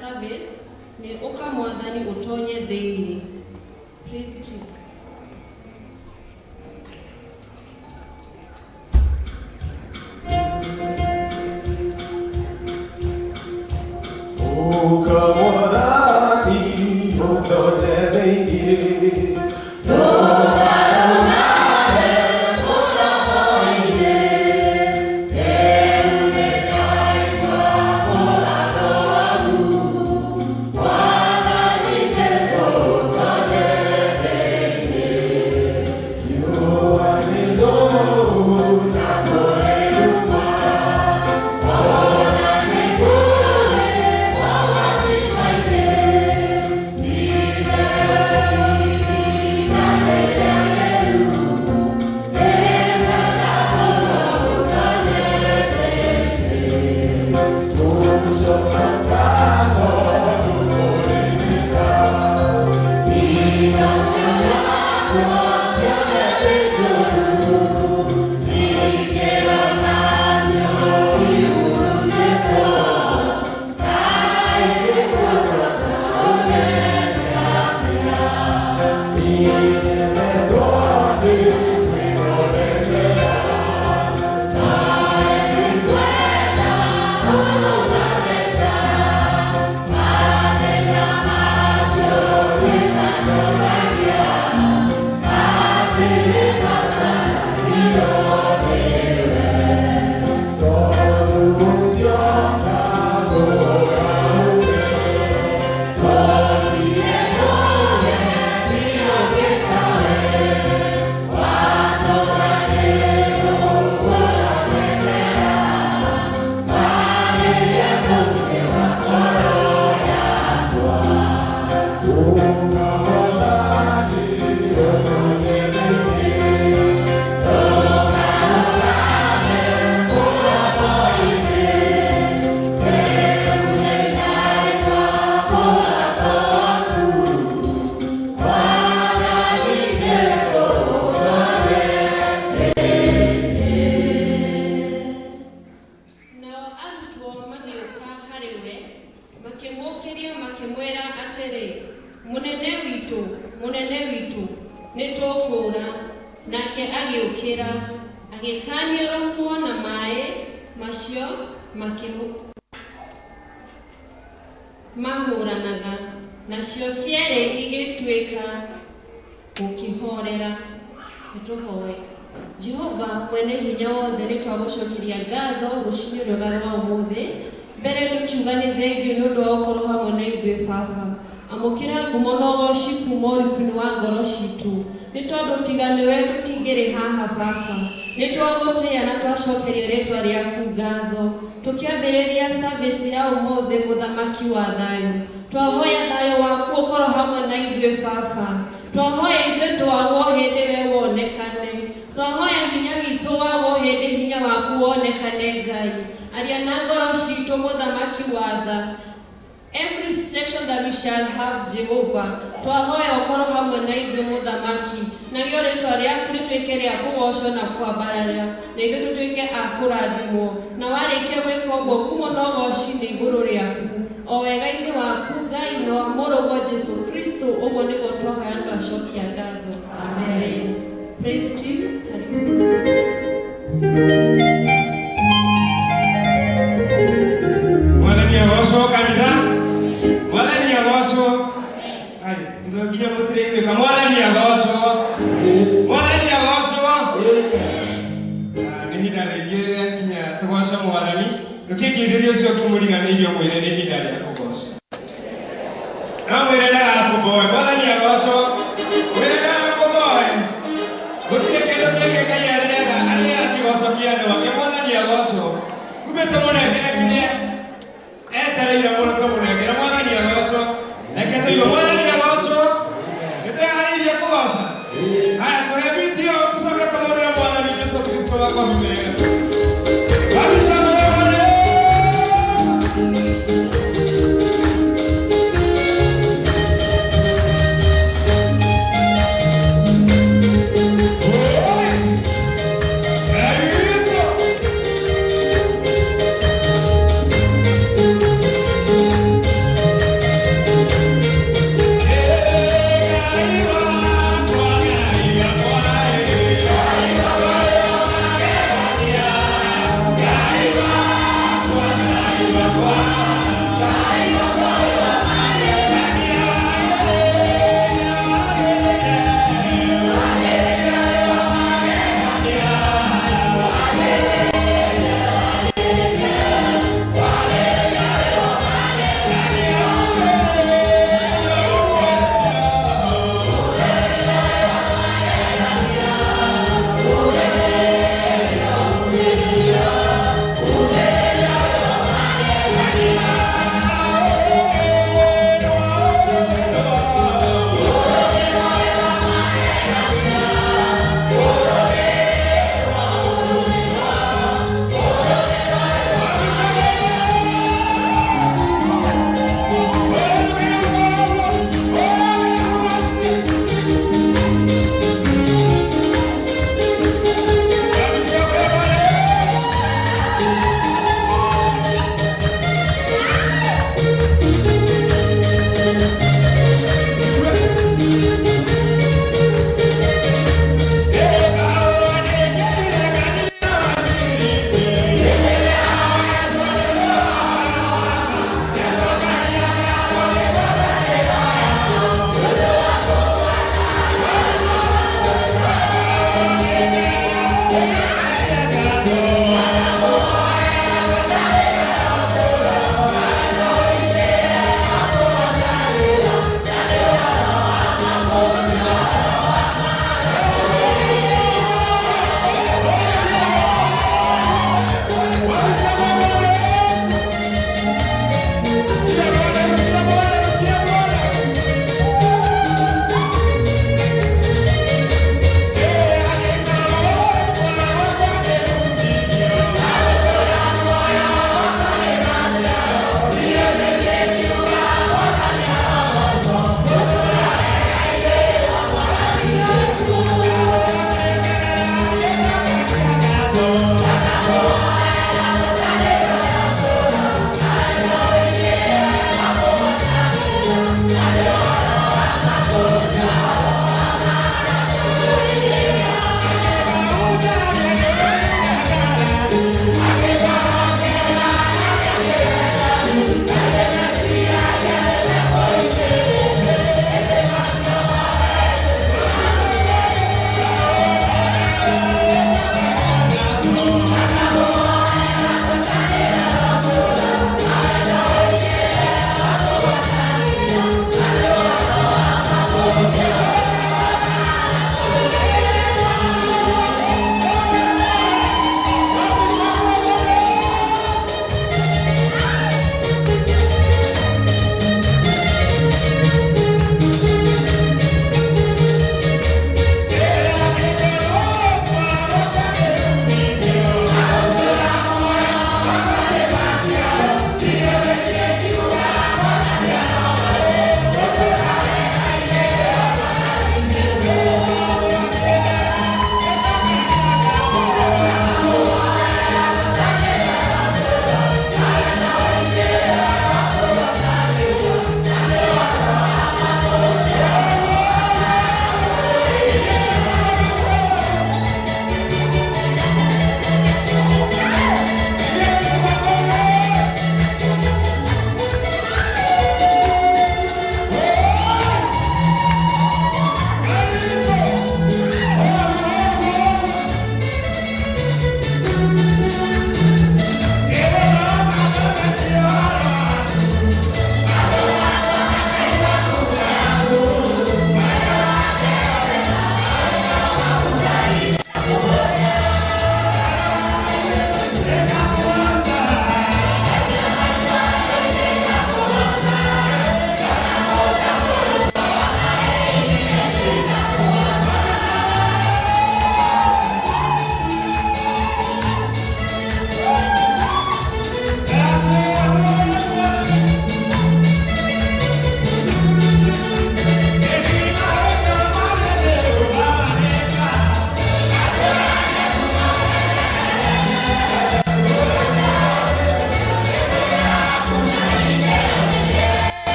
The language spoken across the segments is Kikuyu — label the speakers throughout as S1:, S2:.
S1: Service nĩ Ũka Mwathani Ũtonye Thĩinĩ. Praise team.
S2: Ũka Mwathani ũtonye thĩinĩ.
S1: Nao arutwo magĩũka harĩ we, makĩmũũkĩria makĩmwĩra atĩrĩ, Mũnene witũ, Mũnene witũ, nĩtũkũũra. Nake agĩũkĩra, agĩkaania rũhuho na maaĩ macio maahũũranaga, nacio cierĩ igĩtuĩka gũkĩhoorera. Nĩtũhoe. Jehova mwene hinya wothe, nĩ twagũcokeria ngatho rũcinĩ rwega rwa ũmũthĩ. Mbere tũkiuga nĩ thengiũ nĩ ũndũ wa gũkorwo hamwe na ithuĩ Baba. Amũkĩra ngumo na ũgoci kuma ũriku-inĩ wa ngoro citũ. Nĩ tondũ tiga nĩwe tũtingĩrĩ haha Baba. Nĩ twagũtĩĩa na twacokeria rĩtwa rĩaku ngatho. Tũkĩambĩrĩria service ya ũmũthĩ Mũthamaki wa thayũ. Twahoya thayũ waku ũkorwo hamwe na ithuĩ Baba. Twahoya ithuĩ twagwo hĩndĩ we wonekane. Twahoya hinya witũ wagwo hĩndĩ hinya waku wonekane Ngai. Aria na ngoro citũ Mũthamaki wa tha. Every section that we shall have Jehovah. Twahoya ũkorwo hamwe na ithuĩ Mũthamaki. Narĩo rĩtwa rĩaku rĩtuĩke rĩa kũgocwo na kwambarara, na ithuĩ tũtuĩke a kũrathimwo. Na warĩkia gwĩka ũguo, ngumo na ũgoci nĩ igũrũ rĩaku, o wega-inĩ waku Ngai na wa Mũrũguo Jesu Kristo, ũguo nĩguo twahoya na twacokia ngatho. Amen. Praise team, karibu.
S3: Mwathani agocwo kanitha. Mwathani agocwo. Ai, tuga nginya mũtiraiguĩka. Mwathani agocwo. Mwathani agocwo. Ah, nĩ ihinda rĩngĩ rĩakinya tũgoce Mwathani. Ndũkĩngithĩrie ũcio ũngĩ mũriganĩirie ũmwĩre nĩ ihinda rĩa kũgoca. No mwĩre ndagakũboe. Mwathani agocwo. Mwĩre ndagakũboe. Gũtirĩ kĩndũ kĩngĩ Ngai arĩaga, arĩaga kĩgoco kĩa andũ ake. Mwathani agocwo. Kumbe tũmũnengere kĩrĩa etereire mũno tũmũnengere. Mwathani agocwo. Reke tũigue Mwathani agocwo. Nĩ twĩharĩirie kũgoca. Haya, tũhe biti ĩyo tũcoke tũhũrĩre Mwathani Jesu Kristo makobi mega. Babisha Bwana Yesu. Oi! Karibu.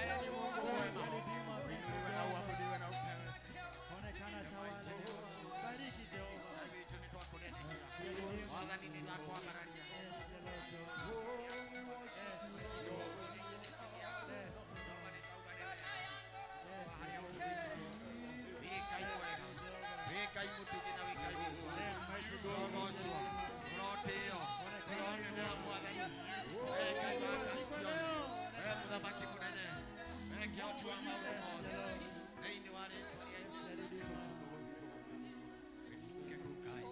S4: Mwathani gũkũ kwema Uinuliwe na uabudiwe na upewe sifa.
S5: Onekana tawala. Bariki Jehova.
S4: Ngai witũ nĩ twakũnenehia Mwathani nĩ ndakwambararia
S5: Yes, dear Lord Jehovah. Yes.
S4: Wĩ Ngai mwega, wĩ Ngai mũtugi na wĩ Ngai mũkũrũ.
S5: Yes, mighty God.
S4: Ũrogocwo, ũrotĩo, ũronenera Mwathani. Wee Ngai wa ngai ciothe, wee mũthamaki mũnene, wee kĩhoti wa maũndũ mothe, thĩinĩ wa rĩtwa rĩa Jesũ. Wĩkũke kũu Ngai.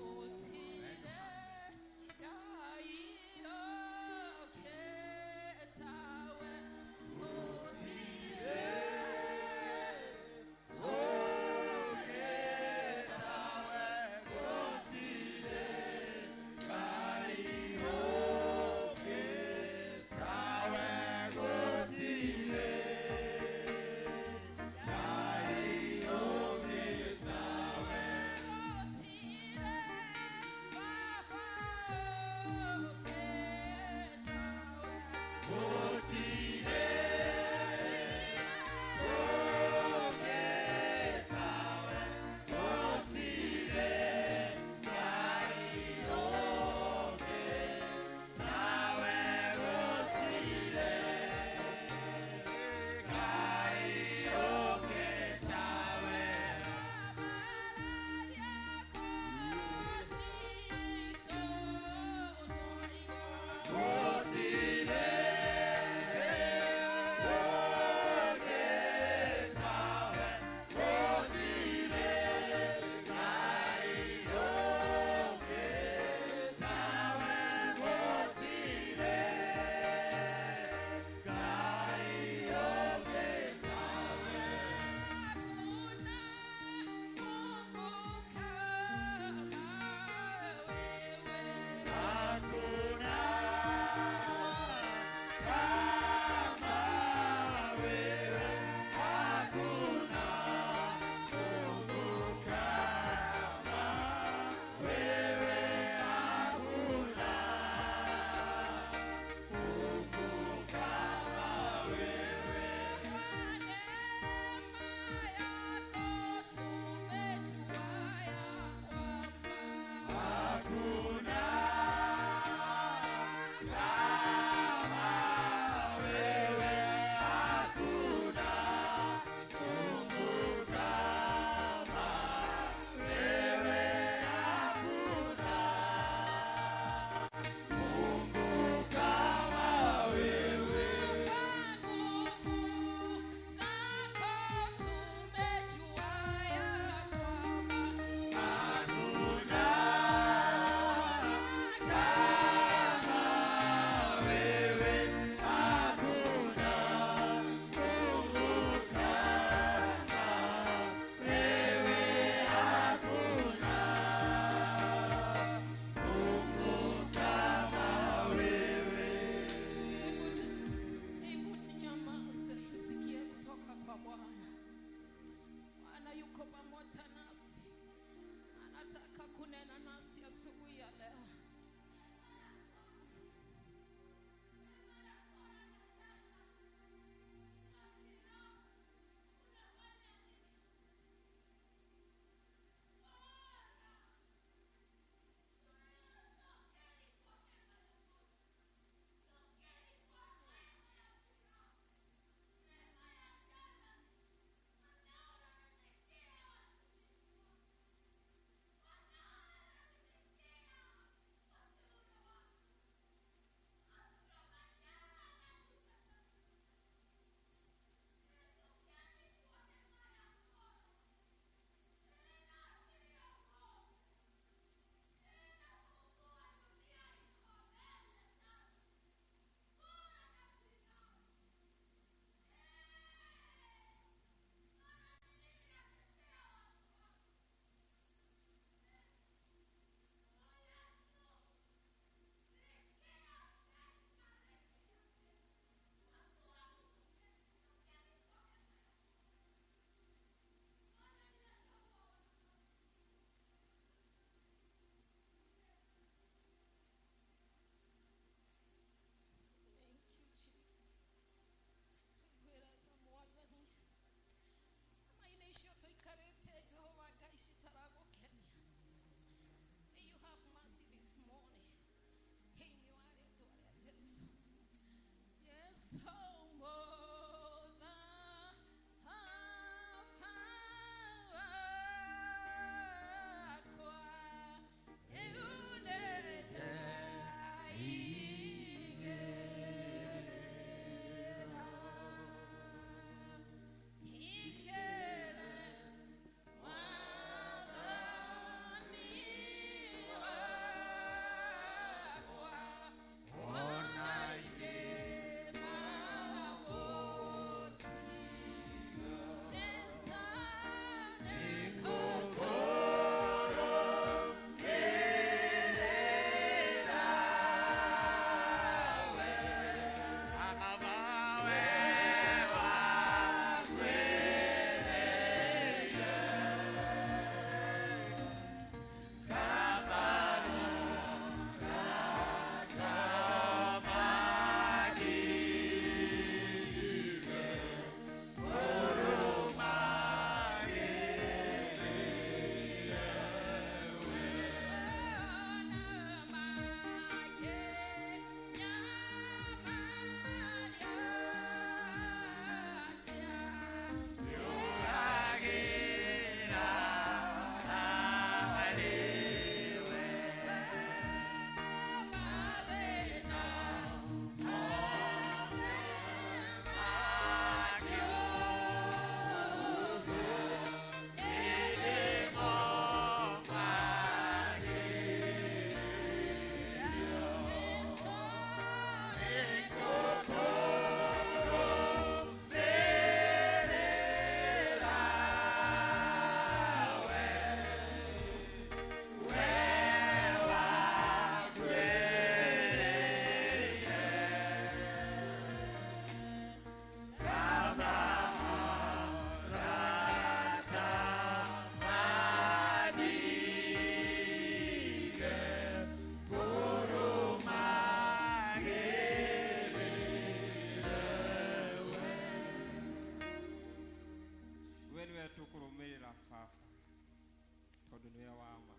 S3: Tondũ nĩwe wa ma.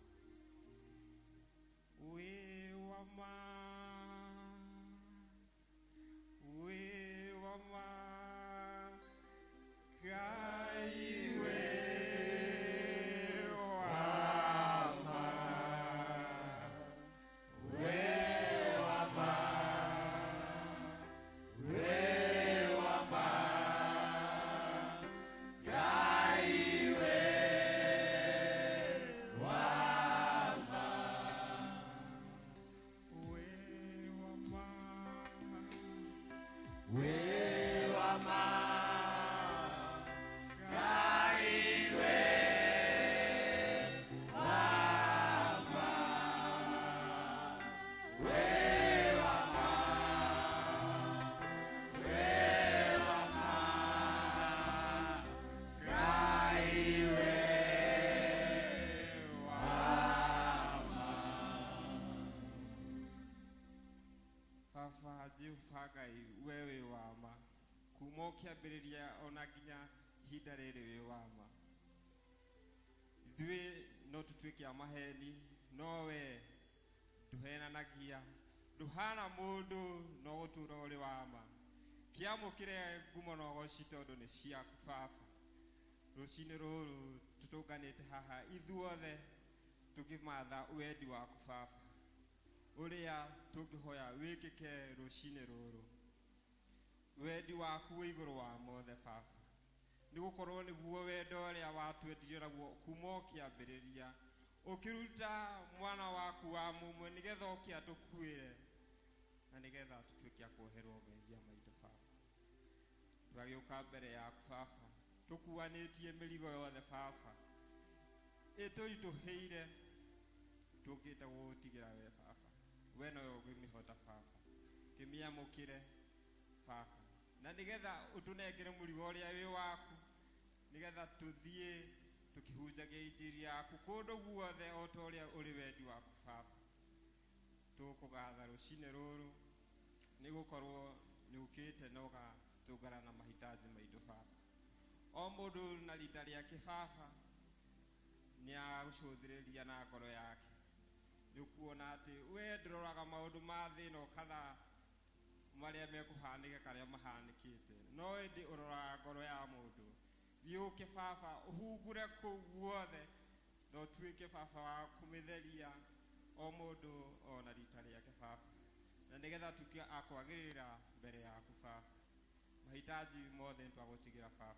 S3: Wĩ wa ma, wĩ wa ma, Ngai wĩ wa ma, wĩ wa ma, wĩ wa ma, Ngai wĩ wa ma, wĩ wa ma,
S4: Wĩ wa ma, Ngai wĩ wa ma, wĩ wa ma, wĩ wa ma, Ngai wĩ wa ma.
S3: Baba Jehova Ngai, we wĩ wa ma kuma ũkĩambĩrĩria ona nginya ihinda rĩrĩ wĩ wa ma. Ithuĩ no tũtuĩke a maheni, no we ndũhenanagia, ndũhana mũndũ, no gũtũra ũrĩ wa ma. Kĩamũkĩre ngumo na ũgoci tondũ nĩ ciaku Baba. Rũcinĩ rũrũ tũtũnganĩte haha ithuothe tũkĩmatha wendi waku Baba, ũrĩa tũngĩhoya wĩkĩke rũcinĩ rũrũ. Wendi waku wĩ igũrũ wa mothe Baba, nĩ gũkorwo nĩguo wendo ũrĩa watwendirie naguo kuma ũkĩambĩrĩria, ũkĩruta mwana waku wa mũmwe nĩgetha oke atũkuĩre na nĩgetha tũtuĩke a kuoherwo mehia maitũ Baba. Twagĩũka mbere yaku Baba tũkuanĩtie mĩrigo yothe Baba ĩtũritũhĩire, tũkĩte gũgũtigĩra we Baba. We nowe ũngĩmĩhota Baba, kĩmĩamũkĩre Baba, na nĩgetha ũtũnengere mũrigo ũrĩa wĩ waku, nĩgetha tũthiĩ tũkĩhunjagia injiri yaku kũndũ guothe o ta ũrĩa ũrĩ wendi waku Baba. Tũkũgatha rũcinĩ rũrũ nĩ gũkorwo nĩ ũkĩte na ũgatũngana na mahitaji maitũ Baba. O mũndũ na rita rĩake Baba nĩ agũcũthĩrĩria na ngoro yake. Nĩ ũkuona atĩ we ndũroraga maũndũ ma thĩ ĩno kana marĩa mekũhanĩka karĩa mahanĩkĩte, no ĩndĩ ũroraga ngoro ya mũndũ. Thiĩ ũke Baba ũhungure kũu guothe na ũtuĩke Baba wa kũmĩtheria o mũndũ o na rita rĩake Baba, na nĩgetha tuĩke a kwagĩrĩra mbere yaku Baba. Mahitaji mothe nĩtwagũtigĩra Baba.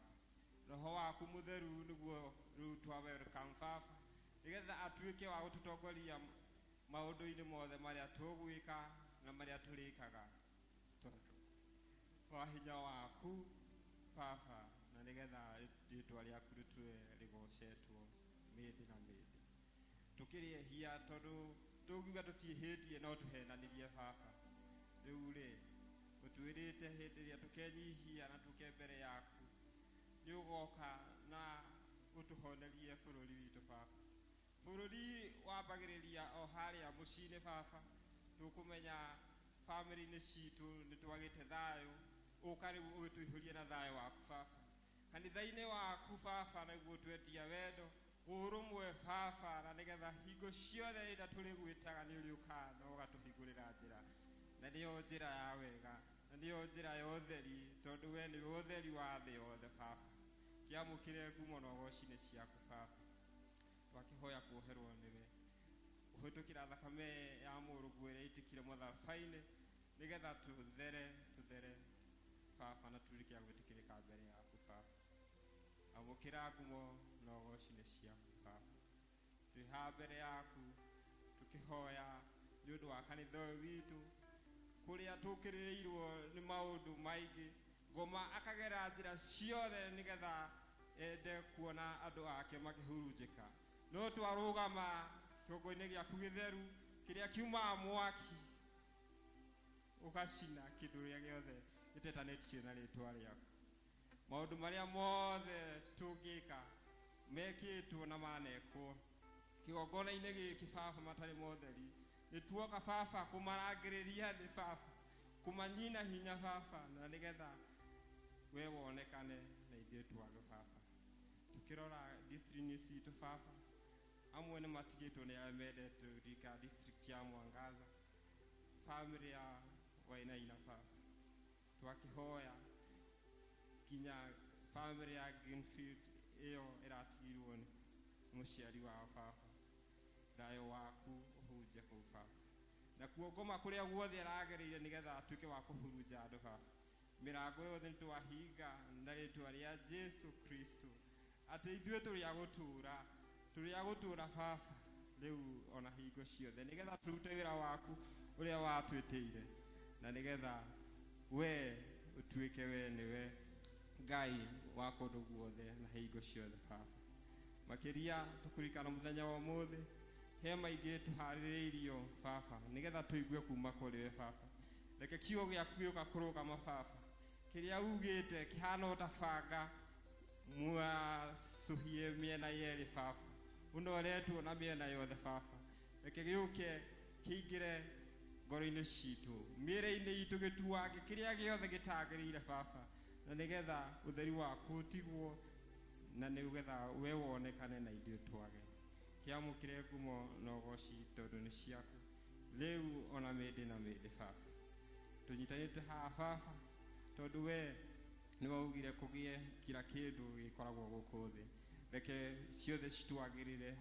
S3: Roho waku mũtheru nĩguo rĩu twa welcome Baba, nĩgetha atuĩke wa gũtũtongoria maũndũ-inĩ mothe marĩa tũgwĩka na marĩa tũrĩkaga, tondũ wa hinya waku Baba, na nĩgetha rĩtwa rĩaku rĩtue rĩgocetwo mĩndĩ na mĩndĩ. Tũkĩrĩ ehia tondũ tũngiuga tũtiĩhĩtie no tũhenanirie Baba. Rĩu rĩ ũtwĩrĩte hĩndĩ ĩrĩa tũkenyihia na tũke mbere yaku nĩ ũgoka na ũtũhonerie bũrũri witũ Baba. Bũrũri wambagĩrĩria o harĩa mũciĩ-inĩ Baba, tũkũmenya bamĩrĩ-inĩ citũ nĩ twagĩte thayũ, ũka rĩu ũgĩtũihũrie na thayũ waku Baba. Kanitha-inĩ waku Baba nĩguo twetia wendo ũrũmwe Baba, na nĩgetha hingo ciothe ĩrĩa tũrĩgwĩtaga nĩ ũrĩũkaga na ũgatũhingũrĩra njĩra, na nĩyo njĩra ya wega na nĩyo njĩra ya ũtheri, tondũ we nĩwe ũtheri wa thĩ yothe Baba. Kĩamũkĩre ngumo na ũgoci nĩ ciaku Baba. Twakĩhoya kuoherwo nĩwe ũhĩtũkĩra thakame ya mũrũguo ĩrĩa ĩitĩkire mũtharaba-inĩ, nĩgetha tũthere tũthere Baba na tuĩke a gwĩtĩkĩrĩka mbere yaku Baba. Amũkĩra ngumo na ũgoci nĩ ciaku Baba. Twĩ haha mbere yaku tũkĩhoya nĩ ũndũ wa kanitha ũyũ witũ, kũrĩa tũkĩrĩrĩirwo nĩ maũndũ maingĩ. Ngoma akagera njĩra ciothe nĩgetha ende kuona andũ ake makĩhurunjĩka, no twarũgama kĩongo-inĩ gĩaku gĩtheru kĩrĩa kiumaga mwaki ũgacina kĩndũ kĩrĩa gĩothe gĩtetanĩtio na rĩtwa rĩaku. Maũndũ marĩa mothe tũngĩka mekĩtwo na manekwo kĩgongona-inĩ gĩkĩ Baba matarĩ motheri, nĩ tuoka Baba kũmarangĩrĩria thĩ Baba, kũmanyina hinya Baba, na nĩgetha we wonekane na ithuĩ twage Baba. Tukĩrora district citũ Baba, Amwe nĩ matigĩtwo nĩ arĩa mendete rika district ya Mwangaza, family ya Wainaina baba. Twakĩhoya nginya family ya Greenfield ĩyo ĩratigirwo nĩ mũciari wao baba, thayũ waku ũhunje kũu baba, nakuo ngoma kũrĩa guothe aragereire nĩgetha atuĩke wa kũhurunja andũ baba, mĩrango yothe nĩtwahinga na rĩtwa rĩa Jesu Kristo, atĩ ithuĩ tũrĩ a gũtũũra, tũrĩ a gũtũũra baba rĩu ona hingo ciothe, nĩgetha tũrute wĩra waku ũrĩa watwĩtĩire, na nĩgetha we ũtuĩke we nĩwe Ngai wa kũndũ guothe na hingo ciothe baba. Makĩria tũkũririkana mũthenya wa ũmũthĩ, he maingĩ tũharĩrĩirio baba, nĩgetha tũigue kuma kũrĩ we baba. Reke kiugo gĩaku gĩũka kũrũgama baba, kĩrĩa ugĩte kĩhana o ta banga mwacũhie mĩena yerĩ baba, ũnoretwo na mĩena yothe baba. Reke gĩũke kĩingĩre ngoro-inĩ citũ, mĩĩrĩ-inĩ itũ, gĩtuange kĩrĩa gĩothe gĩtagĩrĩire baba, na nĩgetha ũtheri waku ũtigwo, na nĩgetha we wonekane na ithuĩ twage. Kĩamũkĩre ngumo na ũgoci tondũ nĩ ciaku rĩu ona mĩndĩ na mĩndĩ baba. Tũnyitanĩte haha baba tondũ we nĩ waugire kũgĩe kila kĩndũ gĩkoragwo gũkũ thĩ. Reke ciothe citwagĩrĩre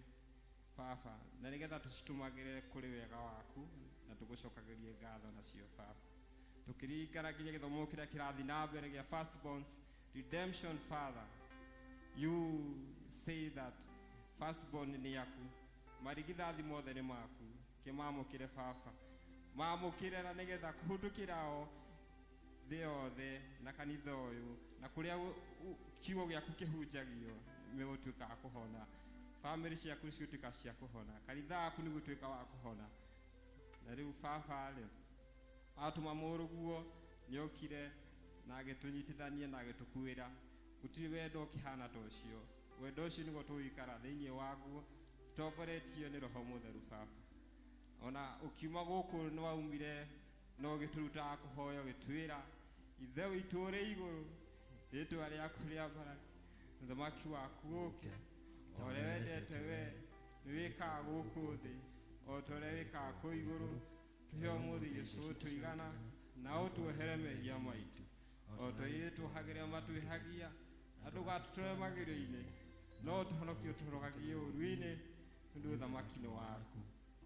S3: baba, na nĩgetha tũcitũmagĩre kũrĩ wega waku, na tũgũcokagĩrie ngatho nacio baba. Tũkĩririkana nginya gĩthomo kĩrĩa kĩrathiĩ na mbere gĩa firstborns redemption, Father, you say that firstborn nĩ yaku, marigithathi mothe nĩ maku. Kĩmamũkĩre baba, mamũkĩre na nĩgetha kũhĩtũkĩra o thĩ yothe na kanitha ũyũ na kũrĩa kiugo gĩaku kĩhunjagio, nĩgũtuĩka wa kũhona, bamĩrĩ ciaku nĩcigũtuĩka cia kũhona, kanitha waku nĩgũtuĩka wa kũhona. Na rĩu baba rĩ, atũma mũrũguo nĩokire na agĩtũnyitithania na agĩtũkuĩra. Gũtirĩ wendo ũkĩhana ta ũcio. Wendo ũcio nĩguo tũgũikara thĩinĩ waguo tũtongoretio nĩ Roho Mũtheru baba. Ona ũkiuma gũkũ nĩwaumire na ũgĩtũruta kũhoya, ũgĩtwĩra Ithe witũ ũrĩ igũrũ, rĩtwa rĩaku rĩambarare, ũthamaki waku ũke, o ũrĩa wendete we nĩwĩkaga gũkũ thĩ o ta ũrĩa wĩkaga kũu igũrũ. Tũhe ũmũthĩ irio cigũtũigana, na ũtuohere mehia maitũ o ta ithuĩ tuohagĩra matwĩhagia, na ndũgatũtware magerio-inĩ, no ũtũhonokie ũtũhonokagie ũũru-inĩ, tondũ ũthamaki nĩ waku,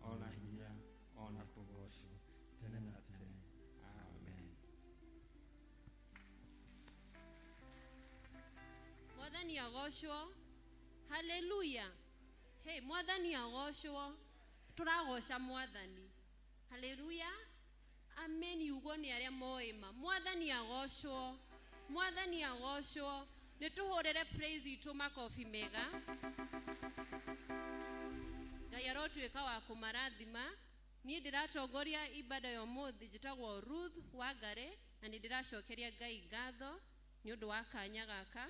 S3: ona hinya, ona kũgoocwo tene na tene. Amen.
S1: Mwathani agocwo. Haleluya. Hey, Mwathani agocwo. Tũragoca Mwathani. Haleluya. Amen. Yugwo nĩ arĩa moĩ ma. Mwathani agocwo. Mwathani agocwo. Nĩ tũhũrĩre praise itũ makobi mega. Ngai arotuĩka wa kũmarathima. Niĩ ndĩratongoria ibada ya ũmũthĩ, njĩtagwo Ruth Wangare, na nĩ ndĩracokeria Ngai ngatho nĩ ũndũ wa kanya gaka.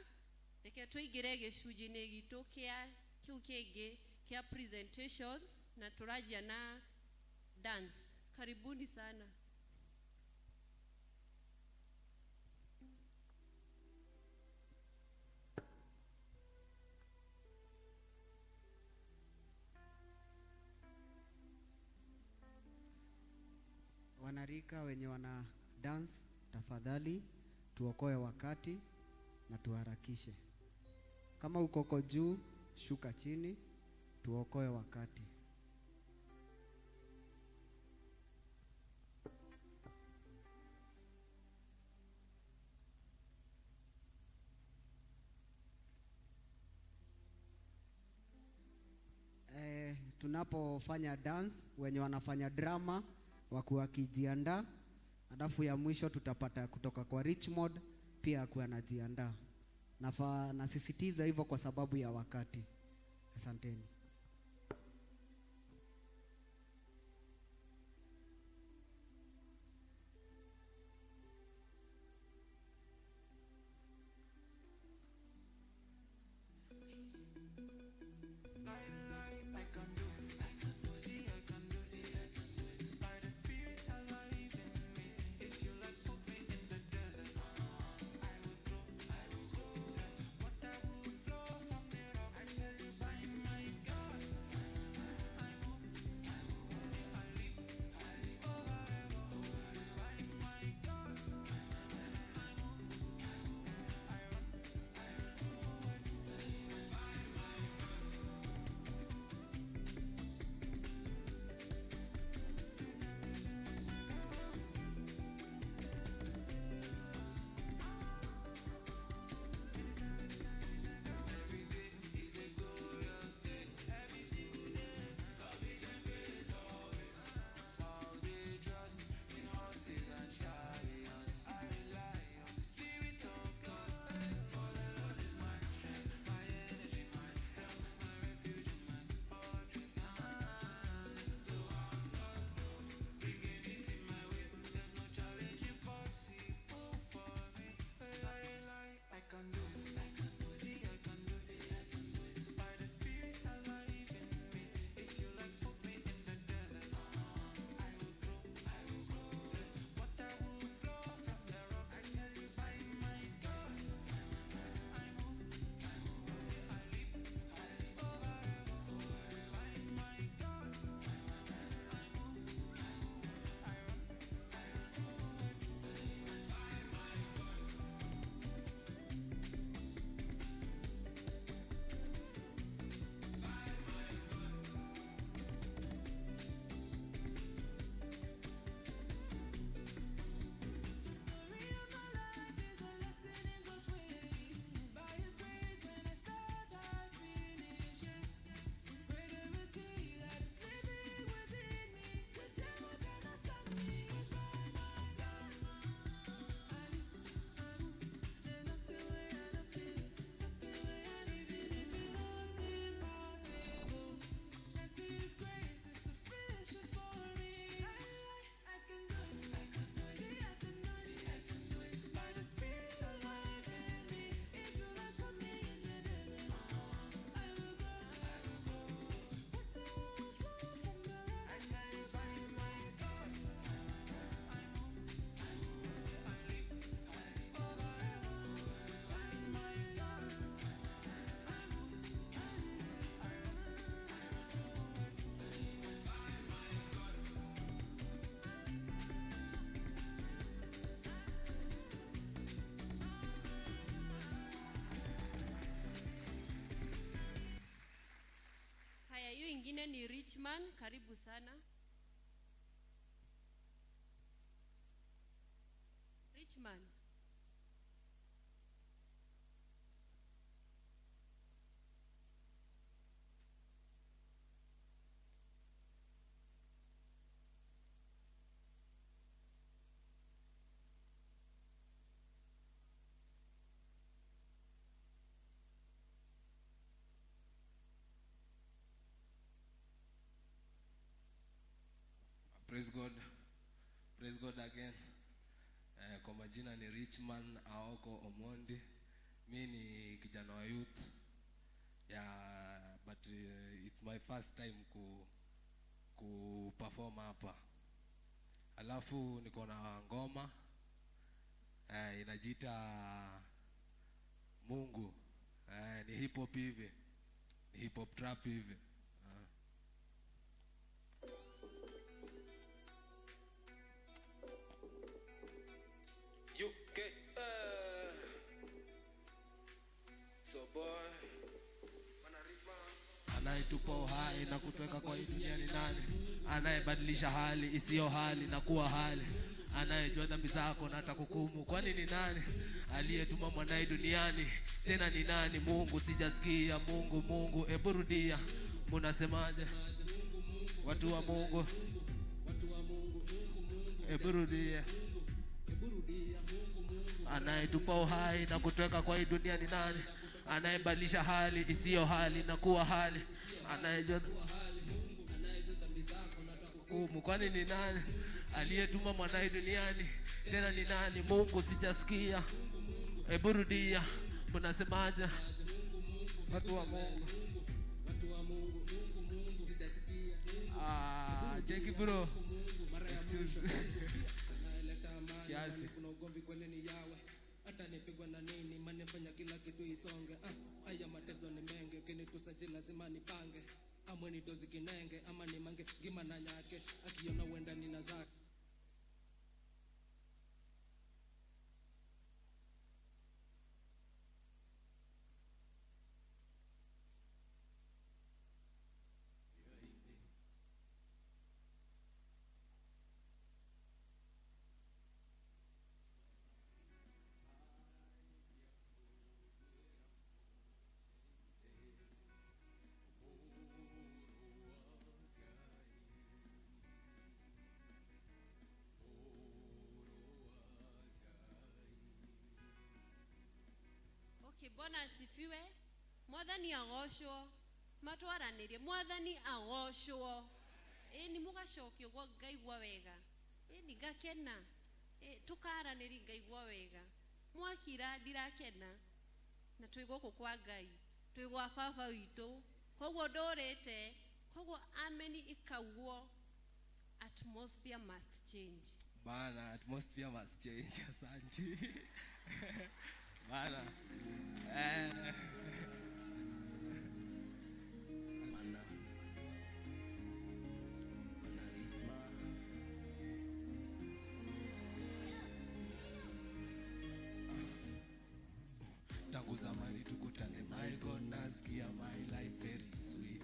S1: Reke tũingĩre gĩcunjĩ-inĩ gitũ kĩa kĩu kĩngĩ kĩa presentations, na tũranjia na dance. Karibuni sana.
S5: Wanarika wenye wana dance, tafadhali tuokoe wakati na tuharakishe. Kama uko juu, shuka chini, tuokoe wakati. Tunapofanya dance, wenye wanafanya drama wakuwa wakijiandaa, alafu ya mwisho tutapata kutoka kwa Richmond pia akuwa anajiandaa. Nasisitiza hivyo kwa sababu ya wakati. Asanteni.
S6: I tell you by my God.
S1: ni Richman, karibu sana. Richman.
S6: Praise God. Praise God again. Kwa majina ni Richman Aoko Omondi. Mi ni kijana wa youth. Yeah, but it's my first time ku perform hapa. Alafu niko na ngoma inajiita Mungu. Ni hip hop hivi. Ni hip hop trap hivi.
S7: UK. So boy,
S6: Anayetupa uhai na kutuweka kwa hii dunia ni nani? Anayebadilisha hali isiyo hali na kuwa hali, anayejua dhambi zako na atakuhukumu, kwani ni nani? Aliyetuma mwanae duniani tena ni nani? Mungu, sijasikia Mungu, Mungu, ebu rudia. Munasemaje watu wa Mungu? Ebu rudia. Anayetupa uhai na kutuweka kwa hii dunia ni nani? Anayebadilisha hali isiyo hali na kuwa hali, anayejua hukumu, kwani ni nani? Aliyetuma mwanae duniani tena ni nani? Mungu, sijasikia, ebu rudia. Mnasemaje watu wa Mungu? Jackie bro, excuse. Kiasi.
S8: Kuna ugomvi kweli ni yawe, hata nipigwa na nini manefanya kila kitu isonge. Haya mateso ni mengi, ukinitusaji lazima nipange, amwe ni dozi kinenge ama ni mange gima na nyake, akiona uenda nina zake.
S1: Okay, Bwana asifiwe. Mwathani agocwo. Matwaranirie Mwathani agocwo. Ni mugacokio gwa ngaigua wega. Ni ngakena. Tukaranĩria ngaigua wega. Mwakira ndirakena. Na twĩ gũkũ kwa Ngai, twĩ gwa baba witũ. Koguo ndũrĩte, koguo ameni ikaugwo. Atmosphere must change.
S6: Bana, atmosphere must change. Asante. Bana.
S9: Mana. Mana ritma.
S6: Tangu zamani tukutane, my God, nasikia my life very sweet.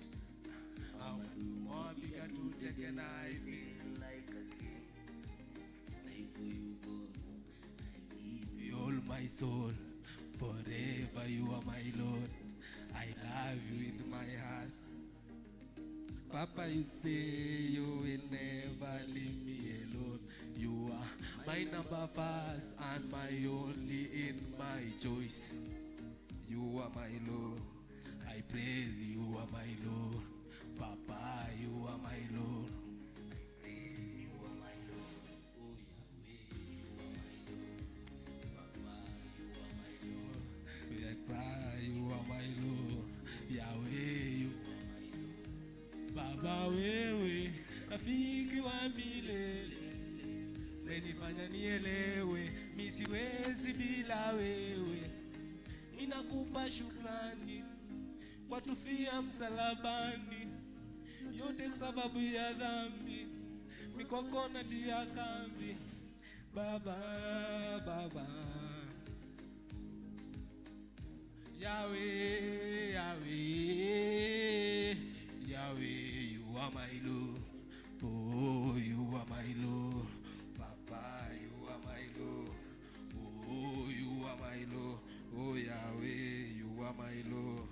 S6: Awadumo tuteke na I feel like a king.
S9: Life for you, God. I give
S6: you all my soul. Forever you are my Lord. I love you with my heart. Papa, you say you will never leave me alone. You are my number first and my only in my choice. You are my Lord. I praise you, you are my Lord. Papa, you are my Lord.
S9: You are my Lord. Oh Yahweh, you are my Lord. Papa, you are my Lord.
S6: Papa, you are my Lord. Yahweh, you
S9: are my Lord.
S6: Baba wewe, rafiki wa milele, umenifanya nielewe, mi siwezi bila wewe. Ninakupa shukrani kwa tufia msalabani, yote sababu ya dhambi, mikwako natia kambi. Baba, Baba Yahweh, Yahweh, Yahweh, you are my Lord. Oh, you are my Lord. Papa, you are my Lord. Oh, you are my Lord. Oh, Yahweh, you are my Lord.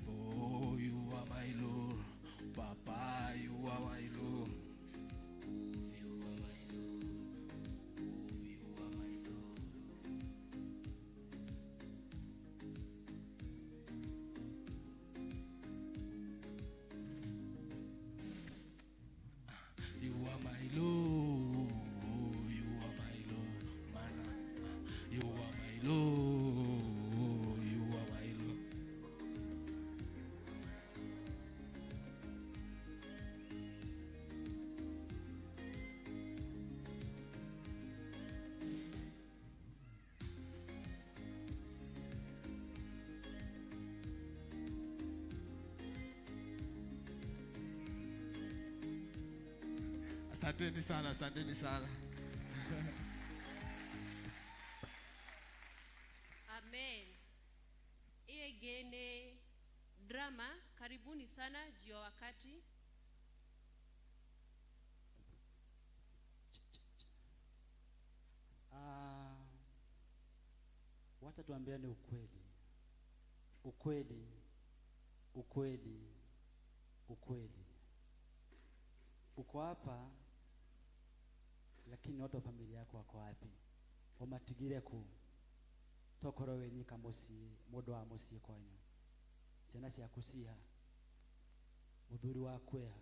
S6: Oh, you are my Lord. Papa, you are my Lord. Oh, you are my Lord. Oh, you are my Lord. You are my Lord, you are my Lord, mana. You are my Lord, you are my Lord. Asanteni sana, asanteni sana.
S1: Amen. Hiyo ingine drama, karibuni sana juu ya wakati.
S10: Ah, wacha tuambiane ukweli, ukweli, ukweli, ukweli. Uko hapa lakini watu wa familia yako wako wapi? Wamatigire ku tokoro wenyika mucii mundu wa mucii kwanyu, ciana ciaku ciha, muthuri waku eha,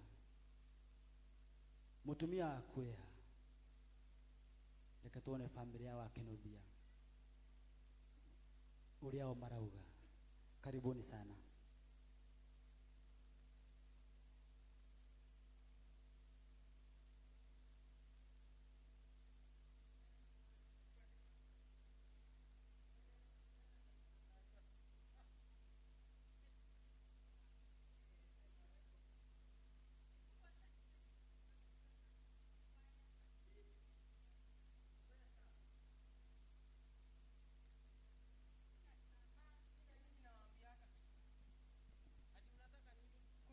S10: mutumia waku eha. Reke tuone familia ya Wakinuthia uria o marauga. Karibuni sana.
S11: Kuna pesa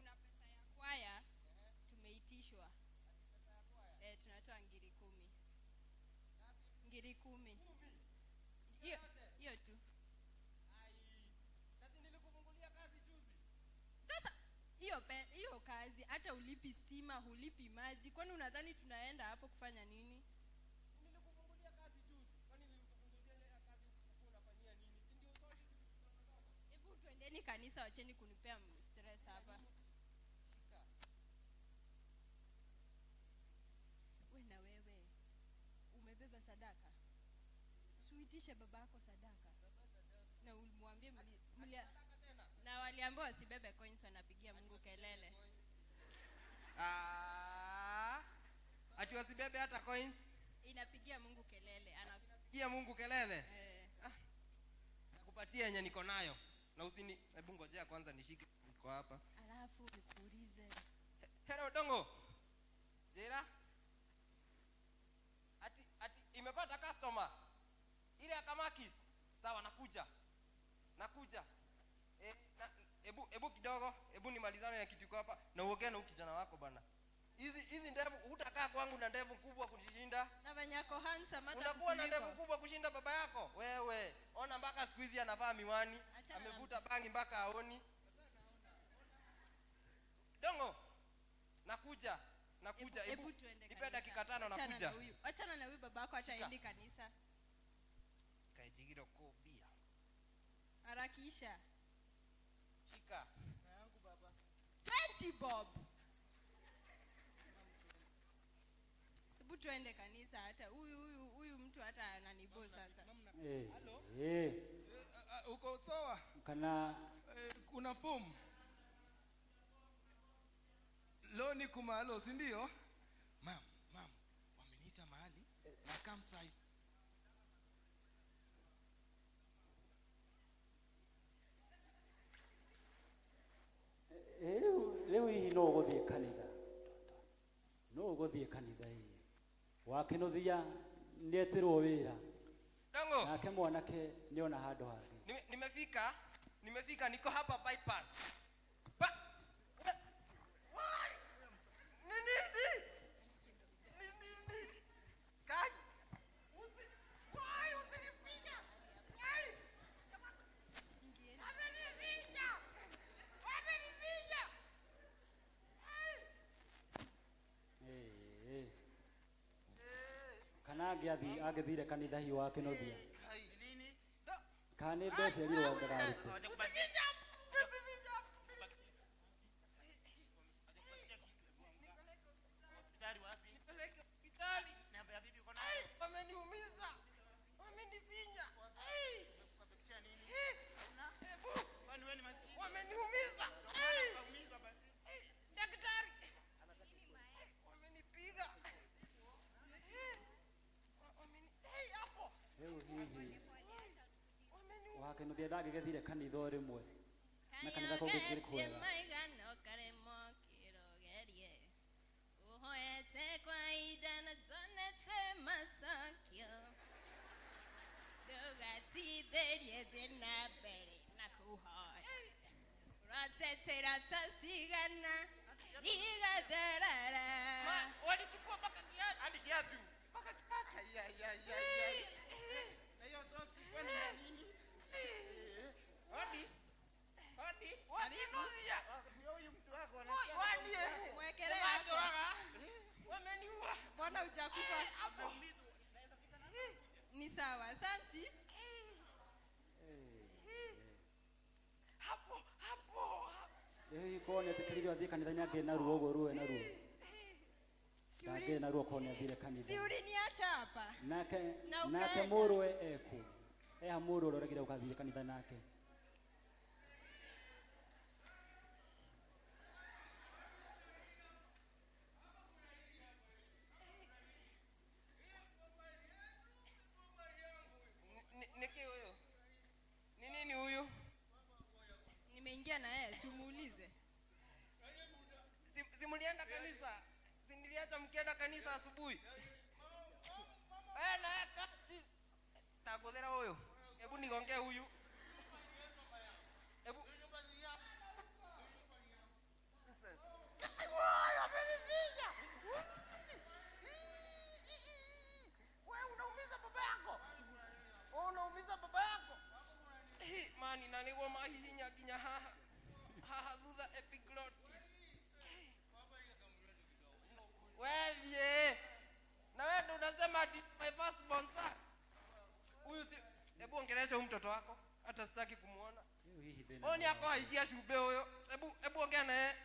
S11: ya kwaya tumeitishwa. Tunatoa ngiri 10. Ngiri 10. Hiyo hiyo tu. Sasa hiyo kazi hata ulipi stima, hulipi maji. Kwani unadhani tunaenda hapo kufanya nini? Hebu tuendeni kanisa, wacheni kunipea stress hapa. We na wewe umebeba sadaka, suitishe babako sadaka na umwambie na waliambiwa wasibebe coins, wanapigia Mungu kelele.
S3: Ah, ati wasibebe hata coins?
S11: Inapigia Mungu kelele.
S3: Pigia Mungu kelele?
S11: Eh.
S3: Ah, nakupatia yenye niko nayo. Na usini, hebu ngojea kwanza nishike niko hapa.
S11: Alafu nikuulize.
S3: Hello Dongo. Jera. Ati imepata customer. Ile ya Kamakis. Sawa, nakuja. Nakuja. Ebu kidogo, ebu nimalizane na kitu iko hapa na uongee na huyu kijana wako bana. Hizi ndevu hutakaa kwangu na ndevu kubwa kushinda.
S11: Na wenyako handsome hata
S3: Unakuwa na
S11: kukuliko.
S3: ndevu kubwa kushinda baba yako. Wewe, ona mpaka siku hizi anavaa miwani,
S11: Achana na
S3: amevuta bangi mpaka aoni. Dongo. Nakuja. Nakuja.
S11: Hebu tuende
S3: Nipe
S11: kanisa.
S3: dakika 5
S11: Achana
S3: nakuja.
S11: na huyu. Achana na huyu babako hata
S3: Shika.
S11: endi kanisa.
S3: Kaijigiro kobia.
S11: Harakisha.
S3: Shika.
S11: 20 bob. Hebu tuende kanisa hata huyu mtu hata ananibo sasa.
S6: Uko sawa?
S10: Kana
S6: Kuna form. Leo ni kumalo, si ndio? Mam, wameniita mahali na come size.
S10: Leo hii no uguthie kanitha. No uguthie kanitha hii. Wakinuthia nietirwo wira.
S3: Dongo.
S10: Nake mwanake niona handu hangi.
S3: Nimefika niko hapa bypass.
S10: Angĩathire kanitha hihi wa Kĩnuthia. Kana nĩ mbeca erirwo ndakarute.
S12: Nipeleke hospitali. Wameniumiza. Wamenifinya. Wameniumiza. Daktari. Wamenipiga. Hapo.
S10: Rĩu hihi wa Kĩnuthia ndangĩgĩthire kanitha o rĩmwe na kanitha kũu gũtirĩ kwega.
S11: Maigana ũkaremwo kĩrogerie ũhoete kwa ihinda na tuonete macokio ndũgatithĩrie thiĩ na mbere na kũhoya ũratetera ta cigana igatherera.
S12: Walichukua mpaka kiatu.
S3: Hadi kiatu.
S12: Mpaka kiatu.
S3: Ai ai ai ai. Na hiyo soksi kwani ya nini? Hodi. Hodi.
S12: Wakinuthia.
S3: Ndio huyu mtu wako
S12: Wanie.
S11: Mwekere hapo.
S12: Wameniua.
S11: Mbona hujakufa? Ni sawa, asanti.
S12: Hapo, hapo.
S10: Rĩu hihi korwo nĩetĩkĩririo athiĩ kanitha nĩangĩrĩ na ruo ũguo ruo ena ruo. Ndangĩrĩ na ruo korwo nĩathire kanitha.
S11: Si uliniacha hapa.
S10: Nake
S11: Na
S10: nake
S11: ukaenda.
S10: mũrũwe ekũ? Eha mũrũ ũrĩa ũregire gũkathire kanitha nake.
S12: Niki huyu? Ni nini huyu?
S11: Nimeingia na yeye, si umuulize.
S12: Si mlienda kanisa? Si niliacha mkienda kanisa asubuhi? Wewe na wewe kati. Tagothera huyu. Hebu nigongee huyu. Hebu. Wai, amenifinya. Wewe unaumiza baba yako. Wewe unaumiza baba yako. Mani na niguo mahihinya nginya haha. Haha thutha epiglottis. Wewe na wewe ndo unasema ati my first born son. Huyu si, hebu ongelesha huyu mtoto wako, hata sitaki kumuona.
S10: Rĩu hihi thĩna
S12: Huyu ni ako haishia shube huyo. Hebu ongea na yeye.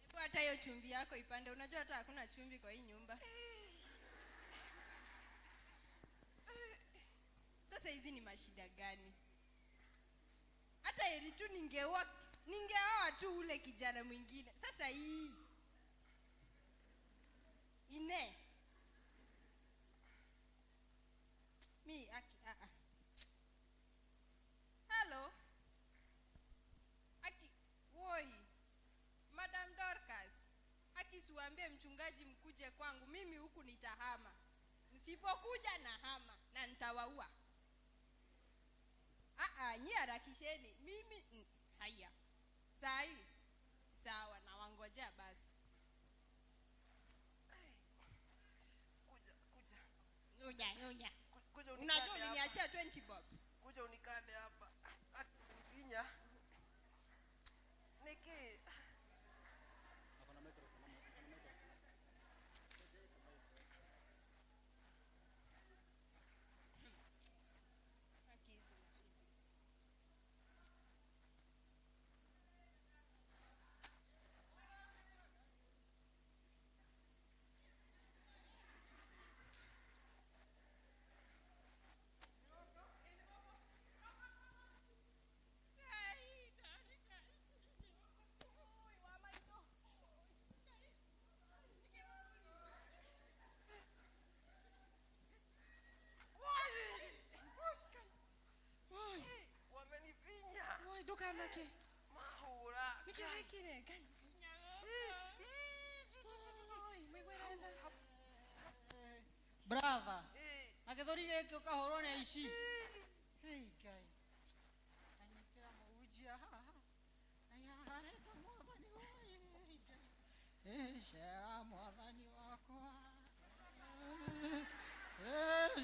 S11: Hebu hata hiyo chumvi yako ipande. Unajua hata hakuna chumvi kwa hii nyumba. Sasa hizi ni mashida gani? Hata heri tu ningeoa tu ule kijana mwingine. Sasa hii ine mi aki a a. Hello. Aki woi. Madam Dorcas. Aki siwaambie mchungaji mkuje kwangu, mimi huku nitahama. Msipokuja nahama na nitawaua. Nyi harakisheni. Mimi haya. Sahi. Sawa, nawangojea basi.
S12: Kuja, kuja.
S11: Ngoja, ngoja.
S12: Kuja unikande
S11: Unajua
S12: hapa.
S11: uliniachia 20 bob.
S12: Kuja unikande hapa. Nifinya. Niki. Wamenifinya.
S13: Woi, ndukanake.
S12: Mahura.
S13: Niki wekire Ngai. Woi, mwiguĩre tha.
S14: Brother. Na gĩthũri gĩkĩ ũkahũrwo nĩ aici. Hey, Ngai. Anyitĩra mũhunjia haha. Aya, arenda mwathani woi, Ngai. Cera mwathani wakwa.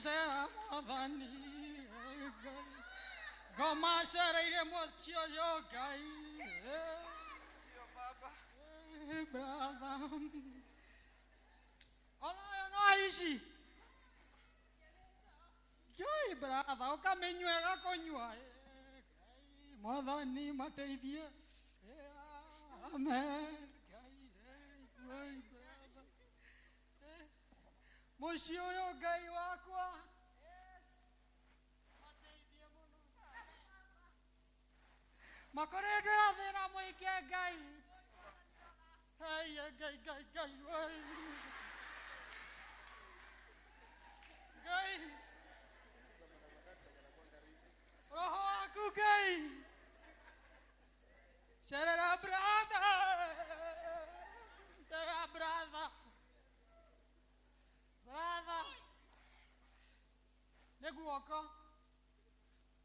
S14: Cera mwathani. Ngai. Ngoma cereire mũciĩ ũyũ Ngai.
S12: Ndio baba.
S14: Brother. Ona ũyũ no aici. Ngai brother ũkamĩnyua ĩgakũnyua. Ngai mwathani mateithie. Amen. Ngai woi brother. Mũciĩ ũyũ Ngai wakwa mateithie mũno. Makoretwo na thĩna mũingĩ Ngai. Hey, Ngai Ngai Ngai woi. Ngai. Roho waku Ngai. Cerera brother. Cerera brother. Brother. Nĩ guoko.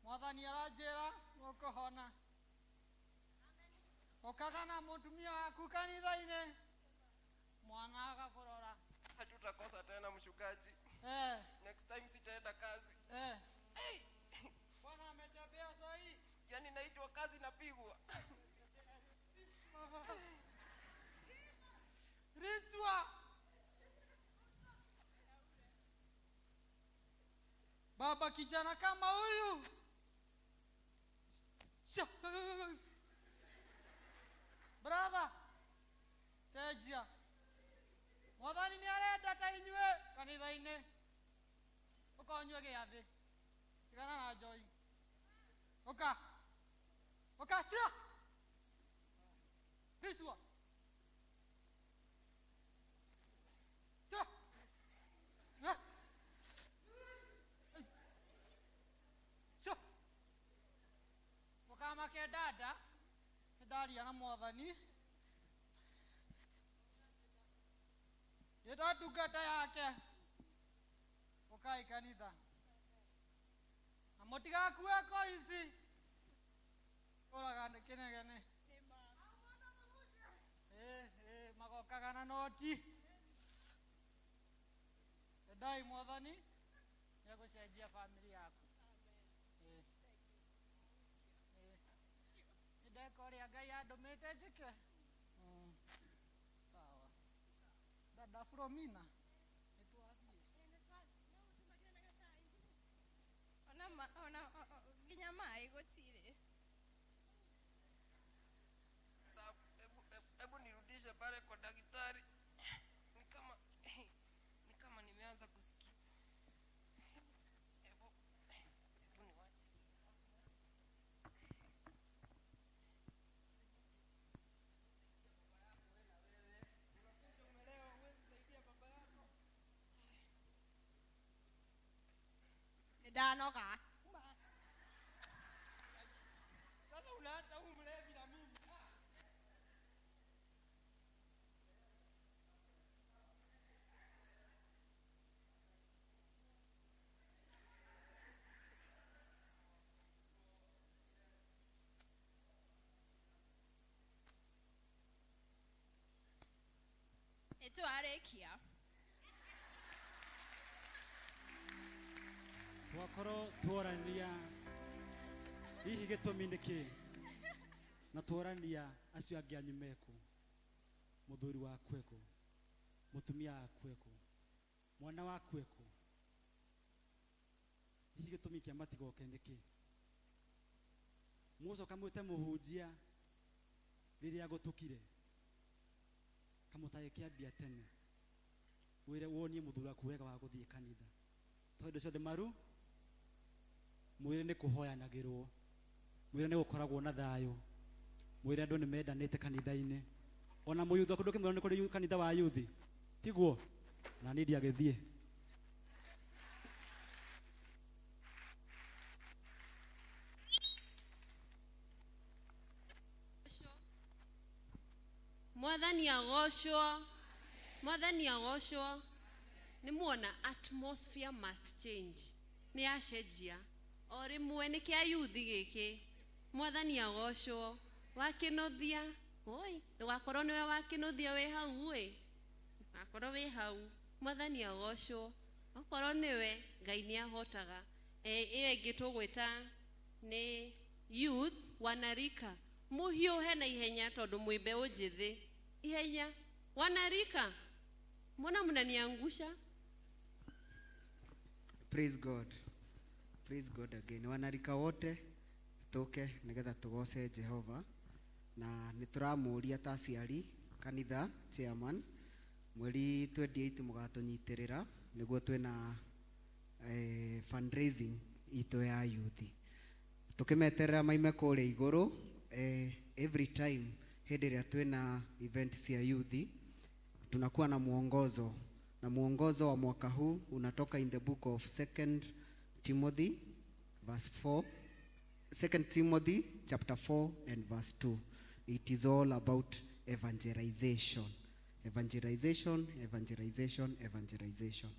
S14: Mwathani aranjĩra ũkũhona. Ũkaga na mũtumia waku kanitha-inĩ. Mwana agakũrora.
S12: Hatutakosa tena mchungaji.
S14: Eh.
S12: Next time sitaenda kazi.
S14: Eh.
S12: Hey.
S14: Bwana ametembea sahi.
S12: Yaani naitwa kazi napigwa.
S14: Ritwa. Baba kijana kama huyu. Brother. Cenjia. Mwathani nĩ arenda ta inyuĩ kanitha-inĩ. Ũka ũnyue gĩathĩ. Tigana na njohi. Ũka. Ũka cia. Ritwa. Cia. Eh. Cia. Mũkamake dada. Nĩ ndaria na mwathani. Ndĩta ndungata yake. Ũkai kanitha. Na mũtigakue ko ici. Ũraga nĩ kĩnegene. Magokaga na noti. Endai mwathani nĩegũcenjia bamĩrĩ yaku. Nĩ ndeka ũrĩa Ngai andũmĩte njĩke. Sawa. Dada Flomina, nĩtwathiĩ.
S11: Ona ma, ona nginya maĩ gũtirĩ.
S12: Hebu nirudishe pale kwa daktari. Ni kama nimeanza kusikia. Hebu niwache.
S11: Nĩ ndanoga.
S12: Sasa unaacha huyu mlevi na mimi.
S11: Nĩ twarĩkia.
S10: Twakorwo tworania hihi gĩtũmi nĩ kĩ na tworania acio angĩ anyu meku mũthuri waku ekũ mũtumia waku ekũ mwana waku ekũ hihi gĩtũmi kĩa matigoke nĩ kĩ mũcoka mwĩte mũhunjia rĩrĩa gũtukire kamũtagĩkĩambia tene wĩre wonie mũthuri waku wega wa gũthiĩ kanitha tondũ ciothe maru mwĩre nĩ kũhoyanagĩrwo mwĩre nĩ gũkoragwo na thayũ mwĩre andũ nĩ mendanĩte kanitha-inĩ ona mũyuthi waku ndũkĩmwĩra nĩ kũrĩ kanitha wa yuthi tiguo na niĩ ndiagĩthiĩ.
S1: Mwathani agocwo. Mwathani agocwo. Nĩ muona atmosphere must change. Nĩ yacenjia. O rĩmwe nĩ kĩa yuthi gĩkĩ. Mwathani agocwo. Wakĩnuthia. Oi, ndũgakorwo nĩwe wakĩnuthia wĩ hau ĩ. Ndũgakorwo wĩ hau. Mwathani agocwo. Okorwo nĩwe Ngai nĩ ahotaga. Ĩyo ĩngĩ tũgwĩta nĩ youth wanarika. Mũhiũhe na ihenya tondũ mwĩ mbeũ njĩthĩ. Ihenya. Wanarika. Mbona mnaniangusha?
S5: Praise God. Praise God again. Wanarika wote tuke nigetha tugoce Jehova na nĩ tũramũria ta aciari kanitha chairman mweri 28 mũgatũnyitĩrĩra nĩguo twĩna fundraising itũ ya youth tukimeterera maime kũrĩa igũrũ every time hĩndĩ ĩrĩa twĩna event cia youth tunakuwa na mwongozo na mwongozo wa mwaka huu unatoka in the book of Second Timothy verse 4. Second Timothy chapter 4 and verse 2. It is all about evangelization. Evangelization, evangelization, evangelization.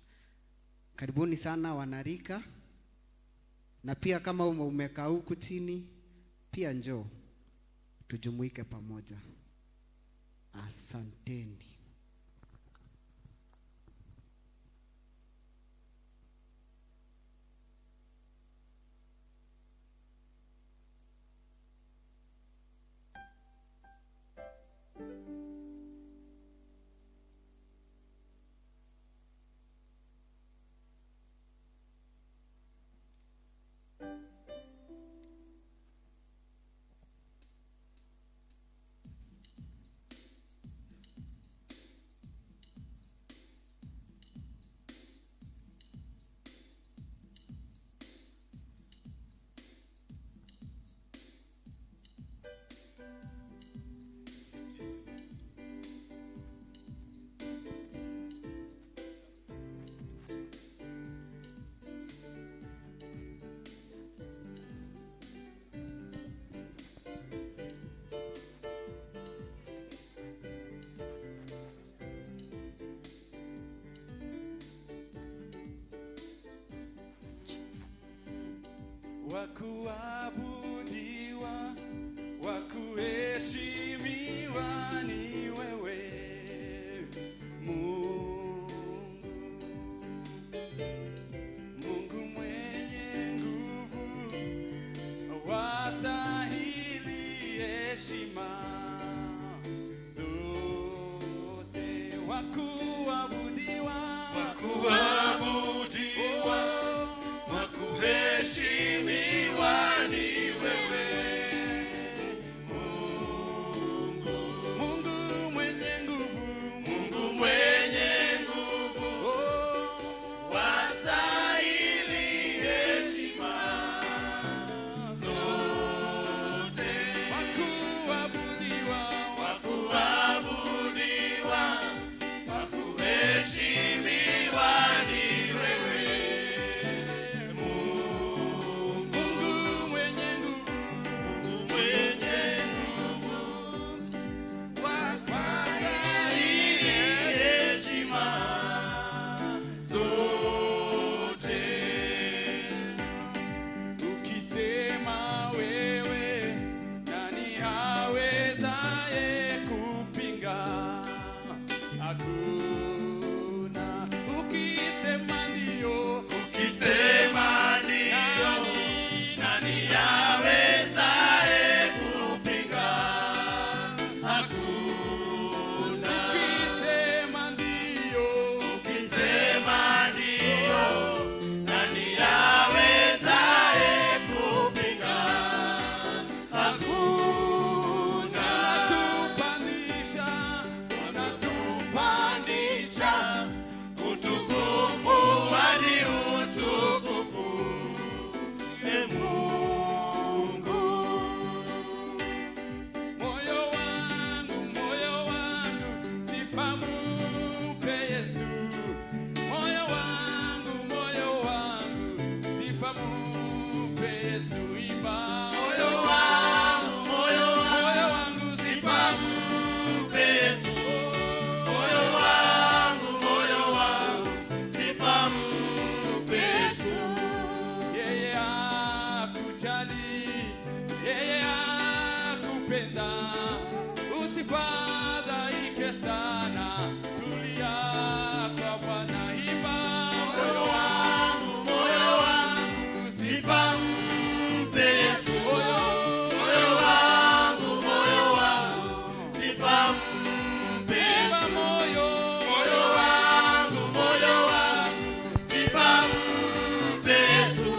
S5: Karibuni sana wanarika, na pia kama umekaa huku chini pia njoo tujumuike pamoja. Asanteni.
S6: Wakuabudiwa, wakuheshimiwa ni wewe Mungu, Mungu mwenye nguvu, wastahili heshima zote. Wakuabudiwa,
S15: Wakuabudiwa, wakuheshimiwa ni wewe Mungu,
S6: Mungu mwenye nguvu,
S15: Mungu mwenye nguvu, wastahili heshima zote.
S6: Wakuabudiwa,
S15: wakuabudiwa, wakuheshimiwa ni wewe Mungu,
S6: Mungu mwenye nguvu,
S15: Mungu mwenye nguvu, wastahili heshima zote.
S6: Ukisema wewe, nani awezaye kupinga? Hakuna. Ukisema ndio,
S15: Ukisema ndio, nani awezaye kupinga? Hakuna.
S6: Ukisema ndio,
S15: Ukisema ndio, nani awezaye kupinga? Hakuna.
S6: Unatupandisha,
S15: Unatupandisha utukufu hadi utukufu, e Mungu.
S6: Moyo wangu, sifa mupe Yesu. Moyo wangu, sifa mupe Yesu. Imba.
S15: Moyo wangu,
S6: Moyo wangu,
S15: sifa mpe Yesu. Moyo wangu, sifa mpe Yesu.
S6: Yeye akujali, yeye akupenda. Usifadhaike sana, tulia kwa Bwana. Imba.
S15: Moyo wangu, sifa mpe Yesu. Moyo wangu, sifa mpe Yesu.
S6: Moyo,
S15: Moyo wangu, sifa mpe Yesu.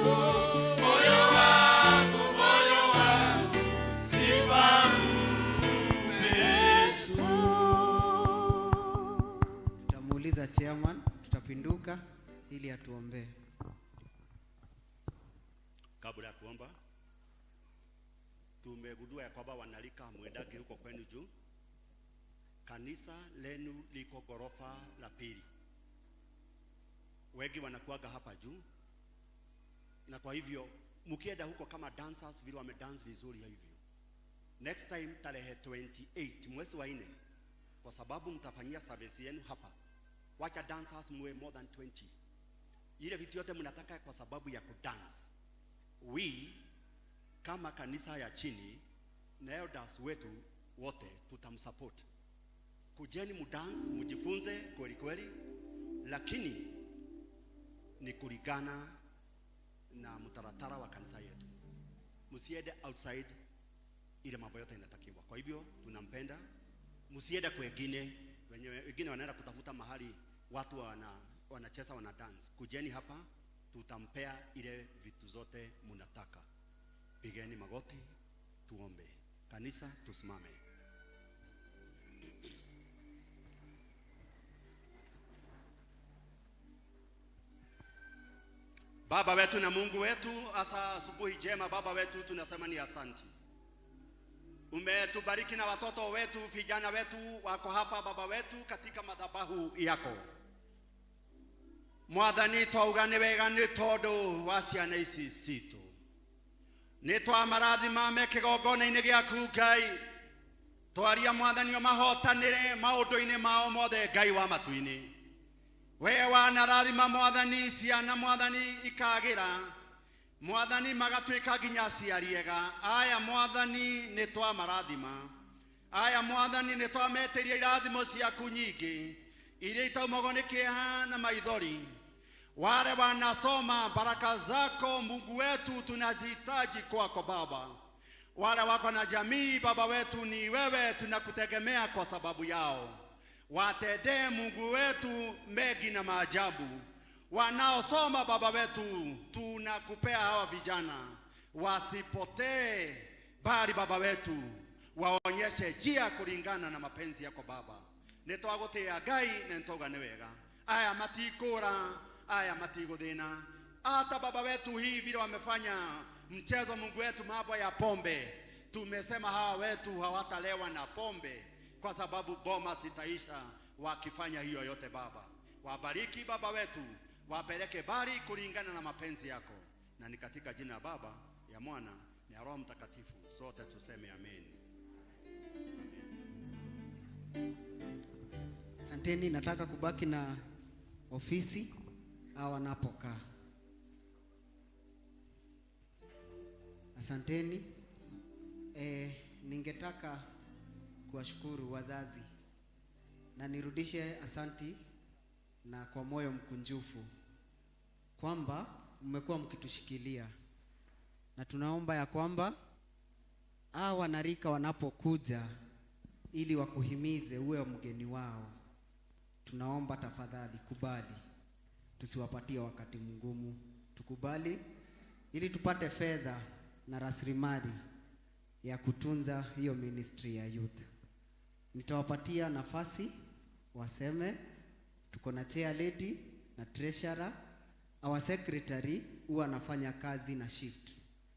S5: ili atuombee.
S16: Kabla ya kuomba, tumegundua ya kwamba wanalika mwendage huko kwenu juu. Kanisa lenu liko ghorofa la pili, wengi wanakuaga hapa juu, na kwa hivyo mkienda huko kama dancers vile wamedance vizuri hivyo, next time tarehe 28 mwezi wa 4, kwa sababu mtafanyia service yenu hapa, wacha dancers muwe more than 20. Ile vitu yote mnataka kwa sababu ya kudance. We kama kanisa ya chini na elders wetu wote tutamsupport. Kujeni mudance, mujifunze kweli kweli, lakini ni kulingana na mtaratara wa kanisa yetu. Msiende outside ile mambo yote inatakiwa. Kwa hivyo tunampenda, msiende kwengine, wengine wanaenda kutafuta mahali watu wanacheza wana dance. Kujeni hapa, tutampea ile vitu zote mnataka. Pigeni magoti tuombe. Kanisa tusimame. Baba wetu na Mungu wetu, hasa asubuhi njema Baba wetu, tunasema ni asanti. Umetubariki na watoto wetu, vijana wetu wako hapa Baba wetu katika madhabahu yako. Mwathani twauga nĩ wega nĩ tondũ wa ciana ici citũ. Nĩ twamarathima me kĩgongona-inĩ gĩaku Ngai. Twaria Mwathani ũmahotanĩre maũndũ-inĩ mao mothe Ngai wa matu-inĩ. We wanarathima Mwathani ciana Mwathani ikagĩra, Mwathani magatuĩka nginya aciari ega. Aya Mwathani nĩ twamarathima, aya Mwathani nĩ twametĩria irathimo ciaku nyingĩ iria itaumagwo nĩ kĩeha na maithori. Wale wanasoma, baraka zako Mungu wetu tunazihitaji kwako Baba. Wale wako na jamii Baba wetu, ni wewe tunakutegemea kwa sababu yao. Watendee Mungu wetu mengi na maajabu. Wanaosoma Baba wetu, tunakupea hawa vijana wasipotee, bali Baba wetu waonyeshe njia kulingana na mapenzi yako Baba. Nĩtwagũtĩĩa Ngai na nĩtwauga nĩ wega. Aya matikũra, aya matigũthĩna. Hata Baba wetu hii vile wamefanya mchezo Mungu wetu mambo ya pombe, tumesema hawa wetu hawatalewa na pombe kwa sababu boma zitaisha wakifanya hiyo yote Baba. Wabariki Baba wetu, wapeleke bali kulingana na mapenzi yako, na ni katika jina ya Baba, ya Mwana na ya Roho Mtakatifu, sote tuseme amen.
S5: Asanteni, nataka kubaki na ofisi au wanapokaa. Asanteni. Ningetaka kuwashukuru wazazi na nirudishe asanti na kwa moyo mkunjufu kwamba mmekuwa mkitushikilia, na tunaomba ya kwamba hawa wanarika wanapokuja ili wakuhimize uwe mgeni wao, tunaomba tafadhali kubali, tusiwapatie wakati mgumu, tukubali ili tupate fedha na rasilimali ya kutunza hiyo ministry ya youth. Nitawapatia nafasi waseme. Tuko na chair lady na treasurer. Our secretary huwa anafanya kazi na shift,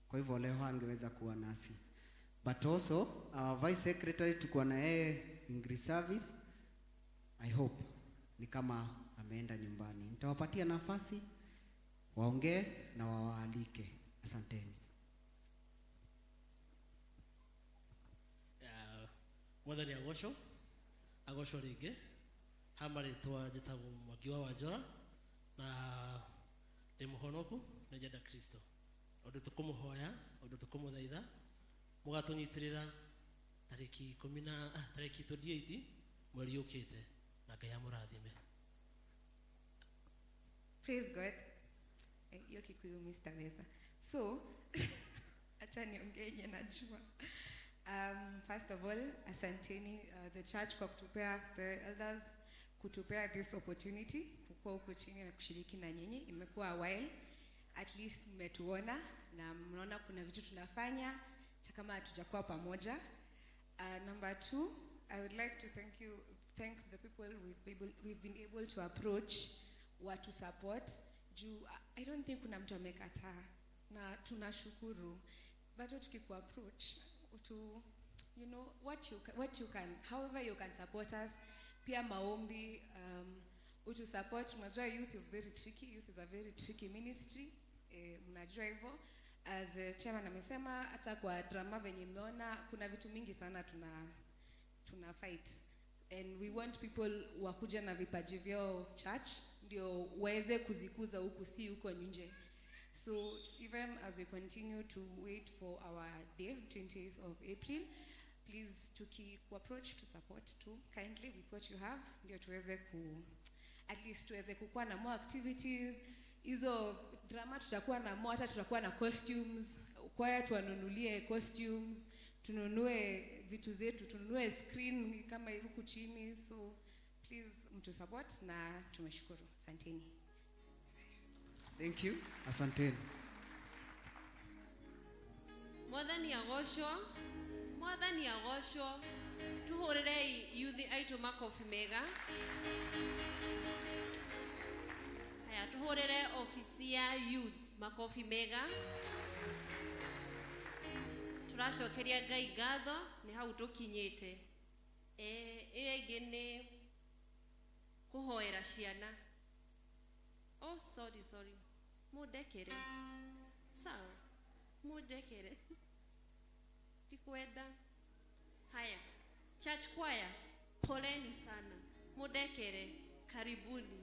S5: kwa hivyo leo angeweza kuwa nasi, but also our vice secretary tuko na yeye English service. I hope ni kama ameenda nyumbani. Nitawapatia nafasi waongee na wawaalike. Asanteni.
S17: Mwathani agocwo, agocwo rĩngĩ. Ha marĩtwa njĩtagwo Mwangi wa Wanjora na ndĩ mũhonoku, nĩ njenda Kristo. Ũndũ tũkũmũhoya, ũndũ tũkũmũthaitha, mũgatũnyitĩrĩra tarĩki ikũmi na, tarĩki 28 mweri ũkĩte, na Ngai amũrathime.
S18: Praise God. Hiyo Kikuyu mimi sitaweza. So, acha niongee yenye najua. First of all, asanteni the church kwa kutupea, the elders kutupea this opportunity kukua huko chini na kushiriki na nyinyi. Imekuwa a while, at least mmetuona na mnaona kuna vitu tunafanya hata kama hatujakuwa pamoja. Number two, I would like to thank the people we've been able to approach watu support juu I don't think kuna mtu amekataa na tunashukuru. Bado tukiku approach to, you know, what you can, however you can support us, pia maombi, utu support. Unajua youth is very tricky, youth is a very tricky ministry. Mnajua hivyo. As chairman amesema, hata kwa drama venye mmeona kuna vitu mingi sana tuna fight, and we want people wakuja na vipaji vyao church ndio waweze kuzikuza huku, si huko nje. So even as we continue to wait for our day, 20th of April, please tuki-approach to support too kindly with what you have, ndio tuweze ku at least tuweze kukuwa na more activities. Hizo drama tutakuwa na more, hata tutakuwa na costumes, kwaya tuwanunulie costumes, tununue vitu zetu, tununue screen kama hivi huku chini. So please mtu support na tumeshukuru. Asanteni.
S5: Thank you. Asanteni.
S1: Mwathani agocwo, Mwathani agocwo. Tuhũrĩrei yuthi aitũ makobi mega. Haya, tuhũrĩre ofici ya youth makobi mega. Tũracokeria Ngai ngatho nĩ hau tũkinyĩte. Ĩyo ĩngĩ nĩ kũhoera ciana. Oh, sorry, sorry. Mũndekere. Sawa. Mũndekere. Ndikwenda. Haya. Church choir, poleni sana. Mũndekere. Karibuni.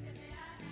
S15: Yeah.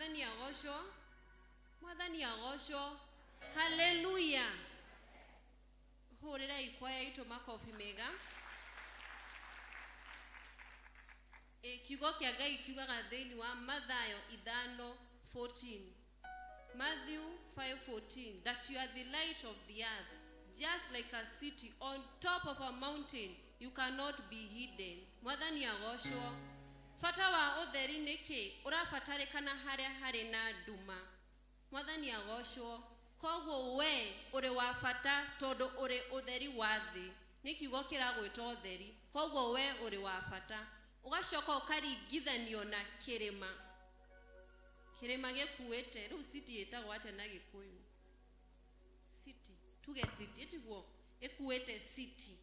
S1: Mwathani agocwo. Mwathani agocwo. Haleluya. Hũrĩrai kwaya itũ makobi mega. Kiugo kĩa Ngai kiugaga thĩinĩ wa Mathayo 5:14. Matthew 5:14, that you are the light of the earth, just like a city on top of a mountain, you cannot be hidden. Mwathani agocwo. Bata wa ũtheri nĩ kĩ? Ũrabatarĩkana harĩa harĩ na nduma. Mwathani agocwo. Koguo we ũrĩ wa bata tondũ ũrĩ ũtheri wa thĩ. Nĩ kiugo kĩragwĩta ũtheri. Koguo we ũrĩ wa bata. Ũgacoka ũkaringithanio na kĩrĩma. Kĩrĩma gĩkuĩte. Rĩu city ĩtagwo atĩa na Gĩkũyũ? City. Tuge city, tiguo? Ĩkuĩte city.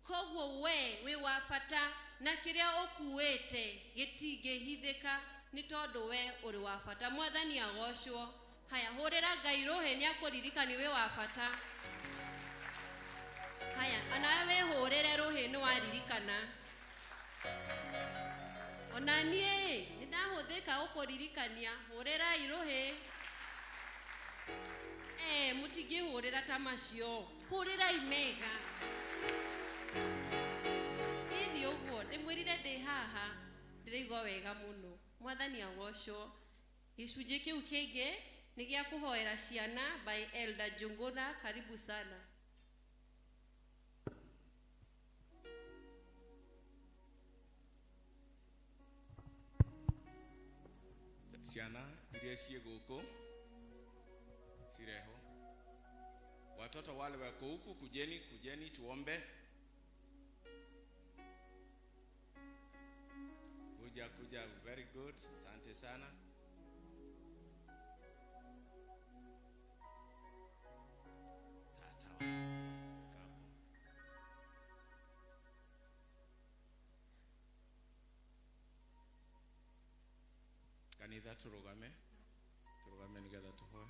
S1: Koguo we wĩ wa bata na kĩrĩa ũkuĩte gĩtingĩhithĩka nĩ tondũ we ũrĩ wa bata. Mwathani agocwo. Haya, hũrĩra Ngai rũhĩ nĩ akũririkani wĩ wa bata. Haya, onawe wĩhũrĩre rũhĩ nĩ waririkana. Ona niĩ nĩ ndahũthĩka gũkũririkania, hũrĩrai rũhĩ. Mũtingĩhũrĩra ta macio, hũrĩrai mega. Ĩni ũguo, ndĩmwĩrire ndĩ haha, ndĩraigua wega mũno. Mwathani agocwo. Gĩcunjĩ kĩu kĩngĩ nĩ gĩa kũhoera ciana by Elder Junguna. Karibu sana.
S6: Ciana iria ciĩ gũkũ cireho. Watoto wale wako huku, kujeni, kujeni tuombe. Kuja, kuja, very good. Asante sana. Sawa sawa. Kapo. Kanitha turugame. Turugame nigetha tuhoe.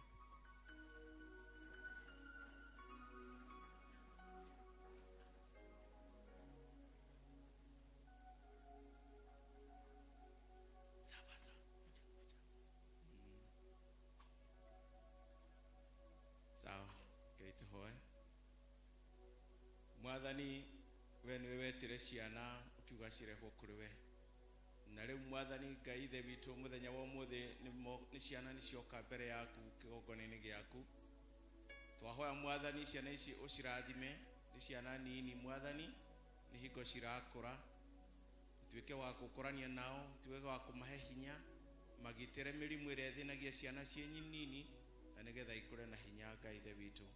S6: Sawa sawa. Sawa, okay, tuhoe. Mwathani, we nĩwe wetire ciana ũkiuga cirehwo kũrĩ we. Na rĩu Mwathani Ngai Ithe witũ mũthenya wa ũmũthĩ nĩ ciana nĩcioka mbere yaku kĩgongona-inĩ gĩaku. Twahoya Mwathani ciana ici ũcirathime, nĩ ciana nini Mwathani, nĩ hingo cirakũra. Ũtuĩke wa gũkũrania nao, ũtuĩke wa kũmahe hinya, magitĩre mĩrimũ ĩrĩa ĩthĩnagia ciana ciĩ nini, na nĩgetha ikũre na hinya Ngai Ithe witũ.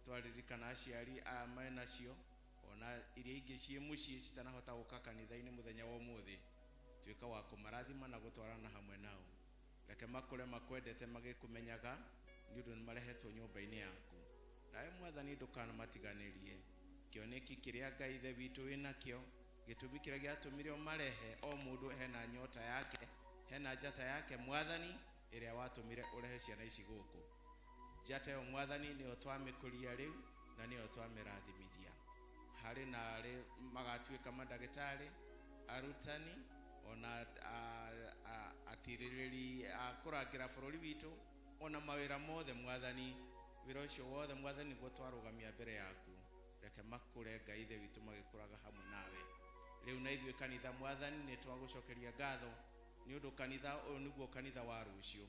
S6: Twaririkana aciari aya menacio, ona iria ingĩ ciĩ mũciĩ citanahota gũka kanitha-inĩ mũthenya wa ũmũthĩ. Tuĩka wa kũmarathima na gũtwarana hamwe nao. Reke makũre makwendete magĩkũmenyaga, nĩ ũndũ nĩmarehetwo nyũmba-inĩ yaku. Nawe Mwathani ndũkanamatiganĩrie. Kĩoneki kĩrĩa Ngai Ithe witũ wĩnakĩo, gĩtũmi kĩrĩa gĩatũmire ũmarehe, o mũndũ hena nyota yake, hena njata yake Mwathani, ĩrĩa watũmire ũrehe ciana ici gũkũ. Njata ĩyo Mwathani nĩyo twamĩkũria rĩu, na nĩyo twamĩrathimithia. Harĩ na arĩ magatuĩka mandagĩtarĩ, arutani, ona atirĩrĩri a kũrangĩra bũrũri witũ, ona mawĩra mothe Mwathani, wĩra ũcio wothe Mwathani nĩguo twarũgamia mbere yaku. Reke makũre Ngai Ithe witũ magĩkũraga hamwe nawe. Rĩu na ithuĩ kanitha Mwathani nĩ twagũcokeria ngatho, nĩ ũndũ kanitha ũyũ nĩguo kanitha wa rũciũ.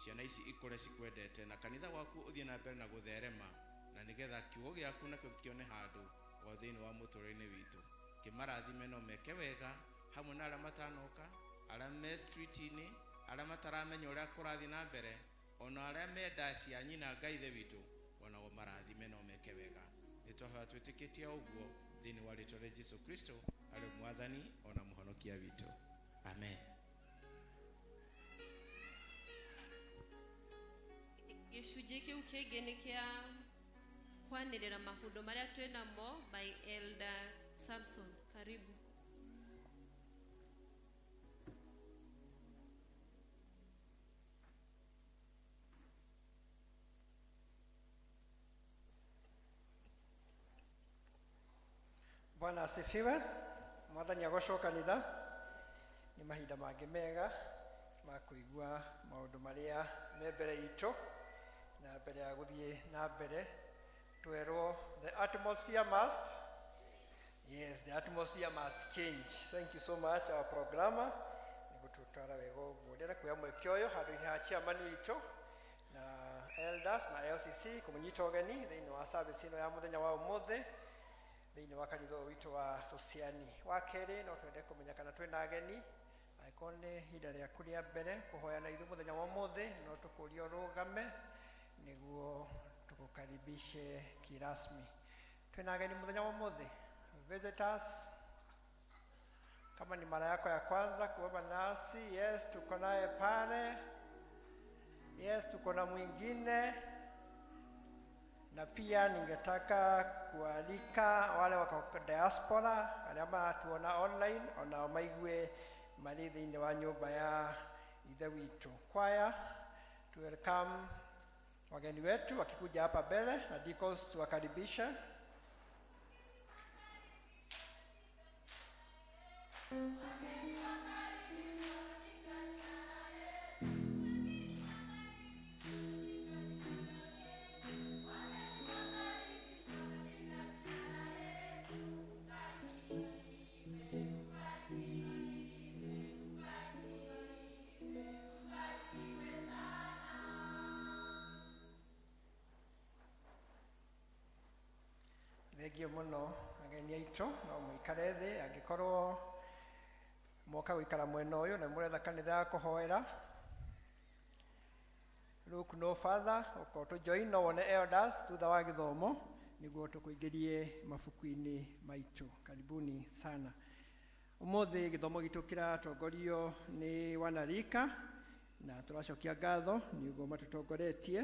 S6: Ciana ici ikũre cikwendete, na kanitha waku ũthiĩ na mbere na gũtherema, na nĩgetha kiugo gĩaku nakĩo kĩone handũ o thĩinĩ wa mũtũrĩre-inĩ witũ. Kĩmarathime no meke wega hamwe na arĩa matanoka, arĩa me street-inĩ, arĩa mataramenya ũrĩa kũrathiĩ na mbere, ona arĩa menda cia nyina Ngai Ithe witũ, onao marathime no meke wega. Nĩ twahoya twĩtĩkĩtie ũguo thĩinĩ wa rĩtwa rĩa Jesũ Kristo arĩ Mwathani ona Mũhonokia witũ. Amen.
S1: Gĩcunjĩ kĩu kĩngĩ nĩ kĩa kwanĩrĩra maũndũ marĩa twĩnamo by Elder Samson. Karibu.
S19: Bwana asifiwe. Mwathani agocwo kanitha. Nĩ mahinda mangĩ mega. Ma kũigua maũndũ marĩa me mbere itũ na mbere ya gũthiĩ na mbere twerwo the atmosphere must, yes, the atmosphere must change. Thank you so much, our programmer, nĩ gũtũtwara wega ũguo. Ndĩrenda kuoya mweke ũyũ handũ-inĩ ha chairman witũ na elders na LCC kũmũnyita ũgeni thĩinĩ wa service ĩno ya mũthenya wa ũmũthĩ thĩinĩ wa kanitha ũyũ witũ wa Sociani. Wa kerĩ, no twende kũmenya kana twĩna ageni. Angĩkorwo nĩ ihinda rĩaku rĩa mbere kũhoya na ithuĩ mũthenya wa ũmũthĩ, no tũkũrie ũrũgame nĩguo tũkũkaribishe kirasmi. Twĩna ageni mũthenya wa ũmũthĩ? Visitors, kama ni mara yako ya kwanza kuomba nasi, yes, tuko naye pale. Yes, tuko na mwingine. Na pia ningetaka kualika wale wako diaspora arĩa maratuona online onao maigue marĩ thĩinĩ wa nyũmba ya ithe witũ. Kwaya, to welcome wageni wetu wakikuja hapa mbele na deacons tuwakaribishe. Thengio mũno ageni aitũ, no mũikare thĩ. Angĩkorwo mwoka gũikara mwena ũyũ na mũretha kanitha ya kũhoera, look no further, ũkorwo tũ join no wone elders thutha wa gĩthomo nĩguo tũkũingĩrie mabuku-inĩ maitũ. Karibuni sana. Ũmũthĩ gĩthomo gitũ kĩratongorio nĩ wanarika na tũracokia ngatho nĩguo matũtongoretie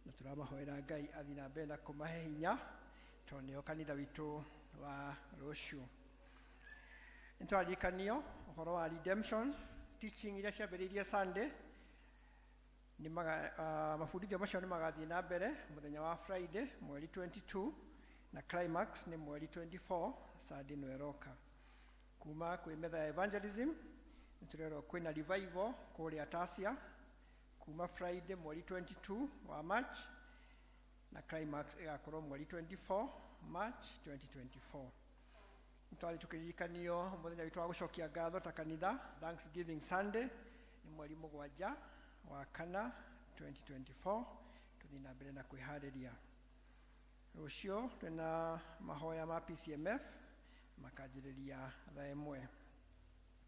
S19: na tũramahoera Ngai athiĩ na mbere na kũmahe hinya tondũ nĩo kanitha witũ wa rũciũ. Nĩ twaririkanio ũhoro wa redemption teaching iria ciambĩrĩirie Sunday. Nĩ mabundithio macio nĩ magathiĩ na mbere mũthenya wa Friday mweri 22 na climax nĩ mweri 24 Sunday ĩno ĩroka. Kuma kwĩ metha ya evangelism nĩ tũrerwo kwĩna revival kũrĩa Tasia kuma Friday mweri 22 wa March na climax ĩgakorwo mweri 24 March 2024. Nĩ twarĩ tũkĩririkanio mũthenya witũ wa gũcokia ngatho ta kanitha, Thanksgiving Sunday, nĩ mweri 7 wa 4 2024. Tũthiĩ na mbere na kwĩharĩria. Rũciũ twĩna mahoya ma PCMF makanjĩrĩria thaa 1.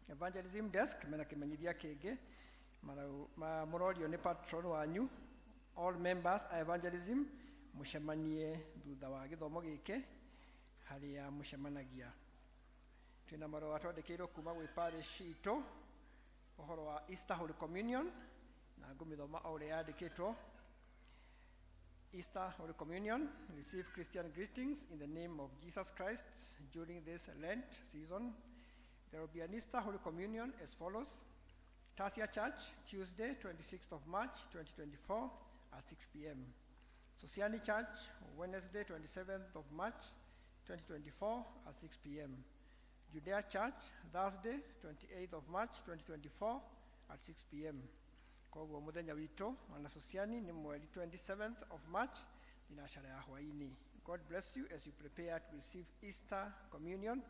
S19: Evangelism desk mena kĩmenyithia kĩngĩ. Mũrorio nĩ patron wanyu, all members a evangelism mũcemanie thutha wa gĩthomo gĩkĩ harĩa mũcemanagia. Twĩna marũa twandĩkĩirwo kuma gwĩ parish itũ ũhoro wa Easter Holy Communion na ngũmĩthoma o ũrĩa yandĩkĩtwo. Easter Holy Communion, receive Christian greetings in the name of Jesus Christ during this Lent season. There will be an Easter Holy Communion as follows. Tasia Church, Tuesday, 26th of March, 2024 at 6 p.m. Sosiani Church, Wednesday, 27th of March, 2024 at 6 p.m. Judea Church, Thursday, 28th of March, 2024 at 6 p.m. Koguo muthenya witũ ona Sosiani nĩ mweri 27th of March thinacara ya hwaini. God bless you as you prepare to receive Easter Communion.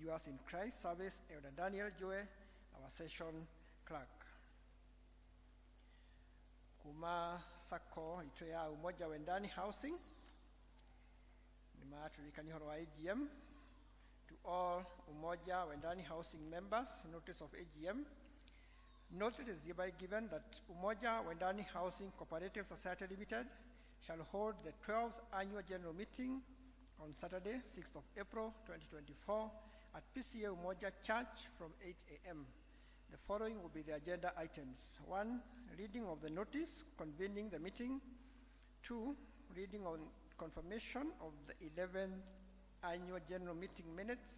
S19: Yours in Christ service, Elder Daniel Joe, our session clerk. Kuma sako itũ ya Umoja Wendani Housing nĩ maturirikania ũhoro wa AGM. To all Umoja Wendani Housing members, notice of AGM. Notice is hereby given that Umoja Wendani Housing Cooperative Society Limited shall hold the 12th Annual General Meeting on Saturday, 6th of April, 2024 at PCA Umoja Church from 8 a.m. The following will be the agenda items. 1, reading of the notice convening the meeting. 2, reading on confirmation of the 11th Annual General Meeting minutes.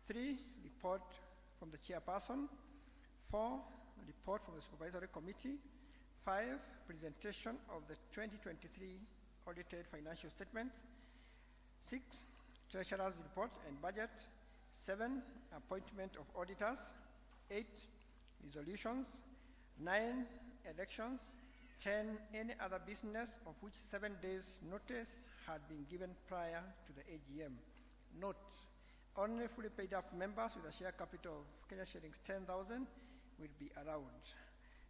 S19: 3, report from the chairperson. 4, report from the supervisory committee. 5, presentation of the 2023 audited financial statements. 6, treasurer's report and budget. 7, appointment of auditors. 8, resolutions. 9, elections. 10, any other business of which 7 days notice had been given prior to the AGM. Note, only fully paid up members with a share capital of Kenya shillings 10,000 will be allowed.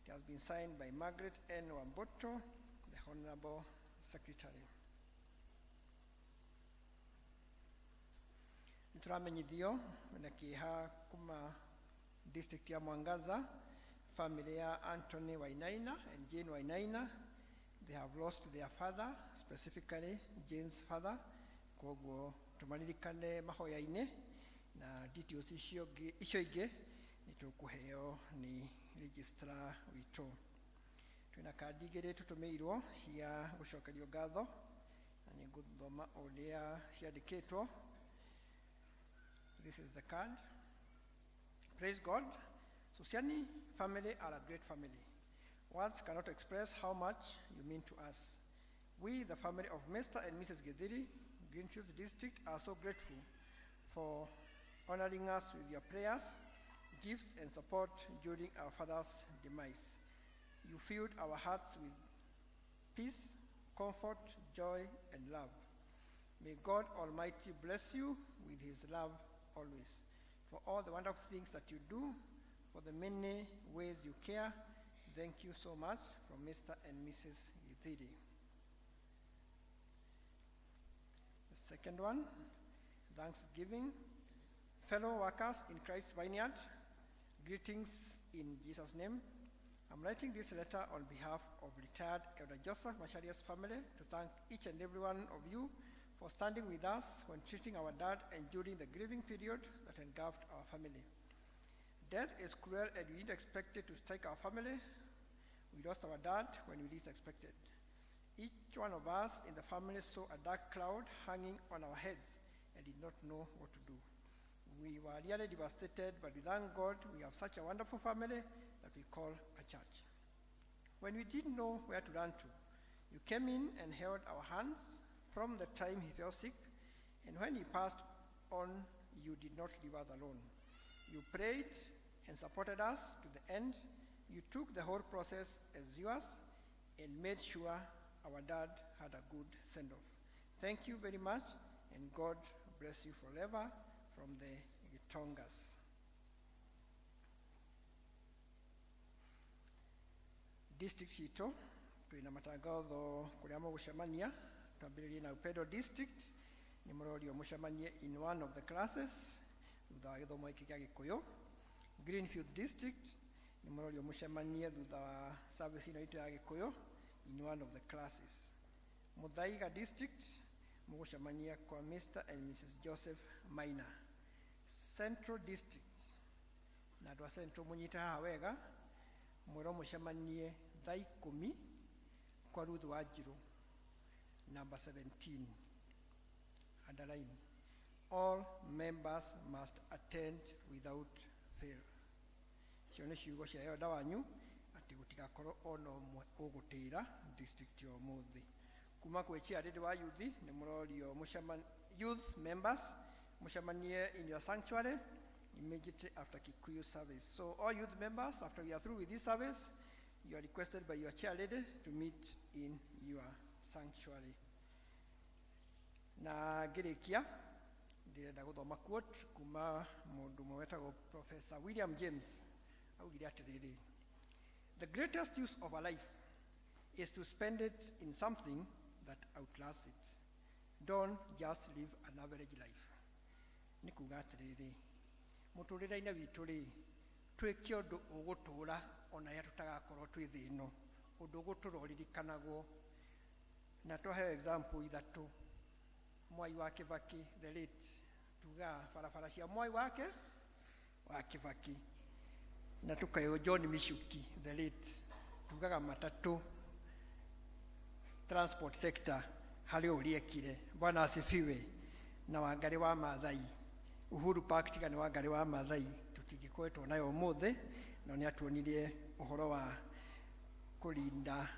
S19: It has been signed by Margaret N. Wamboto, the Honorable Secretary. Nĩtũramenyithio na kĩeha kuma district ya Mwangaza, family ya Anthony Wainaina and Jane Wainaina. They have lost their father, specifically Jane's father. Koguo tũmaririkane mahoya-inĩ na details icio ingĩ nĩtũkũheo nĩ registrar witũ. Twĩna kandi igĩrĩ tũtũmĩirwo cia gũcokerio ngatho na nĩngũthoma ũrĩa ciandĩkĩtwo. This is the card. Praise God. Susiani family are a great family. Words cannot express how much you mean to us. We, the family of Mr. and Mrs. Githiri, Greenfields District, are so grateful for honoring us with your prayers, gifts, and support during our father's demise. You filled our hearts with peace, comfort, joy, and love. May God Almighty bless you with his love always. For all the wonderful things that you do, for the many ways you care, thank you so much from Mr. and Mrs. Githiri. The second one, Thanksgiving. Fellow workers in Christ's Vineyard, greetings in Jesus' name. I'm writing this letter on behalf of retired Elder Joseph Macharia's family to thank each and every one of you for standing with us when treating our dad and during the grieving period that engulfed our family. Death is cruel and we didn't expect it to strike our family. We lost our dad when we least expected. Each one of us in the family saw a dark cloud hanging on our heads and did not know what to do. We were really devastated, but we thank God we have such a wonderful family that we call a church. When we didn't know where to run to, you came in and held our hands from the time he fell sick, and when he passed on, you did not leave us alone. You prayed and supported us to the end. You took the whole process as yours and made sure our dad had a good send-off. Thank you very much, and God bless you forever from the Gitongas. District citũ twĩna matangatho kũrĩa mũgũcemania. Twambĩrĩrie na Upendo District, nĩ mũrorio mũcemanie in one of the classes thutha wa gĩthomo gĩkĩ gĩa Gĩkũyũ. Greenfields District nĩ mũrorio mũcemanie thutha wa service ĩno itũ ya Gĩkũyũ in one of the classes. Muthaiga District mũgũcemania kwa Mr. and Mrs. Joseph Maina. Central District, na andũ a Central mũnyite haha wega, mwĩrwo mũcemanie thaa 10 kwa Ruth Wanjiru, number 17. Underline, all members must attend without fail. Icio nĩ ciugo cia elder wanyu atĩ gũtigakorwo ona ũmwe ũgũtĩra district ya ũmũthĩ. Kuma kwĩ chairlady wa youth nĩ mũrorio youth members mũcemanie in your sanctuary immediately after Kikuyu service. So all youth members, after we are through with this service, you are requested by your chairlady to meet in your sanctuary. Na ngĩrĩkia ndĩrenda gũthoma quote kuma mũndũ ũmwe wetagwo Professor William James. Augire atĩrĩrĩ, the greatest use of a life is to spend it in something that outlasts it. Don't just live an average life. Nĩ kuga atĩrĩrĩ, mũtũrĩre-inĩ witũ rĩ, twĩke ũndũ ũgũtũra ona rĩrĩa tũtagakorwo twĩ thĩ ĩno, ũndũ ũgũtũra ũririkanagwo. Na twaheo example ithatũ, Mwai wa Kibaki the late, tugaga barabara cia Mwai wake wa Kibaki, na tukaheo John Michuki the late, tugaga matatũ transport sector harĩ ũrĩa ekire. Bwana asifiwe. Na Wangari wa Maathai, Uhuru Park tiga nĩ Wangari wa Maathai tũtingĩkoretwo nayo ũmũthĩ, no nĩ atuonirie ũhoro wa kũrinda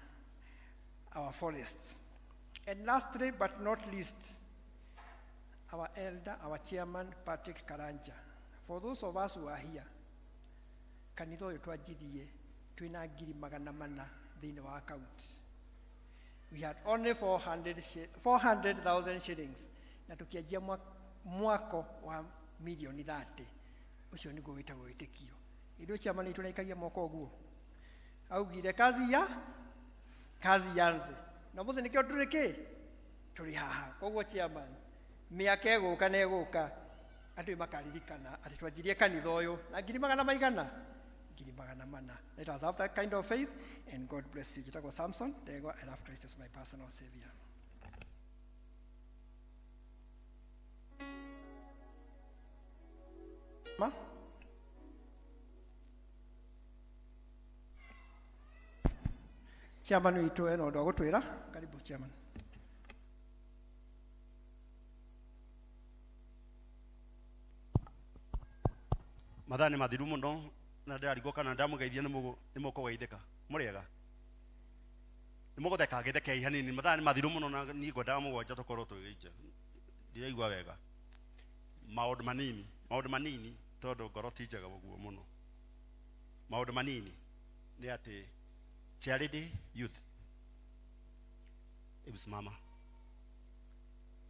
S19: our forests. And lastly but not least, our elder, our chairman, Patrick Karanja. For those of us who are here, kanitha ũyũ twanjirie Twĩna 400,000 thĩinĩ wa account. We had only 400,000 shillings na tũkĩanjia mwako wa milioni 30. Ũcio nĩguo wĩtagwo wĩtĩkio. Ithuĩ chairman witũ nĩaikagia moko ũguo, augire kazi ya kazi yanze, na mũthĩ nĩkĩo tũrĩ kĩ tũrĩ haha. Koguo chairman, mĩaka ĩgũka na ĩgũka, andũ nĩ makaririkana atĩ twanjirie kanitha ũyũ na ngiri magana maigana, 400,000. Let us have that kind of faith, and God bless you. Njĩtagwo Samson Ndegwa. I love Christ as my personal savior. Ma? Chairman witũ ena ũndũ wa gũtwĩra. Karibu, chairman.
S16: Mathaa nĩ mathiru mũno na ndĩrarigwo kana ndamũgeithia nĩ mũkũgeithĩka. Mũrĩega? Nĩ mũgũtheka? Gĩthekei hanini. Mathaa nĩ mathiru mũno na niĩ ngwendaga 7 tũkorwo twĩ nja. Ndiraigua wega. Maũndũ manini, maũndũ manini, tondũ ngoro ti njega ũguo mũno. Maũndũ manini nĩ atĩ Charity Youth, hebu simama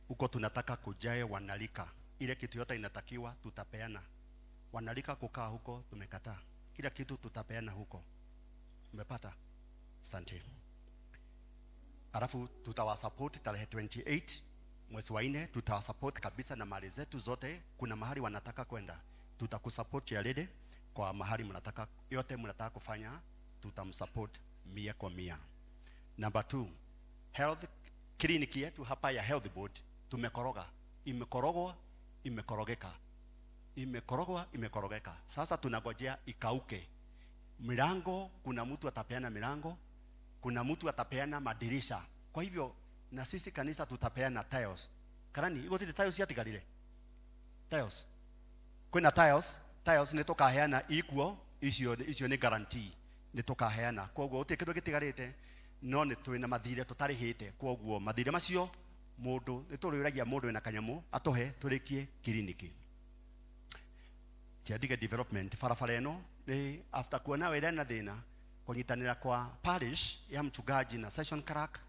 S16: huko, tunataka kujae wanalika, ile kitu yote inatakiwa tutapeana. Wanalika kukaa huko tumekataa, kila kitu tutapeana huko. Umepata? Asante. Alafu tutawasupport tarehe 28 mwezi wa 4, tutawasupport kabisa na mali zetu zote. Kuna mahali wanataka kwenda, tutakusupport Charity kwa mahali mnataka yote mnataka kufanya, tutamsupport 100%. Number 2, health clinic yetu hapa ya health board tumekoroga, imekorogwa, imekorogeka, imekorogwa, imekorogeka. Sasa tunagojea ikauke. Milango, kuna mtu atapeana milango, kuna mtu atapeana madirisha. Kwa hivyo na sisi kanisa tutapeana tiles. Karani, iko tete tiles yatigarire. Tiles. Kwina tiles, tiles ni tukaheana ikuo, icio ni guarantee. Ni tukaheana. Koguo uti kindu gitigarite, no ni twina mathire tutarihite. Koguo mathire macio mundu ni turiragia mundu wina kanyamu atuhe turikie kiriniki. Kiandige development barabara ĩno ni after kuona wĩra na thĩna kũnyitanĩra kwa parish ya mchungaji na session clerk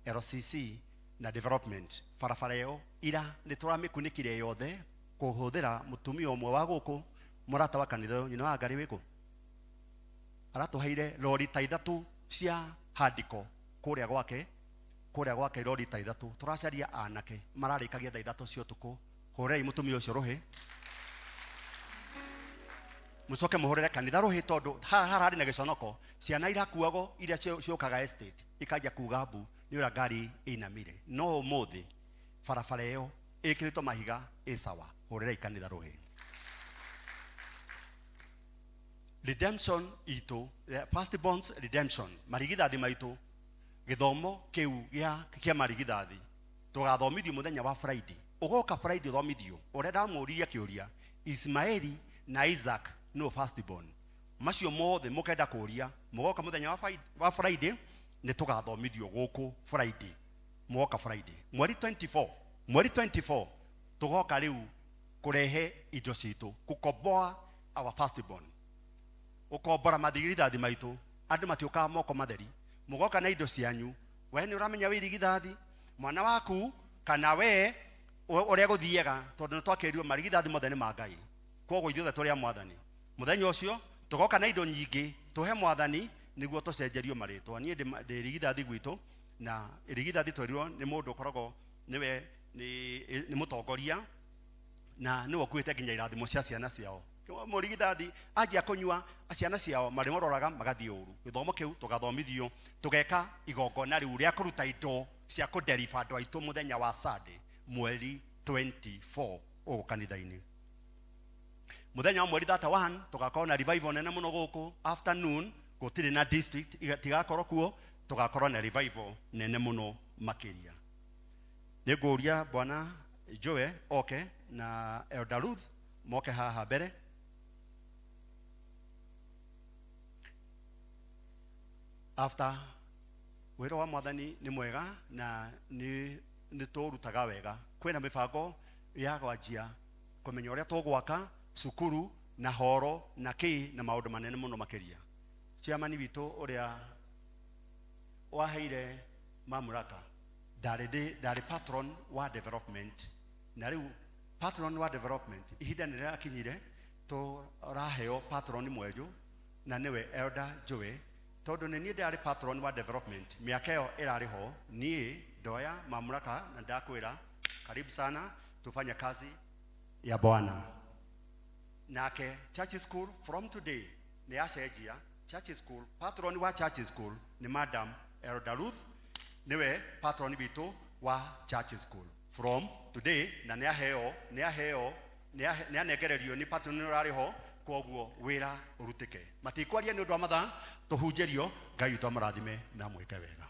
S16: LCC na development barabara ĩyo ira nĩ tũramĩkunĩkire yothe kũhũthĩra mũtumia ũmwe wa gũkũ mũrata wa kanitha ũyũ, nyina wa Ngarĩ wĩkũ, aratũheire lori ta 3 cia handiko kũrĩa gwake, kũrĩa gwake lori ta 3. Tũracaria anake mararĩkagia thaa 3 cia ũtukũ. Hũrei mũtumia ũcio rũhĩ, mucoke muhurire kanitha ruhi, tondu haha harari na giconoko, ciana irakuago iria ciukaga estate ikanjia kuga mbu ni uria ngari inamire. No umuthi barabara iyo ikiritwo mahiga ĩ sawa. Hurire kanitha ruhi. Redemption itu, the first bonds redemption, marigithathi maitu, githomo kiu gia marigithathi tugathomithio muthenya wa Friday. Ugoka Friday uthomithio uria ndamuririe kiuria Ismaeli na Isaac no first born. Macio mothe mukenda kuria mugoka muthenya wa Friday ni tugathomithio guku Friday. Mugoka Friday mweri 24, mweri 24 tugoka riu kurehe indo citu, kukomboa our first born, ukombora mathigithathi maitu. Andu matiukaga moko matheri, mugoka na indo cianyu. We ni uramenya wi irigithathi mwana waku kana we uria guthiaga, tondu ni twakirirwo marigithathi mothe ni ma Ngai. Koguo ithuothe tũrĩ a Mwathani. Mũthenya ũcio tũgoka na indo nyingĩ tũhe Mwathani nĩguo tũcenjerio marĩtwa. Niĩ ndĩ irigithathi gwitũ, na irigithathi twerirwo nĩ mũndũ ũkoragwo nĩwe nĩ mũtongoria na nĩwe ũkuĩte nginya irathimo cia ciana ciao. Mũrigithathi anjia kũnyua ciana ciao marĩmũroraga magathiĩ ũru. Gĩthomo kĩu tũgathomithio, tũgeka igongona rĩu rĩa kũruta indo cia kũdeliver andũ aitũ mũthenya wa Sunday mweri 24 ũgũ kanitha-inĩ. Mũthenya wa mweri 31 tũgakorwo na revival nene mũno gũkũ afternoon, gũtirĩ na district tigakorwo kuo, tũgakorwo na revival nene mũno makĩria. Nĩngũria Bwana Joe oke na Elder Ruth moke haha mbere. After wĩra wa Mwathani nĩ mwega na nĩ tũrutaga wega. Kwĩna mĩbango ya kwanjia kũmenya ũrĩa tũgwaka cukuru na horo na kĩ na maũndũ manene mũno makĩria. Chairman witũ ũrĩa waheire mamlaka ndarĩ patron wa development, na rĩu patron wa development ihinda nĩ rĩrakinyire tũraheo patron mwerũ na nĩwe Elder Joe, tondũ nĩ niĩ ndarĩ patron wa development mĩaka ĩyo ĩrarĩ ho. Niĩ ndoya mamlaka na ndakwĩra karibu sana tufanye kazi ya Bwana. Nake church school from today nĩ yacenjia. Church school, patron wa church school nĩ Madam Elder Ruth, nĩwe patron witũ wa church school from today, na nĩ aheo nĩ aheo nĩ anengererio nĩ patron ũrarĩ ho, koguo wĩra ũrutĩke. Matikwaria nĩ ũndũ wa mathaa, tũhunjĩrio. Ngai witũ amũrathime na mwĩke wega.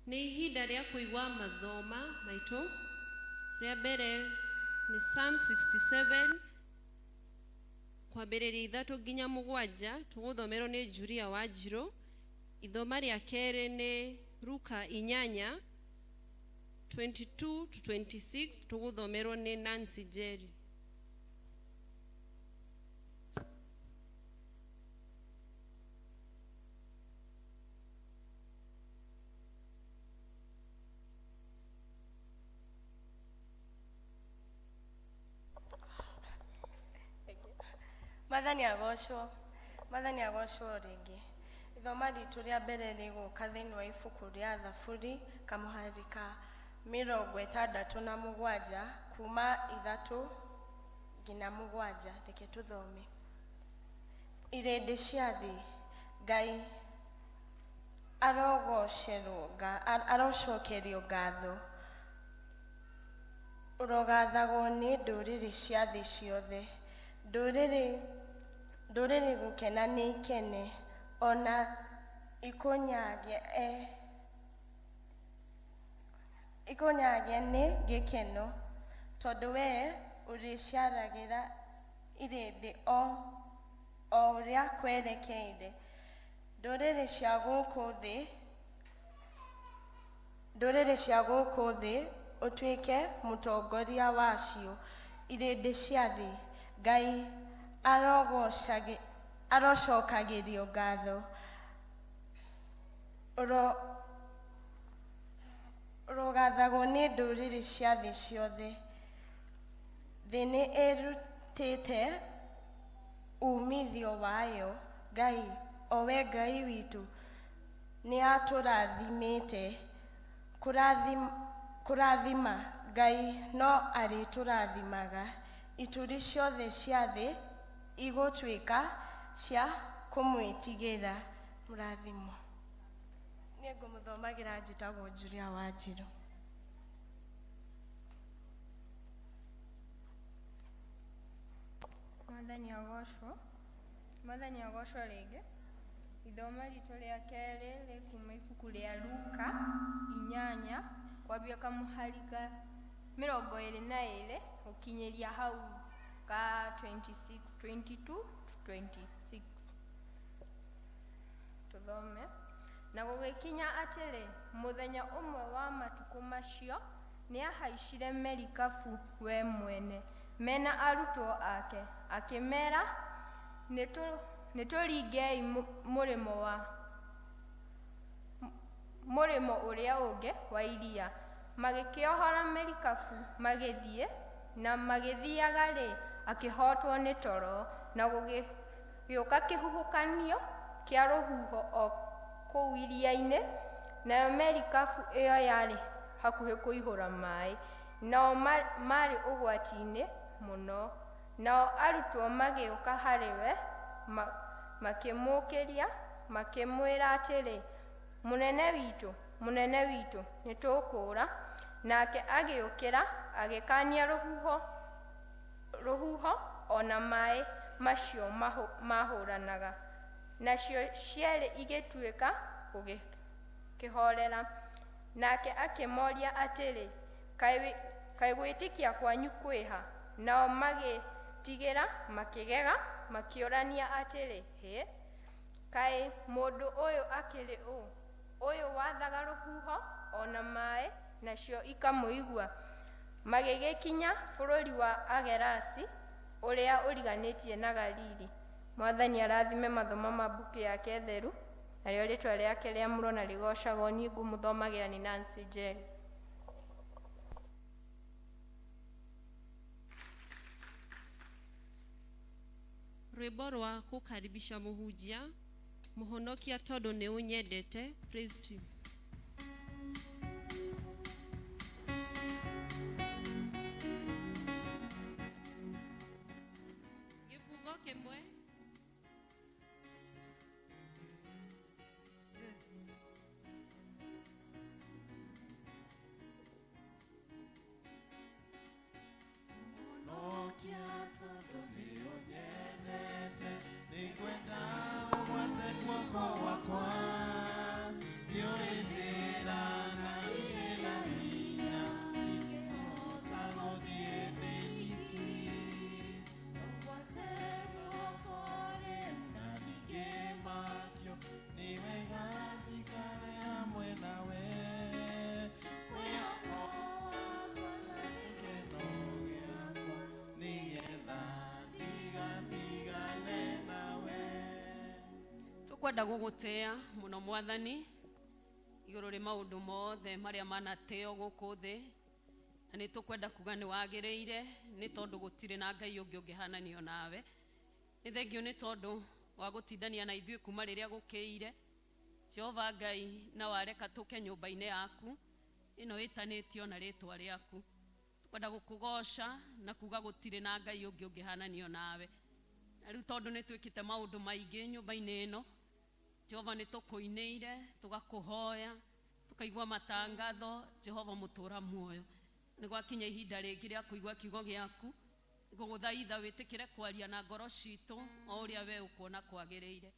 S1: Nĩ ihinda rĩa kũigua mathoma maitũ. Rĩa mbere nĩ Psalm 67 kwambĩrĩria 3 nginya 7, tũgũthomerwo nĩ Julia Wanjirũ. Ithoma rĩa kerĩ nĩ Luka 8 22 to 26, tũgũthomerwo nĩ Nancy Jerry.
S20: Mwathani agocwo, Mwathani agocwo rĩngĩ. Ithoma ritũ rĩa mbere rĩgũka thĩinĩ wa ibuku rĩa Thaburi kamũhari ka 67 kuma 3 nginya 7. Reke tũthome. Irĩndĩ cia thĩ, Ngai arocokerio ngatho, ũrogathagwo nĩ ndũrĩrĩ cia thĩ ciothe. Ndũrĩrĩ gũkena nĩ ikene, ona ikũnyage nĩ gĩkeno, tondũ we ũrĩciaragĩra irĩndĩ o ũrĩa kwerekeire. Ndũrĩrĩ cia gũkũ thĩ ũtuĩke mũtongoria wacio. Irĩndĩ cia thĩ, Ngai arocokagĩrio ngatho, ũrogathagwo nĩ ndũrĩrĩ cia thĩ ciothe. Thĩ nĩ ĩrutĩte uumithio wayo, Ngai, o we Ngai witũ, nĩatũrathimĩte. Kũrathima Ngai no arĩtũrathimaga, ituri ciothe cia thĩ igũtuĩka cia kũmwĩtigĩra. Mũrathimwo. Niĩ ngũmũthomagĩra njĩtagwo Julia Wanjirũ.
S11: Mwathani agocwo, Mwathani agocwo rĩngĩ. Ithoma ritũ rĩa kerĩ rĩkuma ibuku rĩa Luka 8 kwambia kamũhari ka 22 gũkinyĩria hau ka 26, 22 to 26. Tũthome. Na gũgĩkinya atĩrĩ, mũthenya ũmwe wa matukũ macio nĩahaicire merikabu we mwene mena arutwo ake, akĩmera, nĩtũringei mũrĩmo ũrĩa ũngĩ wa iria. Magĩkĩohora merikabu magĩthiĩ, na magĩthiaga-rĩ, akĩhotwo nĩ toro, na gũgĩũka kĩhuhũkanio kĩa rũhuho o kũu iria-inĩ, nayo merikabu ĩyo yarĩ hakuhĩ kũihũra maĩ, nao marĩ ũgwati-inĩ mũno. Nao arutwo magĩũka harĩ we, makĩmũũkĩria, makĩmwĩra atĩrĩ, Mũnene witũ, mũnene witũ, nĩtũkũũra. Nake agĩũkĩra, agĩkaania rũhuho ona maĩ macio mahũranaga, nacio cierĩ igĩtuĩka gũgĩkĩhorera. Nake akĩmoria atĩrĩ, kaĩ gwĩtĩkia kwanyu kwĩha? Nao magĩtigĩra, makĩgega, makĩũrania atĩrĩ, hĩ, kaĩ mũndũ ũyũ akĩrĩ ũ, ũyũ wathaga rũhuho ona maĩ Nacio ikamũigua. Magĩgĩkinya bũrũri wa Agerasi ũrĩa ũriganĩtie na Galili. Mwathani arathime mathomo ma mbuku yake theru, narĩo rĩtwa rĩake rĩamũrwo na rĩgoocagwo. Niĩ ngũmũthomagĩra nĩ Nancy Njeri.
S1: Rwĩmbo rwa kũkaribisha mũhunjia mũhonokia tondũ nĩ ũnyendete. Praise team. Gĩbungo kĩmwe.
S15: Mũhonokia tondũ nĩ ũnyendete, nĩngwenda ũgwate guoko gwakwa. Nĩũĩ njĩra na irĩ na hinya, ndingĩhota gũthiĩ ndĩ nyiki. Ũgwate guoko rĩu na ndingĩmakio, nĩ wega njikare hamwe nawe. Mwĩhoko wakwa na gĩkeno gĩakwa, nĩgetha ndigatigane nawe.
S16: Tukwenda gũgũtĩa mũno mwathani igũrũ rĩ maũndũ mothe marĩa manatĩo gũkũ thĩ, na nĩ tũkwenda kuga nĩ wagĩrĩire nĩ tondũ gũtirĩ na Ngai ũngĩ ũngĩhananio nawe. Nĩ thengio nĩ tondũ wa gũtindania na ithuĩ kuma rĩrĩa gũkĩire Jehova Ngai, na wareka tũke nyũmba-inĩ yaku ĩno ĩtanĩtio na rĩtwa rĩaku. Tũkwenda gũkũgoca na kuga gũtirĩ na Ngai ũngĩ ũngĩhananio nawe. Na rĩu tondũ nĩ twĩkĩte maũndũ maingĩ nyũmba-inĩ ĩno Jehova, nĩ tũkũinĩire tũgakũhoya tũkaigua matangatho. Jehova mũtũra muoyo, nĩ gwakinya ihinda rĩngĩ rĩa kũigua kiugo gĩaku. Ngũgũthaitha wĩtĩkĩre kwaria na ngoro citũ o ũrĩa we ũkuona kwagĩrĩire.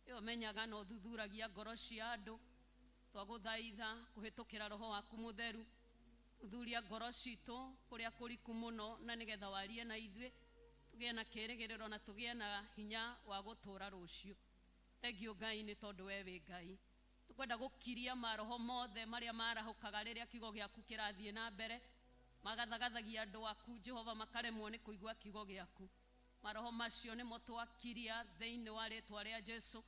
S16: Ĩyo menyaga na ũthuthuragia ngoro cia andũ. Twagũthaitha kũhĩtũkĩra roho waku mũtheru, thuthuria ngoro citũ kũrĩa kũriku mũno, na nĩgetha warie na ithuĩ tũgĩe na kĩĩrĩgĩrĩro na tũgĩe na hinya wa gũtũũra rũciũ. Thengio Ngai nĩ tondũ we wĩ Ngai. Tũkwenda gũkiria maroho mothe marĩa marahũkaga rĩrĩa kiugo gĩaku kĩrathiĩ na mbere, magathagathagia andũ aku Jehova makaremwo nĩ kũigua kiugo gĩaku. Maroho macio nĩmo twakiria thĩinĩ wa rĩtwa rĩa Jesu,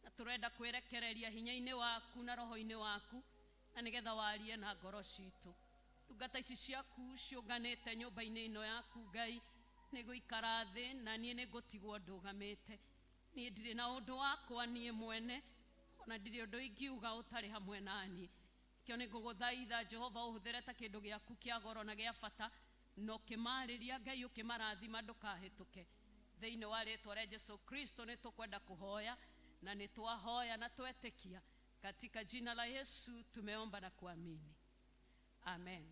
S16: na tũrenda kwĩrekereria hinya-inĩ waku na roho-inĩ waku, na nĩgetha warie na ngoro citũ. Ndungata ici ciaku ciũnganĩte nyũmba-inĩ ĩno yaku Ngai, nĩngũikara thĩ na niĩ nĩngũtigwo ndũgamĩte. Niĩ ndirĩ na ũndũ wakwa niĩ mwene, ona ndirĩ ũndũ ingiuga ũtarĩ hamwe na niĩ. Kĩo nĩngũgũthaitha Jehova ũhũthĩre ta kĩndũ gĩaku kĩa goro na gĩa bata, na ũkĩmarĩria Ngai ũkĩmarathima ndũkahĩtũke. Thĩinĩ wa rĩtwa rĩa Jesu Kristo nĩ tũkwenda kũhoya, na nĩ twahoya na twetĩkia. Katika jina la Yesu tumeomba na kuamini. Amen.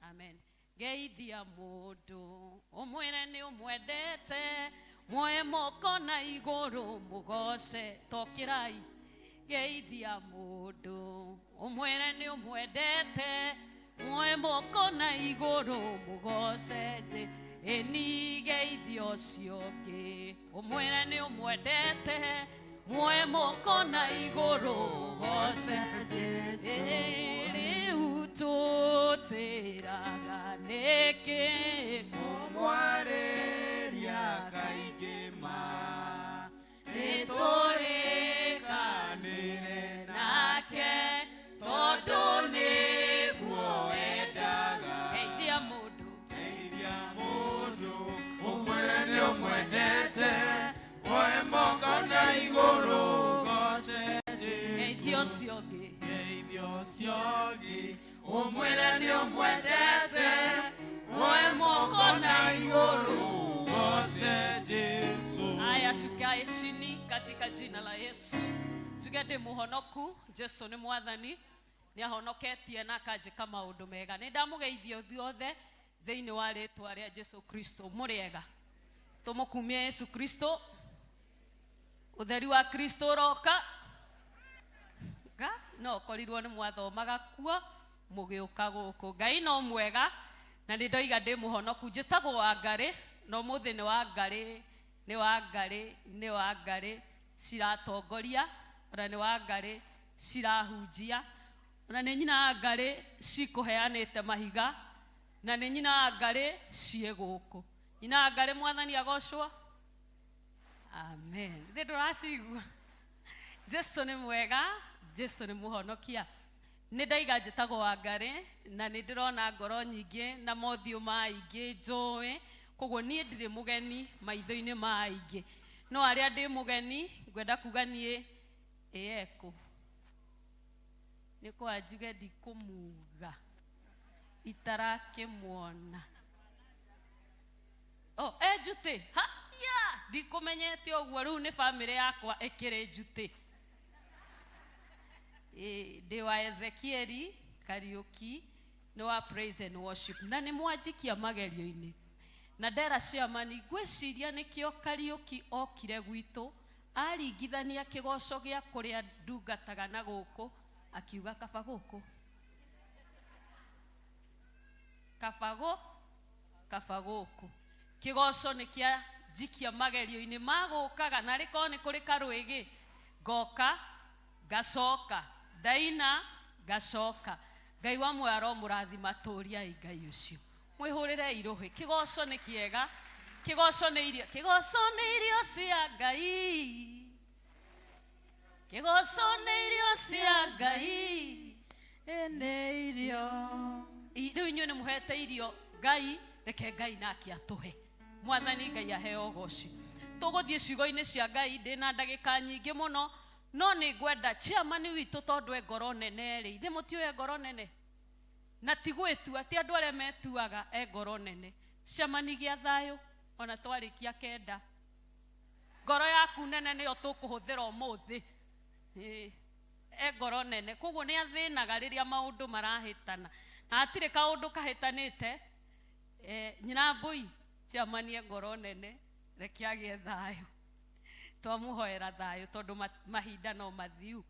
S16: Amen. Geithia mũndũ ũmwĩre nĩ ũmwendete, muoe moko na igũrũ mũgoce tokĩrai. Geithia mũndũ ũmwĩre nĩ ũmwendete, muoe moko na igũrũ mũgoce ĩni. Geithia ũcio ũngĩ ũmwĩre nĩ ũmwendete, muoe moko na igũrũ mũgoce Jesũ. Rĩu tũtĩraga nĩkĩ
S15: Kũmwarĩria kaingĩ ma, nĩtũrĩkanĩre
S16: nake tondũ nĩguo endaga. Geithia mũndũ,
S15: geithia mũndũ ũmwĩre nĩ ũmwendete, woe moko na igũrũ goce Jesũ.
S16: Geithia ũcio ũngĩ,
S15: geithia ũcio ũngĩ ũmwĩre nĩ ũmwendete, woe moko na igũrũ goce Jesũ.
S16: Haya, tukae chini katika jina la Yesu. Tuge ndĩ mũhonoku, Jesu nĩ mwathani, nĩ ahonoketie na akanjĩka maũndũ mega. Nĩ ndamũgeithia ithuothe thĩinĩ wa rĩtwa rĩa Jesu Kristo. Mũrĩega, tũmũkumie Yesu Kristo. Ũtheri wa Kristo ũroka. Nga no ũkorirwo nĩ mwathomaga kuo mũgĩũka gũkũ. Ngai no mwega, na nĩ ndoiga ndĩ mũhonoku. Njĩtagwo Wangarĩ, na ũmũthĩ nĩ Wangarĩ, nĩ Wangarĩ, nĩ Wangarĩ ciratongoria, ona nĩ Wangarĩ cirahunjia.
S21: Ona nĩ nyina wa ngarĩ cikũheanĩte mahiga, na nĩ nyina wa ngarĩ ciĩ gũkũ. Nyina wa ngarĩ, mwathani agocwo. Amen. Thĩ ndũracigua. Jesu nĩ mwega, Jesu nĩ mũhonokia. Nĩ ndaiga njĩtagwo Wangarĩ, na nĩ ndĩrona ngoro nyingĩ na mothiũ ma aingĩ njũĩ, koguo niĩ ndirĩ mũgeni maitho-inĩ ma aingĩ. No arĩa ndĩ mũgeni, ngwenda kuga niĩ ĩekũ. Nĩ kwa njuge ndikũmuga itarakĩmuona. Oh, e njutĩ. Haya, ndikũmenyete ũguo, rĩu nĩ bamĩrĩ yakwa ĩkĩrĩ njutĩ. Ndĩ wa Ezekieli Kariuki, nĩ wa praise and worship, na nĩ mwanjikia magerio-inĩ. Na ndera ciamani, ngwĩciria nĩkĩo Kariuki okire gwitũ, aringithania kĩgoco gĩa kũrĩa ndungataga na gũkũ, akiuga kaba gũkũ. Kaba gũ, kaba gũkũ. Kĩgoco nĩ kĩa njikia magerio-inĩ magũkaga, na rĩkorwo nĩ kũrĩ karwĩgĩ, ngoka, ngacoka, ndaina, ngacoka. Ngai wa muoyo aromũrathima, tũriai Ngai ũcio. Mwĩhũrĩre irũhĩ. Kĩgoco nĩ kĩega, kĩgoco nĩ irio, kĩgoco nĩ irio cia Ngai. Kĩgoco nĩ irio cia Ngai.
S15: Nĩ irio.
S21: Rĩu inyuĩ nĩ mũhete irio Ngai, reke Ngai nake atũhe. Mwathani Ngai aheo ũgoci. Tũgũthiĩ ciugo-inĩ cia Ngai, ndĩna ndagĩka nyingĩ mũno, no nĩ ngwenda chairman witũ tondũ e ngoro nene rĩ, ithe mũtiũĩ e ngoro nene? Na ti gwĩtua, ti andũ arĩa metuaga e ngoro nene. Chairman gĩa thayũ, ona twarĩkia kenda. Ngoro yaku nene nĩyo tũkũhũthĩra ũmũthĩ. E ngoro nene. Koguo nĩ athĩnaga rĩrĩa maũndũ marahĩtana. Na hatirĩ kaũndũ kahĩtanĩte. Nyina mbũi, chairman e ngoro nene, reke agĩe thayũ. Twamũhoera thayũ tondũ mahinda no mathiu.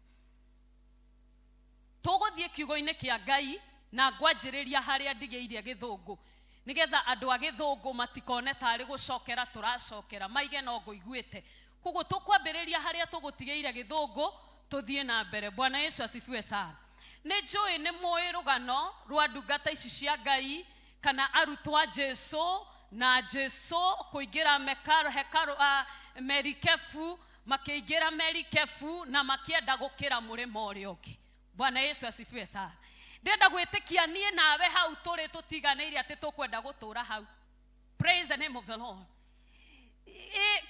S21: Tũgũthiĩ kiugo-inĩ kĩa Ngai na ngwanjĩrĩria harĩa ndigĩirie gĩthũngũ, nĩgetha andũ a gĩthũngũ matikone tarĩ gũcokera tũracokera, maige no ngũiguĩte. Koguo tũkwambĩrĩria harĩa tũgũtigĩire gĩthũngũ, tũthiĩ na mbere. Bwana Yesu asifiwe sana. Nĩ njũĩ nĩ mũĩ rũgano rwa ndungata ici cia Ngai kana arutwo a Jesu na Jesu kũingĩra hekaru, merikebu, makĩingĩra merikebu na makĩenda gũkĩra mũrĩmo ũrĩa ũngĩ. Bwana Yesu asifiwe sana. Ndĩrenda gwĩtĩkia niĩ nawe hau tũrĩ tũtiganĩire atĩ tũkwenda gũtũra hau. Praise the name of the Lord.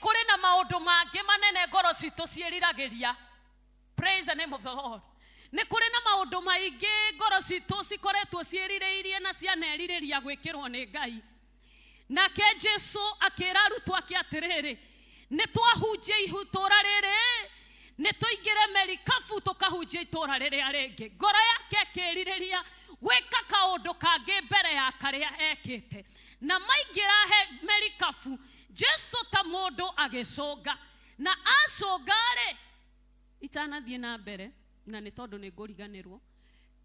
S21: Kũrĩ na maũndũ mangĩ manene ngoro citũ ciĩriragĩria. Praise the name of the Lord. Nĩ kũrĩ na maũndũ maingĩ ngoro citũ cikoretwo ciĩrirĩirie na cianerirĩria gwĩkĩrwo nĩ Ngai. Nake Jesu akĩra arutwo ake atĩrĩrĩ, nĩ twahunjia itũũra rĩrĩ, nĩ tũingĩre merikabu tũkahunjia itũũra rĩrĩa rĩngĩ. Ngoro yake ĩkĩrirĩria gwĩka kaũndũ kangĩ mbere ya karĩa ekĩte. Na maingĩra he merikabu, Jesu ta mũndũ agĩcũnga. Na acũnga-rĩ, itanathiĩ na mbere, na nĩ tondũ nĩ ngũriganĩrwo,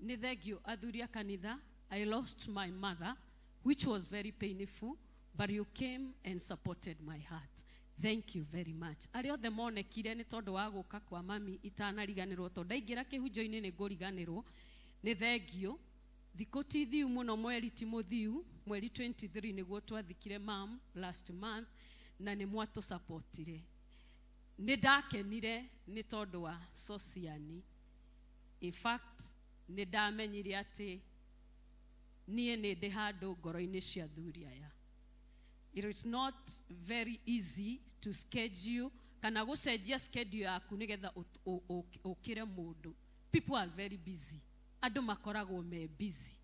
S21: nĩ thengio athuri a kanitha, I lost my mother, which was very painful, but you came and supported my heart. Thank you very much. Arĩa othe monekire nĩ tondũ wa gũka kwa mami itanariganĩrwo, tondũ ndaingĩra kĩhunjo-inĩ nĩ ngũriganĩrwo. Nĩ thengio. Thikũ ti thiu mũno, mweri ti mũthiu, mweri 23 nĩguo twathikire mam last month, na nĩ mwatũsupportire. Nĩ ndakenire nĩ tondũ wa Sosiani. In fact, nĩ ndamenyire atĩ niĩ nĩ ndĩ handũ ngoro-inĩ cia athuri aya. It is not very easy to schedule kana gũcenjia schedule yaku nĩgetha ũkĩre mũndũ. People are very busy. Andũ makoragwo me busy.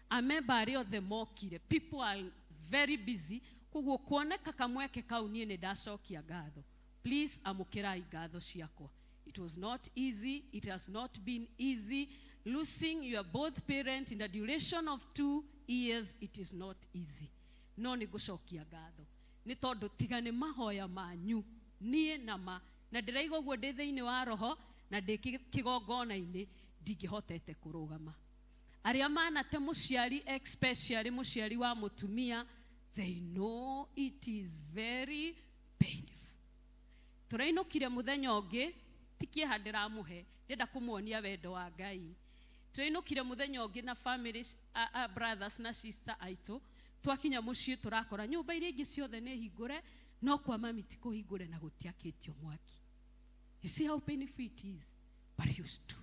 S21: Amemba arĩa othe mokire, people are very busy. Koguo kuoneka kamweke kau niĩ nĩ ndacokia ngatho. Please amũkĩrai ngatho ciakwa. It was not easy. It has not been easy. Losing your both parents in the duration of 2 years, it is not easy. No nĩ ngũcokia ngatho. Nĩ tondũ tiga nĩ mahoya manyu, niĩ na ma, na ndĩraiga ũguo ndĩ thĩinĩ wa roho, na ndĩ kĩgongona-inĩ, ndingĩhotete kũrũgama. Arĩa manate mũciari, especially mũciari wa mũtumia, they know it is very painful. Tũrainũkire mũthenya ũngĩ, ti kĩeha ndĩramũhe, ndĩrenda kũmuonia wendo wa Ngai. Tũrainũkire mũthenya ũngĩ na family, a brothers na sister aitũ. Twakinya mũciĩ tũrakora nyũmba iria ingĩ ciothe nĩ hingũre, no kwa mami ti kũhingũre na gũtiakĩtio mwaki. You see how painful it is, but you stood.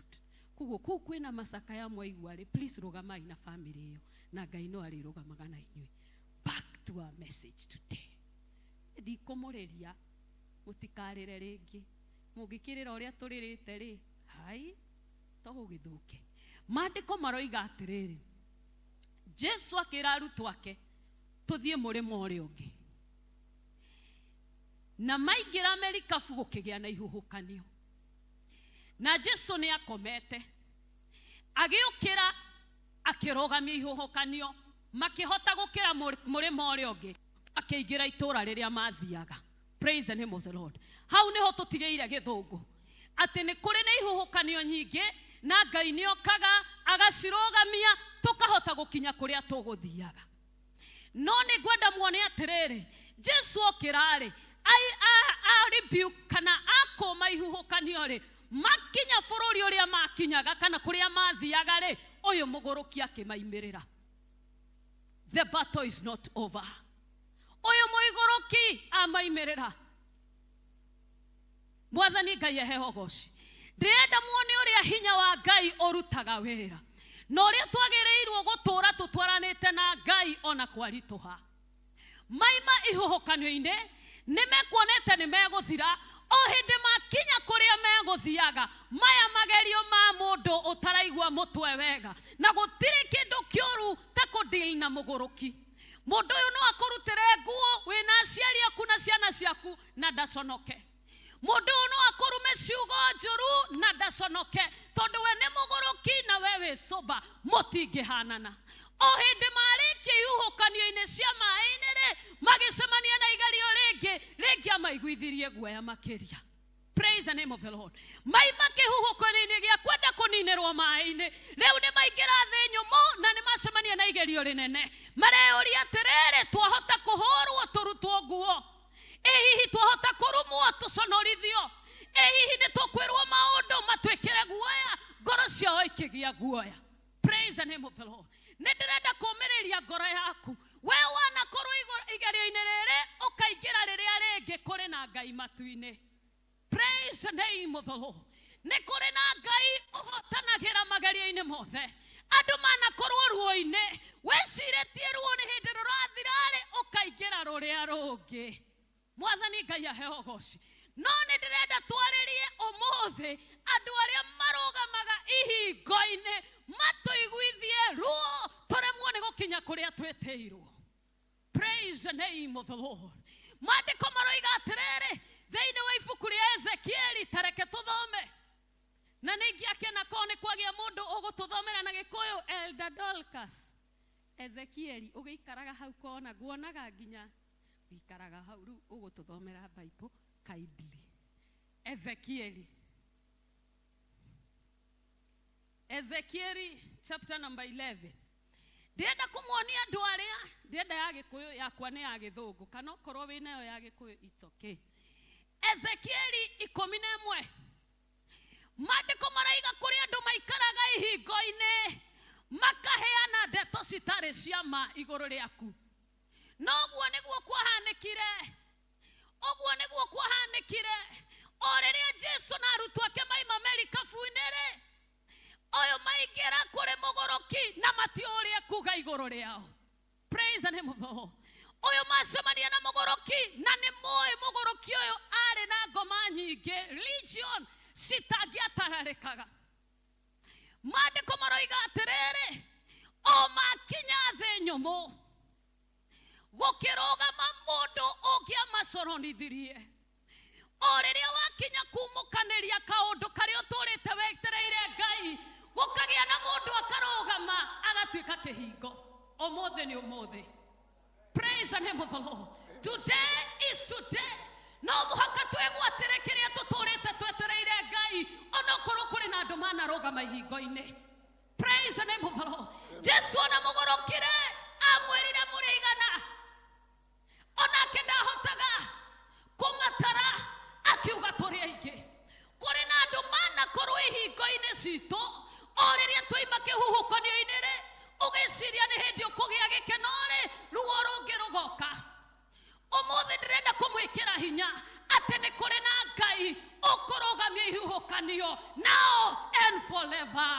S21: Koguo kũu kwĩna macakaya mwaigua rĩ, please rũgamai na family ĩyo, na Ngai no arĩrũgamaga na inyuĩ. Back to our message today. Ndikũmũrĩria, mũtikarĩre rĩngĩ. Mũngĩkĩrĩra ũrĩa tũrĩrĩte rĩ, hai, to gũgĩthũke. Maandĩko maroiga atĩrĩrĩ, Jesu akĩra arutwo ake, tũthiĩ mũrĩmo ũrĩa ũngĩ. Na maingĩra merikabu gũkĩgĩa na ihuhũkanio. Na Jesu nĩ akomete. Agĩũkĩra, akĩrũgamia ihuhũkanio, makĩhota gũkĩra mũrĩmo ũrĩa ũngĩ, akĩingĩra itũũra rĩrĩa mathiaga. Praise the name of the Lord. Hau nĩho tũtigĩire gĩthũngũ. Atĩ nĩ kũrĩ na ihuhũkanio nyingĩ, na Ngai nĩokaga, agacirũgamia, tũkahota gũkinya kũrĩa tũgũthiaga. No nĩ ngwenda muone atĩrĩrĩ, Jesu okĩra-rĩ, a rebuke kana akũma ihuhũkanio rĩ, makinya bũrũri ũrĩa makinyaga kana kũrĩa mathiaga rĩ, ũyũ mũgũrũki akĩmaimĩrĩra. The battle is not over. Ũyũ mũigũrũki amaimĩrĩra. Mwathani Ngai aheo ũgoci. Ndĩrenda muone ũrĩa hinya wa Ngai ũrutaga wĩra, na ũrĩa twagĩrĩirwo gũtũũra tũtwaranĩte na Ngai ona kwaritũha. Maima ihuhũkanio-inĩ, nĩ mekuonete nĩ megũthira, o hĩndĩ makinya kũrĩa megũthiaga, maya magerio ma mũndũ ũtaraigua mũtwe wega, na gũtirĩ kĩndũ kĩũru ta kũdeal na mũgũrũki. Mũndũ ũyũ no akũrutĩre nguo wĩna aciari aku na ciana ciaku na ndaconoke. Mũndũ ũyũ no akũrume ciugo njũru na ndaconoke, tondũ we nĩ mũgũrũki na we wĩ sober, mũtingĩhanana. O hĩndĩ marĩkia ihuhũkanio-inĩ cia maĩ-inĩ rĩ, magĩcemania na igerio rĩngĩ, rĩngĩ amaiguithirie guoya makĩria. Praise the name of the Lord. Maima kĩhuhũkanio-inĩ gĩa kwenda kũninĩrwo maĩ-inĩ, rĩu nĩ maingĩra thĩ nyũmũ na nĩ macemania na igerio rĩnene. Mareyũria atĩrĩrĩ, twahota kũhũrwo tũrutwo nguo? Ĩ hihi twahota kũrumwo tũconorithio? Ĩ hihi nĩ tũkwĩrwo maũndũ matwĩkĩre guoya? Ngoro ciao ikĩgĩa guoya. Praise the name of the Lord. Nĩ ndĩrenda kũũmĩrĩria ngoro yaku. We wanakorwo igerio-inĩ rĩrĩ, ũkaingĩra rĩrĩa rĩngĩ kũrĩ na Ngai matu-inĩ. Praise the name of the Lord. Nĩ kũrĩ na Ngai ũhotanagĩra magerio-inĩ mothe. Andũ manakorwo ruo-inĩ, wĩcirĩtie ruo nĩ hĩndĩ rũrathira-rĩ, ũkaingĩra rũrĩa rũngĩ. Mwathani Ngai aheo ũgoci. No nĩ ndĩrenda twarĩrie ũmũthĩ andũ arĩa marũgamaga ihingo-inĩ matũiguithie ruo tũremwo nĩ gũkinya kũrĩa twĩtĩirwo. Praise the name of the Lord. Maandĩko maroiga atĩrĩrĩ, thĩinĩ wa ibuku rĩa Ezekieli, ta reke tũthome. Na nĩ ingĩakena korwo nĩ kwagĩa mũndũ ũgũtũthomera na Gĩkũyũ, Elder Dorcas. Ezekieli, ũgĩikaraga hau kona, nguonaga nginya ũikaraga hau, rĩu ũgũtũthomera Bible kindly. Ezekieli. Ezekieli chapter number 11. Ndĩrenda kũmuonia andũ arĩa, ndĩrenda ya Gĩkũyũ yakwa nĩ ya Gĩthũngũ, kana okorwo wĩnayo ya Gĩkũyũ, it's okay. Ezekieli ikũmi na ĩmwe. Maandĩko maraiga kũrĩ andũ maikaraga ihingo-inĩ, makaheana ndeto citarĩ cia ma igũrũ rĩaku. No ũguo nĩguo kwahanĩkire. Ũguo nĩguo kwahanĩkire. O rĩrĩa Jesu na arutwo ake maima merikabu-inĩ rĩ, ũyũ maingĩra kũrĩ mũgũrũki na matiũĩ ũrĩa ekuga igũrũ rĩao. Praise the name of the Lord. Ũyũ macemania na mũgũrũki, na nĩ mũĩ mũgũrũki ũyũ arĩ na ngoma nyingĩ, legion citangĩatararĩkaga. Maandĩko maroiga atĩrĩrĩ, o makinya thĩ nyũmũ, gũkĩrũgama mũndũ ũngĩamacoronithirie. O rĩrĩa wakinya kumũkanĩria kaũndũ karĩa ũtũrĩte wetereire Ngai, gũkagĩa na mũndũ akarũgama agatuĩka kĩhingo. Ũmũthĩ nĩ ũmũthĩ. Praise the name of the Lord. Today is today. No mũhaka twĩgwatĩre kĩrĩa tũtũrĩte twetereire Ngai, onokorwo kũrĩ na andũ manarũgama ihingo-inĩ. Praise the name of the Lord. Jesu ona mũgũrũkire, amwĩrire mũrĩ igana. Onake ndahotaga kũmatara, akiuga tũrĩ aingĩ. Kũrĩ na andũ manakorwo ihingo-inĩ citũ, o rĩrĩa twaima kĩhuhũkanio-inĩ rĩ ũgĩciria nĩ hĩndĩ ũkũgĩa gĩkeno rĩ ruo rũngĩ rũgoka ũmũthĩ ndĩrenda kũmwĩkĩra hinya atĩ nĩ kũrĩ na ngai ũkũrũgamia ihuhũkanio now and forever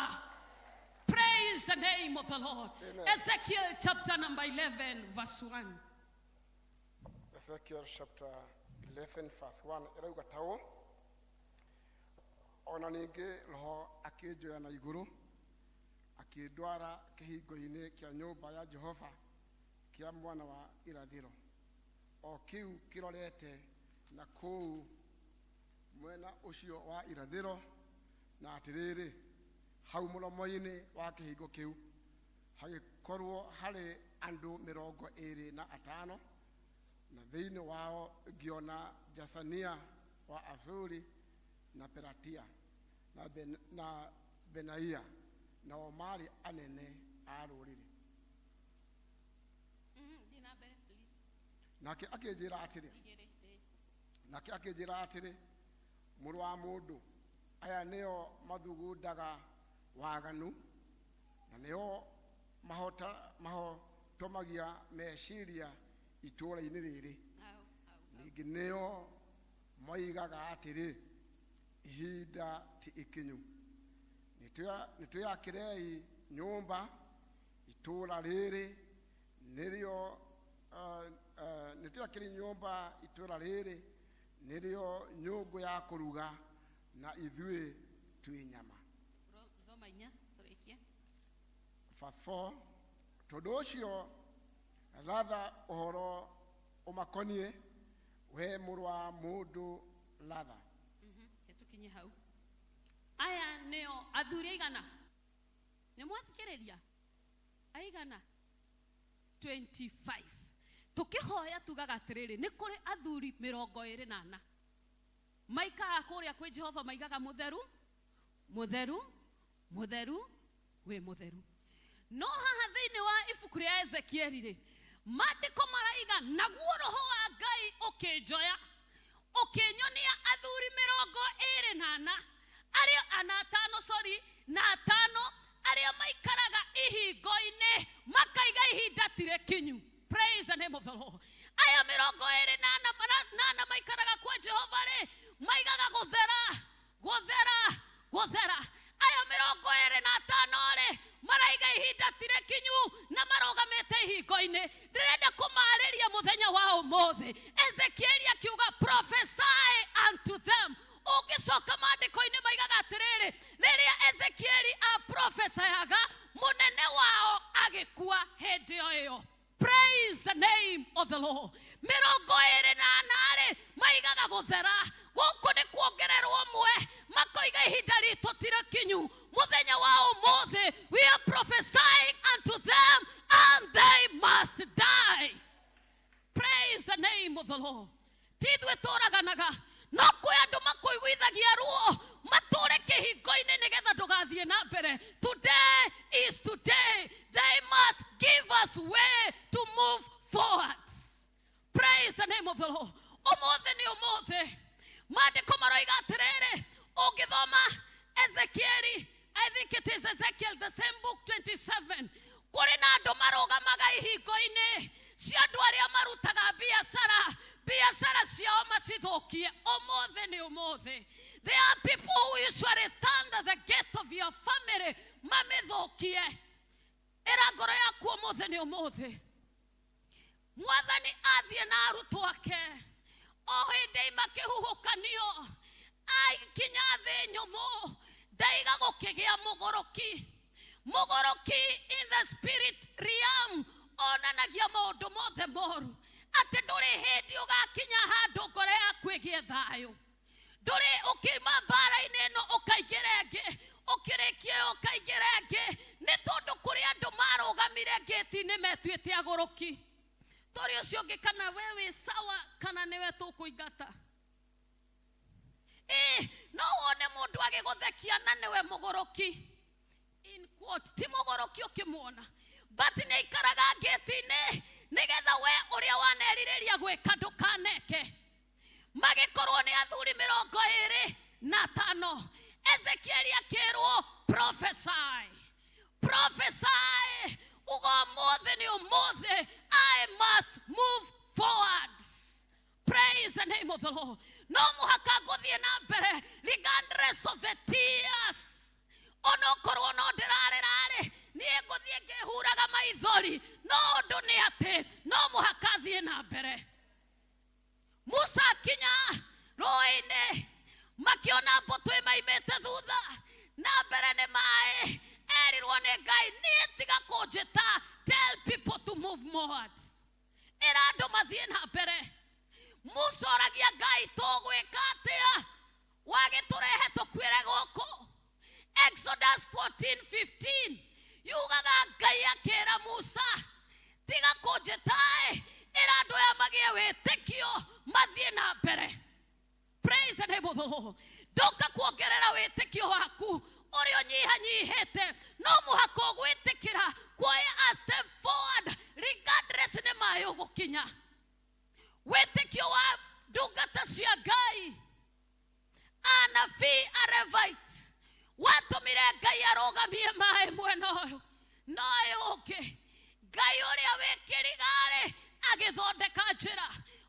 S21: praise the name of the lord
S2: Amen.
S21: ezekiel chapter number 11 verse 1
S2: Ezekiel chapter 11 verse 1 ĩrauga ta ũũ ona ningĩ roho akĩnjoya na igũrũ akĩndwara kĩhingo-inĩ kĩa nyũmba ya jehova kĩa mwana wa irathĩro o kĩu kĩrorete na kũu mwena ũcio wa irathĩro na atĩrĩrĩ hau mũromo-inĩ wa kĩhingo kĩu hagĩkorwo harĩ andũ mĩrongo ĩrĩ na atano na thĩinĩ wao ngĩona jasania wa azuri na pelatia na, ben, na benaia nao maarĩ anene a rũrĩrĩ nake akĩnjĩra atĩrĩ nake akĩnjĩra atĩrĩ mũrũ wa mũndũ aya nĩo mathugundaga waganu na nĩo mahota mahotomagia meciria itũũra-inĩ rĩrĩ ningĩ nĩo moigaga atĩrĩ ihinda ti ikinyu nĩtwĩakĩrei nyũmba itũũra rĩrĩ nĩrĩo uh, uh, nĩtwĩakĩrei nyũmba itũũra rĩrĩ nĩrĩo nyũngũ ya kũruga na ithuĩ twĩ nyama
S21: thoma inya tũrĩkie
S2: verse 4 tondũ ũcio ratha ũhoro ũmakoniĩ we mũrũ wa mũndũ ratha
S21: Reke tũkinye hau aya nĩo athuri aigana nĩ mwathikĩrĩria aigana 25 tũkĩhoya tugaga atĩrĩrĩ nĩ kũrĩ athuri mĩrongo ĩrĩ na ana maikaraga kũrĩa kwĩ jehova maigaga mũtheru mũtheru mũtheru wĩ mũtheru no haha thĩinĩ wa ibuku rĩa ezekieli rĩ maandĩko maraiga naguo roho wa ngai ũkĩnjoya ũkĩnyonia athuri mĩrongo ĩrĩ na ana arĩa ana atano sorry na atano arĩa maikaraga ihingo-inĩ makaiga ihinda tirĩ kinyu praise the name of the lord aya mĩrongo ĩrĩ na ana na ana maikaraga kwa jehova rĩ maigaga gũthera gũthera gũthera aya mĩrongo ĩrĩ na atano rĩ maraiga ihinda tirĩ kinyu na marũgamĩte ihingo-inĩ ndĩrenda kũmarĩria mũthenya wa ũmũthĩ ezekieli akiuga prophesy unto them ũngĩcoka maandĩko-inĩ maigaga atĩrĩrĩ rĩrĩa ezekieli aprofesayaga mũnene wao agĩkua hĩndĩ o ĩyo praise the name of the lord mĩrongo ĩrĩ na ana-rĩ maigaga gũthera gũkũ nĩ kuongererwo ũmwe makoiga ihinda ritũ ti rĩkinyu mũthenya wa ũmũthĩ we are prophesying unto them and they must die praise the name of the lord ti ithuĩ tũraganaga no kwĩ andũ makũiguithagia ruo matũre kĩhingo-inĩ nĩgetha ndũgathiĩ na mbere today is today they must give us way to move forward praise the name of the lord ũmũthĩ nĩ ũmũthĩ maandĩko maroiga atĩrĩrĩ ũngĩthoma ezekieli i think it is ezekiel the same book 27 kũrĩ na andũ marũgamaga ihingo-inĩ cia andũ arĩa marutaga biacara biacara ciao macithũkie ũmũthĩ nĩ ũmũthĩ there are people who usually stand at the gate of your family mamĩthũkie ĩra ngoro yaku ũmũthĩ nĩ ũmũthĩ mwathani athiĩ na arutwo ake o hĩndĩ ima kĩhuhũkanio akinya thĩ nyũmũ ndaiga gũkĩgĩa mũgũrũki mũgũrũki in the spirit realm onanagia maũndũ mothe moru atĩ ndũrĩ hĩndĩ ũgakinya handũ ngoro yaku ĩgĩe thayũ ndũrĩ ũkiuma mbara-inĩ ĩno ũkaingĩra ĩngĩ ũkĩrĩkia ĩyo ũkaingĩra ĩngĩ nĩ tondũ kũrĩ andũ marũgamire ngĩti-inĩ metuĩte agũrũki tũrĩ ũcio ũngĩ kana we wĩ sawa kana nĩwe tũkũingata ĩ no wone mũndũ agĩgũthekia na nĩwe mũgũrũki in quote ti mũgũrũki ũkĩmuona but nĩ aikaraga ngĩti-inĩ nĩgetha we ũrĩa wanerirĩria gwĩka ndũkaneke magĩkorwo nĩ athuri mĩrongo ĩrĩ na tano ezekieli akĩrwo prophesy forward. Praise the name of the Lord. No mũhaka ngũthiĩ na mbere regardless of the tears. Onokorwo no ndĩrarĩra-rĩ, niĩ ngũthiĩ ngĩhuraga maithori, no ũndũ nĩ atĩ no mũhaka thiĩ na mbere. Musa akinya rũĩ-inĩ, makĩona mbũtũ ĩmaimĩte thutha, na mbere nĩ maĩ, erirwo nĩ Ngai, niĩ tiga kũnjĩta, tell people to move forward. Ĩra andũ mathiĩ na mbere. Musa oragia Ngai, tũgwĩka atĩa? Wagĩtũrehe tũkuĩre gũkũ. Exodus 14:15 yugaga Ngai akĩra Musa, tiga kũnjĩta-ĩ, ĩra andũ aya magĩe wĩtĩkio mathiĩ na mbere. Praise the name of the Lord. Ndoka kuongerera wĩtĩkio waku ũrĩa ũnyihanyihĩte, no mũhaka ũgwĩtĩkĩra kuoya a step forward regardless nĩ maĩ ũgũkinya. Wĩtĩkio wa ndungata cia Ngai, anabii Arevite, watũmire Ngai arũgamie maĩ mwena ũyũ na ũyũ ũngĩ. Ngai ũrĩa wĩ kĩriga-rĩ agĩthondeka njĩra.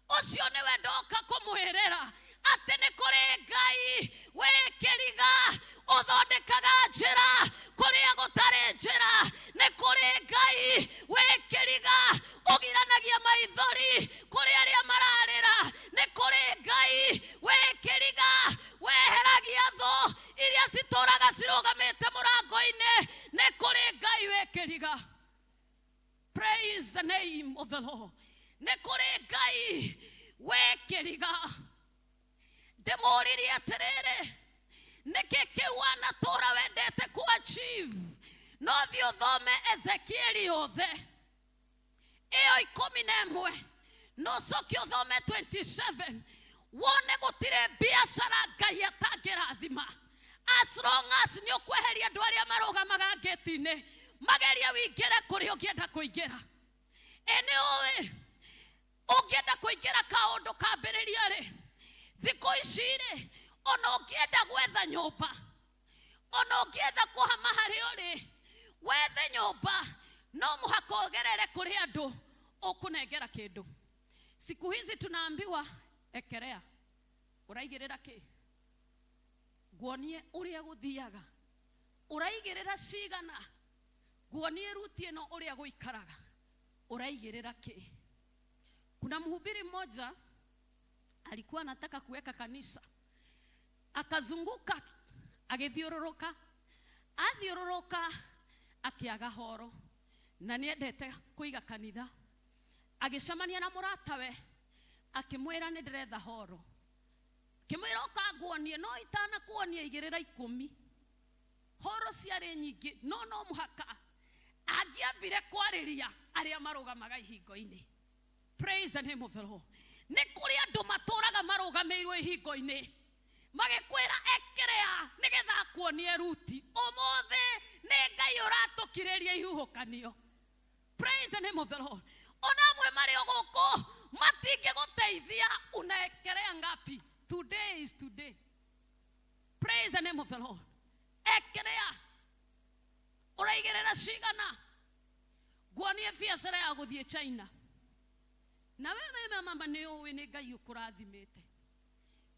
S21: Ũcio nĩwe ndoka kũmwĩrĩra atĩ nĩ kũrĩ Ngai wĩ kĩriga ũthondekaga njĩra kũrĩa gũtarĩ njĩra. Nĩ kũrĩ Ngai wĩ kĩriga ũgiranagia maithori kũrĩ arĩa mararĩra. Nĩ kũrĩ Ngai wĩ kĩriga weheragia thũ iria citũraga cirũgamĩte mũrango-inĩ. Nĩ kũrĩ Ngai wĩ kĩriga. Praise the name of the Lord. Nĩ kũrĩ Ngai wĩ kĩriga. Ndĩmũririe atĩrĩrĩ, nĩkĩ kĩu wanatũra wendete ku achieve? No thiĩ ũthome Ezekieli yothe ĩyo 11, no ũcoke ũthome 27, wone gũtirĩ biacara Ngai atangĩrathima. As long as nĩ ũkweheria andũ arĩa marũgamaga ngĩti-inĩ, magerie wĩingĩre kũrĩa ũngĩenda kũingĩra. Ĩ nĩ ũĩ ũngĩenda kũingĩra kaũndũ kambĩrĩria rĩ, thikũ ici rĩ, ona ũngĩenda gwetha nyũmba, ona ũngĩenda kũhama harĩa ũrĩ, wethe nyũmba, no mũhaka ũgerere kũrĩ andũ ũkũnengera kĩndũ. Siku hizi tunaambiwa ekerea, ũraigĩrĩra kĩ? Nguonie ũrĩa gũthiaga, ũraigĩrĩra cigana? Nguonie ruti ĩno ũrĩa gũikaraga, ũraigĩrĩra kĩ? Kuna mhubiri mmoja alikuwa anataka kuweka kanisa, akazunguka agĩthiũrũrũka, athiũrũrũka akĩaga horo, na nĩendete kũiga kanitha. Agĩcemania na mũratawe, akĩmwĩra nĩ ndĩretha horo. Akĩmwĩra ũka nguonie, no itanakuonia igĩrĩra 10. Horo ciarĩ nyingĩ, no no mũhaka angĩambire kwarĩria arĩa marũgamaga ihingo-inĩ. Praise the name of the Lord. Nĩ kũrĩ andũ matũraga marũgamĩirwo ihingo-inĩ, magĩkwĩra ekerea nĩgetha akuonie ruti. Ũmũthĩ nĩ Ngai ũratũkirĩria ihuhũkanio. Praise the name of the Lord. Ona amwe marĩ o gũkũ matingĩgũteithia. Unaekerea ngapi? Today is today. Praise the name of the Lord. Ekerea ũraigĩrĩra cigana? Nguonie biacara ya gũthiĩ China. Na wewe mama nĩ ũĩ nĩ Ngai ũkũrathimĩte.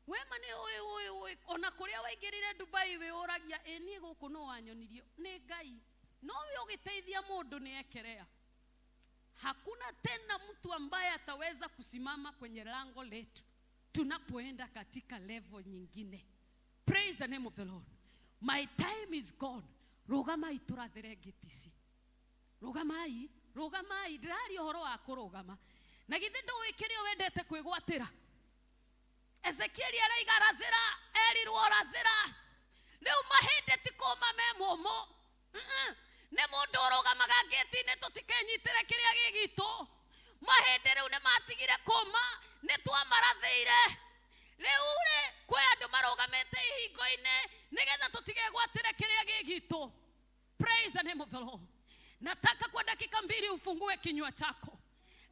S21: Wema nĩ ũĩ, ũĩ, ũĩ, ona kũrĩa waingĩrire Dubai wĩũragia, ĩ niĩ gũkũ no wanyonirie nĩ Ngai. No we ũgĩteithia mũndũ nĩ ekerea. Hakuna tena mtu ambaye ataweza kusimama kwenye lango letu tunapoenda katika level nyingine. Praise the name of the Lord. My time is gone. Rũgamai tũrathĩre ngĩti ici. Rũgamai, rũgamai, ndĩraria ũhoro wa kũrũgama. Na githĩ ndũĩ kĩrĩa wendete kwĩgwatĩra? Ezekieli araiga rathĩra, erirwo rathĩra. Rĩu mahĩndĩ ti kũma me mũmũ. Nĩ mũndũ ũrũgamaga ngĩti-inĩ tũtikenyitĩre kĩrĩa gĩ gitũ. Mahĩndĩ rĩu nĩ matigire kũma, nĩ twamarathĩire. Rĩu rĩ, kwĩ andũ marũgamĩte ihingo-inĩ nĩgetha tũtigegwatĩre kĩrĩa gĩ gitũ. Praise the name of the Lord. Nataka kwa dakika 2 ufungue kinywa chako.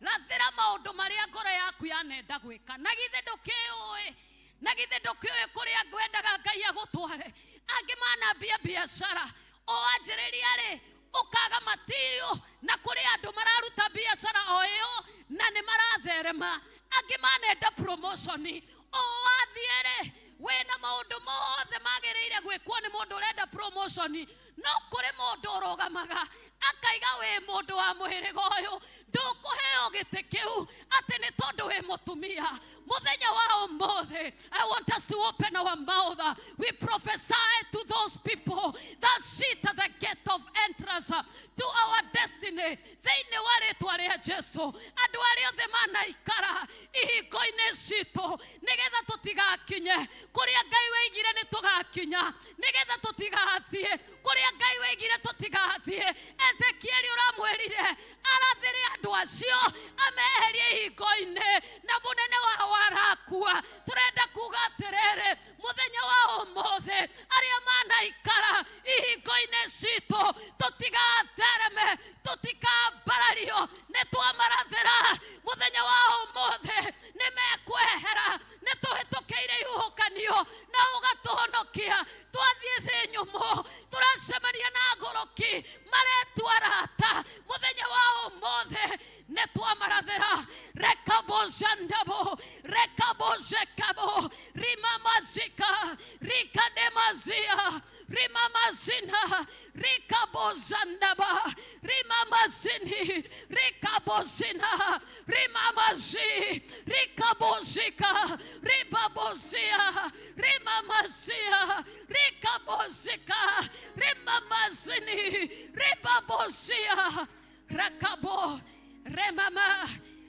S21: Rathĩra maũndũ marĩa ngoro yaku yanenda gwĩka. Na githĩ ndũkĩũĩ? Na githĩ ndũkĩũĩ kũrĩa ngwendaga Ngai agũtware? Angĩ manambia biacara, o wanjĩrĩria rĩ, ũkaga material, na kũrĩ andũ mararuta biacara o ĩyo na nĩ maratherema. Gũtherema. Angĩ manenda promotion, o wathiĩ-rĩ wĩna maũndũ mothe magĩrĩire gwĩkwo nĩ mũndũ ũrenda promotion, no kũrĩ mũndũ ũrũgamaga akaiga wĩ mũndũ wa mũhĩrĩga ũyũ, ndũkũheo gĩtĩ kĩu atĩ nĩ tondũ wĩ mũtumia. Mũthenya wa ũmũthĩ, I want us to open our mouth. We prophesy to those people that sit at the gate of entrance to our destiny. Thĩinĩ wa rĩtwa rĩa Jesu, andũ arĩa othe manaikara ihingo-inĩ citũ nĩgetha tũtigakinye kũrĩa Ngai wĩigire nĩ tũgakinya, nĩgetha tũtigathiĩ kũrĩa Ngai wĩigire tũtigathiĩ. Ezekieli ũramwĩrire arathĩre andũ acio ameherie ihingo-inĩ, na mũnene wao arakua. Tũrenda kuga atĩrĩrĩ, mũthenya wa ũmũthĩ arĩa manaikara ihingo-inĩ citũ tũtigathereme, tũtikambarario, nĩ twamarathĩra. Mũthenya wa ũmũthĩ nĩ mekwehera, nĩ tũhĩtũkĩire ihuhũkanio na ũgatũhonokia. Twathiĩ thĩ nyũmũ, tũracemania na ngũrũki maretua arata. Mũthenya wa ũmũthĩ nĩ twamarathĩra. Rekabozandabo rekabozekabo rimamazika rikademazia rimamazina rikabozandaba rimamazini rikabozina rimamazi rikabozika ribabozia rimamazia rikabozika rimamazini ribabozia rakabo remama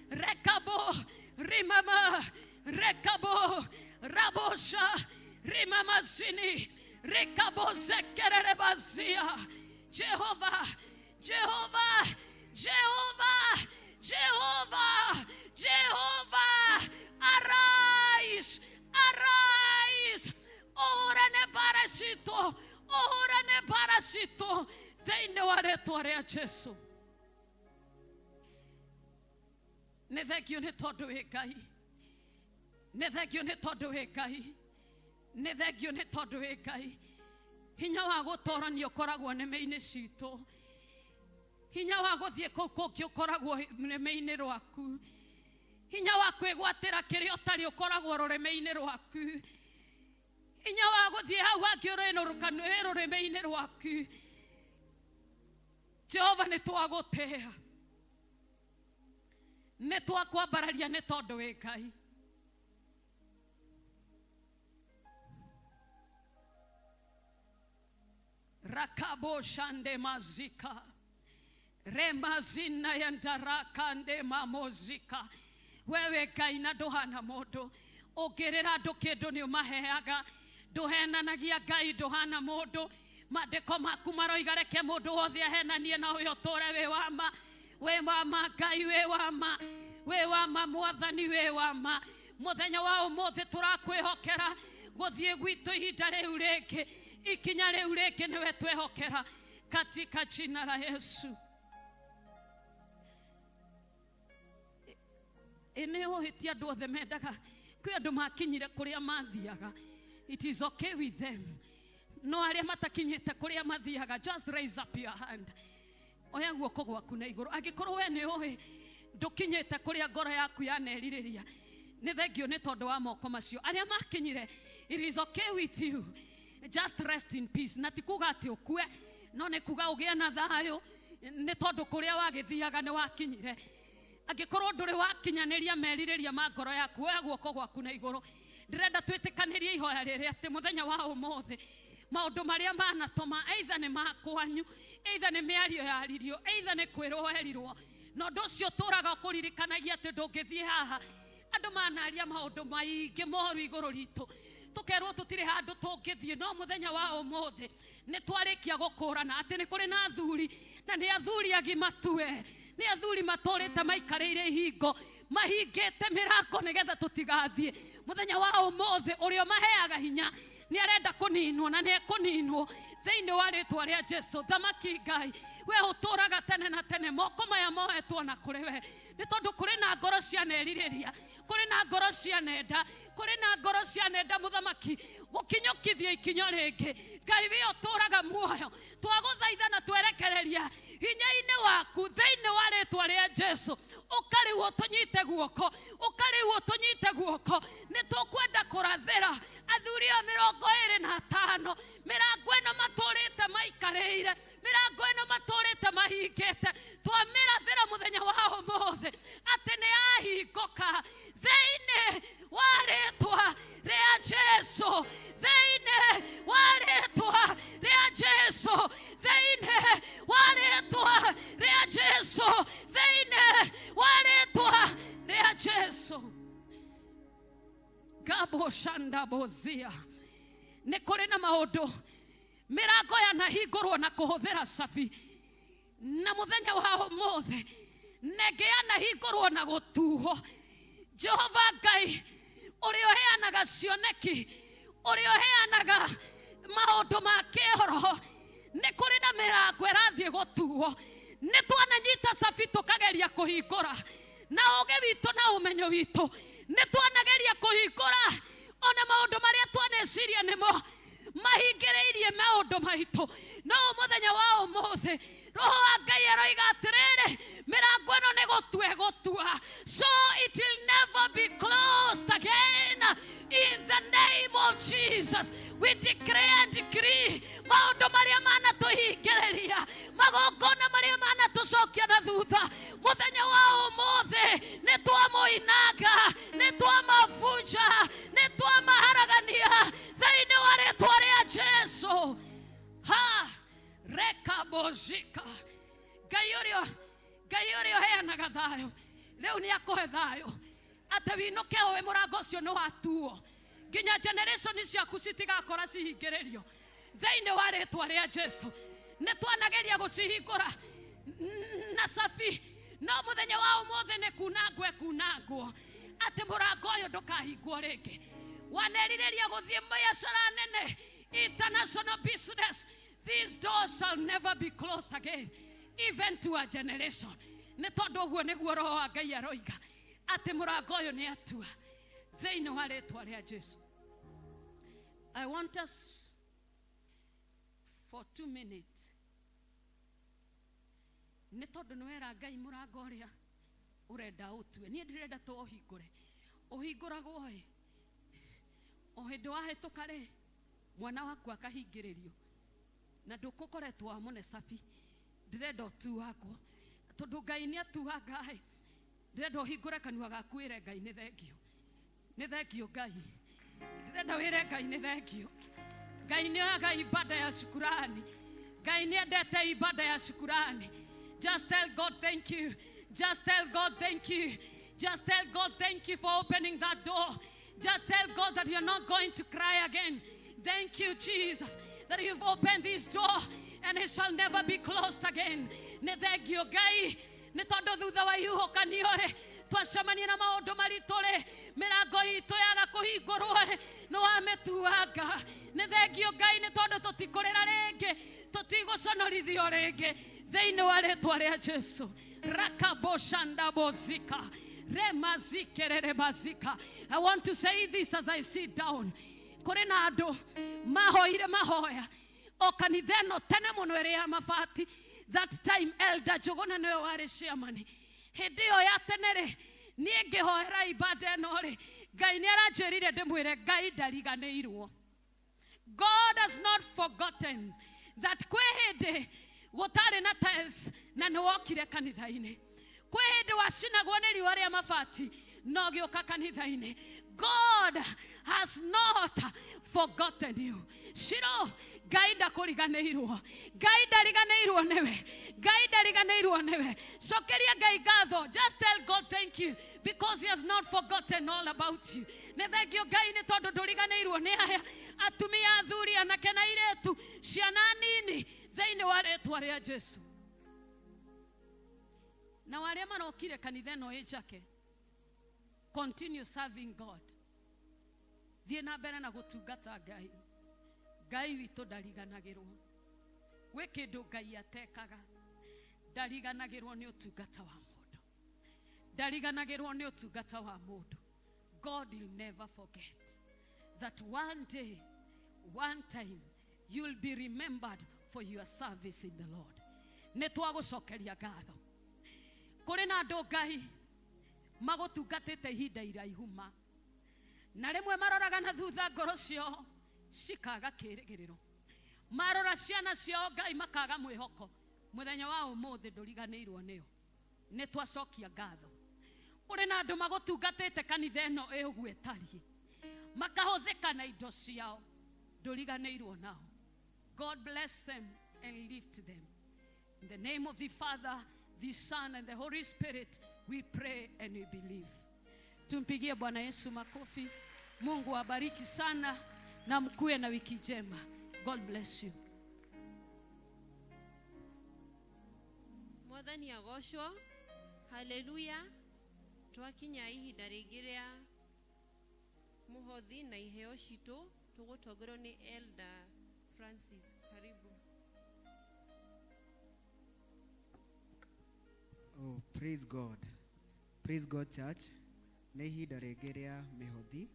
S21: rekabo rimama rekabo rabosha rimamazini rikabozekererebazia. Jehova, Jehova, Jehova, Jehova, Jehova, arise, arise. Ũhũrane mbara citũ, ũhũrane mbara citũ thĩinĩ wa rĩtwa rĩa Jesu. Nĩ thengio nĩ tondũ wĩ Ngai, nĩ thengio nĩ tondũ wĩ Ngai, nĩ thengio nĩ tondũ wĩ Ngai. Hinya wa gũtorania ũkoragwo nĩmĩ-inĩ citũ, hinya wa gũthiĩ kũu kũngĩ ũkoragwo rũrĩmĩ-inĩ rwaku, hinya wa kwĩgwatĩra kĩrĩa ũtarĩ ũkoragwo rũrĩmĩ-inĩ rwaku, hinya wa gũthiĩ hau hangĩ ũrĩnũrũka wĩ rũrĩmĩ-inĩ rwaku. Jehova, nĩ twagũtĩa, nĩ twakwambararia nĩ tondũ wĩ Ngai. Rakabo shande mazika remazina yandarakande mamozika. Wewe Ngai na ndũhana mũndũ, ũngĩrĩra andũ kĩndũ nĩ ũmaheaga, ndũhenanagia Ngai, ndũhana mũndũ. Maandĩko maku maroiga reke mũndũ wothe ahenanie na ũyũ ũtũre wĩ wa ma, wĩ wa ma Ngai, wĩ wa ma, wĩ wa ma Mwathani, wĩ wa ma. Mũthenya wa ũmũthĩ tũrakwĩhokera gũthiĩ gwitũ ihinda rĩu rĩngĩ, ikinya rĩu rĩngĩ nĩwe twehokera katika jina la Yesu. Ĩ nĩ ũhĩtia andũ othe mendaga, kwĩ andũ makinyire kũrĩa mathiaga, it is okay with them. No arĩa matakinyĩte kũrĩa mathiaga, just raise up your hand, oya guoko gwaku na igũrũ. Angĩkorwo we nĩ ũĩ ndũkinyĩte kũrĩa ngoro yaku yanerirĩria, nĩ thengio nĩ tondũ wa moko macio. Arĩa makinyire, it is okay with you, just rest in peace. Na ti kuga atĩ ũkue, no nĩ kuga ũgĩe na thayũ nĩ tondũ kũrĩa wagĩthiaga nĩ wakinyire. Angĩkorwo ndũrĩ wakinyanĩria merirĩria ma ngoro yaku, oya guoko gwaku na igũrũ. Ndĩrenda twĩtĩkanĩrie ihoya rĩrĩ atĩ mũthenya wa ũmũthĩ maũndũ marĩa manatũma, either nĩ makwanyu, either nĩ mĩario yaririo, either nĩ kwĩrwo werirwo, na ũndũ ũcio ũtũraga ũkũririkanagia atĩ ndũngĩthiĩ haha. Andũ manaria maũndũ maingĩ moru igũrũ ritũ, tũkerwo tũtirĩ handũ tũngĩthiĩ, no mũthenya wa ũmũthĩ nĩ twarĩkia gũkũrana atĩ nĩ kũrĩ na athuri, na nĩ athuri agima tue, nĩ athuri matũrĩte maikarĩire ihingo, mahingĩte mĩrango nĩgetha tũtigathiĩ. Mũthenya wa ũmũthĩ ũrĩa ũmaheaga hinya nĩ arenda kũninwo, na nĩ ekũninwo thĩinĩ wa rĩtwa rĩa Jesu. Thamaki Ngai, we ũtũraga tene na tene, moko maya mohetwo na kũrĩ we, nĩ tondũ kũrĩ na ngoro cianerirĩria, kũrĩ na ngoro cianenda, kũrĩ na ngoro cianenda mũthamaki gũkinyũkithia ikinyo rĩngĩ. Ngai we ũtũraga muoyo, twagũthaitha na twerekereria hinya-inĩ waku thĩinĩ wa rĩtwa rĩa Jesu. Ũka rĩu rĩu ũtũnyite guoko, ũka rĩu ũtũnyite guoko. Nĩ tũkwenda kũrathĩra athuri a 25, mĩrango ĩno matũrĩte maikarĩire, mĩrango ĩno matũrĩte mahingĩte, twamĩrathĩra mũthenya wa ũmũthĩ atĩ nĩ yahingũka thĩinĩ wa rĩtwa rĩa Jesu, thĩinĩ wa rĩtwa rĩa Jesu, thĩinĩ wa rĩtwa rĩa Jesu, thĩinĩ wa rĩtwa rĩa Jesu. Gabo shanda bozia. Nĩ kũrĩ na maũndũ mĩrango yanahingũrwo na kũhũthĩra cabi, na mũthenya wa ũmũthĩ nengĩ yanahingũrwo na gũtuo. Jehova Ngai ũrĩa ũheanaga cioneki, ũrĩa ũheanaga maũndũ ma kĩhoro, nĩ kũrĩ na mĩrango ĩrathiĩ gũtuo. Nĩ twananyita cabi tũkageria kũhingũra na ũũgĩ witũ na ũmenyo witũ, nĩ twanageria kũhingũra ona maũndũ marĩa twaneciria nĩmo mahingĩrĩirie maũndũ maitũ. No mũthenya wa ũmũthĩ Roho wa Ngai aroiga atĩrĩrĩ, mĩrango ĩno nĩ gũtua ĩgũtua, so it will never be closed again in the name of Jesus. We declare and decree maũndũ marĩa manatũhingĩrĩria, magongona marĩa manatũcokia na thutha, mũthenya wa ũmũthĩ nĩ twamũinanga, nĩ twamabunja, nĩ twamaharagania thĩinĩ wa rĩtwa rĩa Jesu. Ha rekabozika. Ngai ũrĩa ũheanaga thayũ rĩu nĩ akũhe thayũ, atĩ winũke ũĩ mũrango ũcio nĩ watuo, nginya generation ciaku citigakora cihingĩrĩrio thĩinĩ wa rĩtwa rĩa Jesu. Nĩ twanageria gũcihingũra na cabi, no mũthenya wa ũmũthĩ nĩ kunangwo ĩkunangwo, atĩ mũrango ũyũ ndũkahingwo rĩngĩ. Wanerirĩria gũthiĩ biacara nene, international business, these doors shall never be closed again, even to a generation. Nĩ tondũ ũguo nĩguo Roho wa Ngai aroiga atĩ mũrango ũyũ nĩ atua thĩinĩ wa rĩtwa rĩa Jesu. I want us for 2 minutes. Nĩ tondũ nĩ wera Ngai mũrango ũrĩa ũrenda ũtue. Niĩ ndĩrenda tũũhingũre. Ũhingũragwo ĩ, o hĩndĩ wahĩtũka rĩ, mwana waku akahingĩrĩrio, na ndũkũkoretwo wamũne cabi. Ndĩrenda ũtuangwo, tondũ Ngai nĩ atuanga ĩ. Ndĩrenda ũhingũre kanua gaku wĩre Ngai nĩ thengio, nĩ thengio Ngai. Ndĩrenda wĩre Ngai nĩ thengio. Ngai nĩ oyaga ibada ya shukurani. Ngai nĩ endete ibada ya shukurani. Just tell God thank you. Just tell God thank you. Just tell God thank you for opening that door. Just tell God that you're not going to cry again. Thank you, Jesus, that you've opened this door and it shall never be closed again. Nĩ thengio Ngai, nĩ tondũ thutha wa ihuhũkanio rĩ, twacemania na maũndũ maritũ rĩ, mĩrango itũ yaga kũhingũrwo rĩ, nĩ wamĩtuanga. Nĩ thengio Ngai, nĩ tondũ tũtikũrĩra rĩngĩ, tũtigũconorithio rĩngĩ thĩinĩ wa rĩtwa rĩa Jesu. Rakaboshandabozika remazikererebazika. I want to say this as I sit down. Kũrĩ na andũ mahoire mahoya o kanitha ĩno tene mũno ĩrĩ ya mabati. That time Elder Njuguna nĩwe warĩ chairman. Hĩndĩ ĩyo ya tene rĩ, niĩ ngĩhoera ibada ĩno rĩ, Ngai nĩ aranjĩrire ndĩmwĩre Ngai ndariganĩirwo. God has not forgotten that kwĩ hĩndĩ gũtarĩ na tiles na nĩ wokire kanitha-inĩ. Kwĩ hĩndĩ wacinagwo nĩ riũa rĩa mabati no gĩũka kanitha-inĩ. God has not forgotten you. Shiro, Ngai ndakũriganĩirwo. Ngai ndariganĩirwo nĩwe. Ngai ndariganĩirwo nĩwe. Cokeria Ngai ngatho. Just tell God thank you because he has not forgotten all about you. Nĩ thengio Ngai nĩ tondũ ndũriganĩirwo nĩ aya atumia, athuri, anake na airĩtu, ciana nini thĩinĩ wa rĩtwa rĩa Jesu. Na arĩa marokire kanitha ĩno ĩ njake, continue serving God. Thiĩ na mbere na gũtungata Ngai. Ngai witũ ndariganagĩrwo. Gwĩ kĩndũ Ngai atekaga, ndariganagĩrwo nĩ ũtungata wa mũndũ. Ndariganagĩrwo nĩ ũtungata wa mũndũ. God will never forget that one day, one time, you'll be remembered for your service in the Lord. Nĩ twagũcokeria ngatho. Kũrĩ na andũ Ngai Magũtungatĩte ihinda iraihu ma. Na rĩmwe maroraga na thutha ngoro ciao cikaga kĩĩrĩgĩrĩro. Marora ciana ciao Ngai makaga mwĩhoko. Mũthenya wa ũmũthĩ ndũriganĩirwo nĩo. Nĩ twacokia ngatho. Kũrĩ na andũ magũtungatĩte kanitha ĩno ĩ ũguo ĩtariĩ. Makahũthĩka na indo ciao. Ndũriganĩirwo nao. God bless them and lift them. In the name of the Father, the Son, and the Holy Spirit, we pray and we believe. Tumpigie Bwana Yesu makofi. Mungu awabariki sana na mkuwe na wiki njema. God bless you.
S1: Mwathani agocwo. Haleluya. Twakinya ihinda rĩngĩ rĩa mũhothi na iheo citũ, tũgũtongorio nĩ Elder Francis. Karibu.
S5: Oh, praise God. Praise God church. Nĩ ihinda rĩngĩ rĩa mĩhothi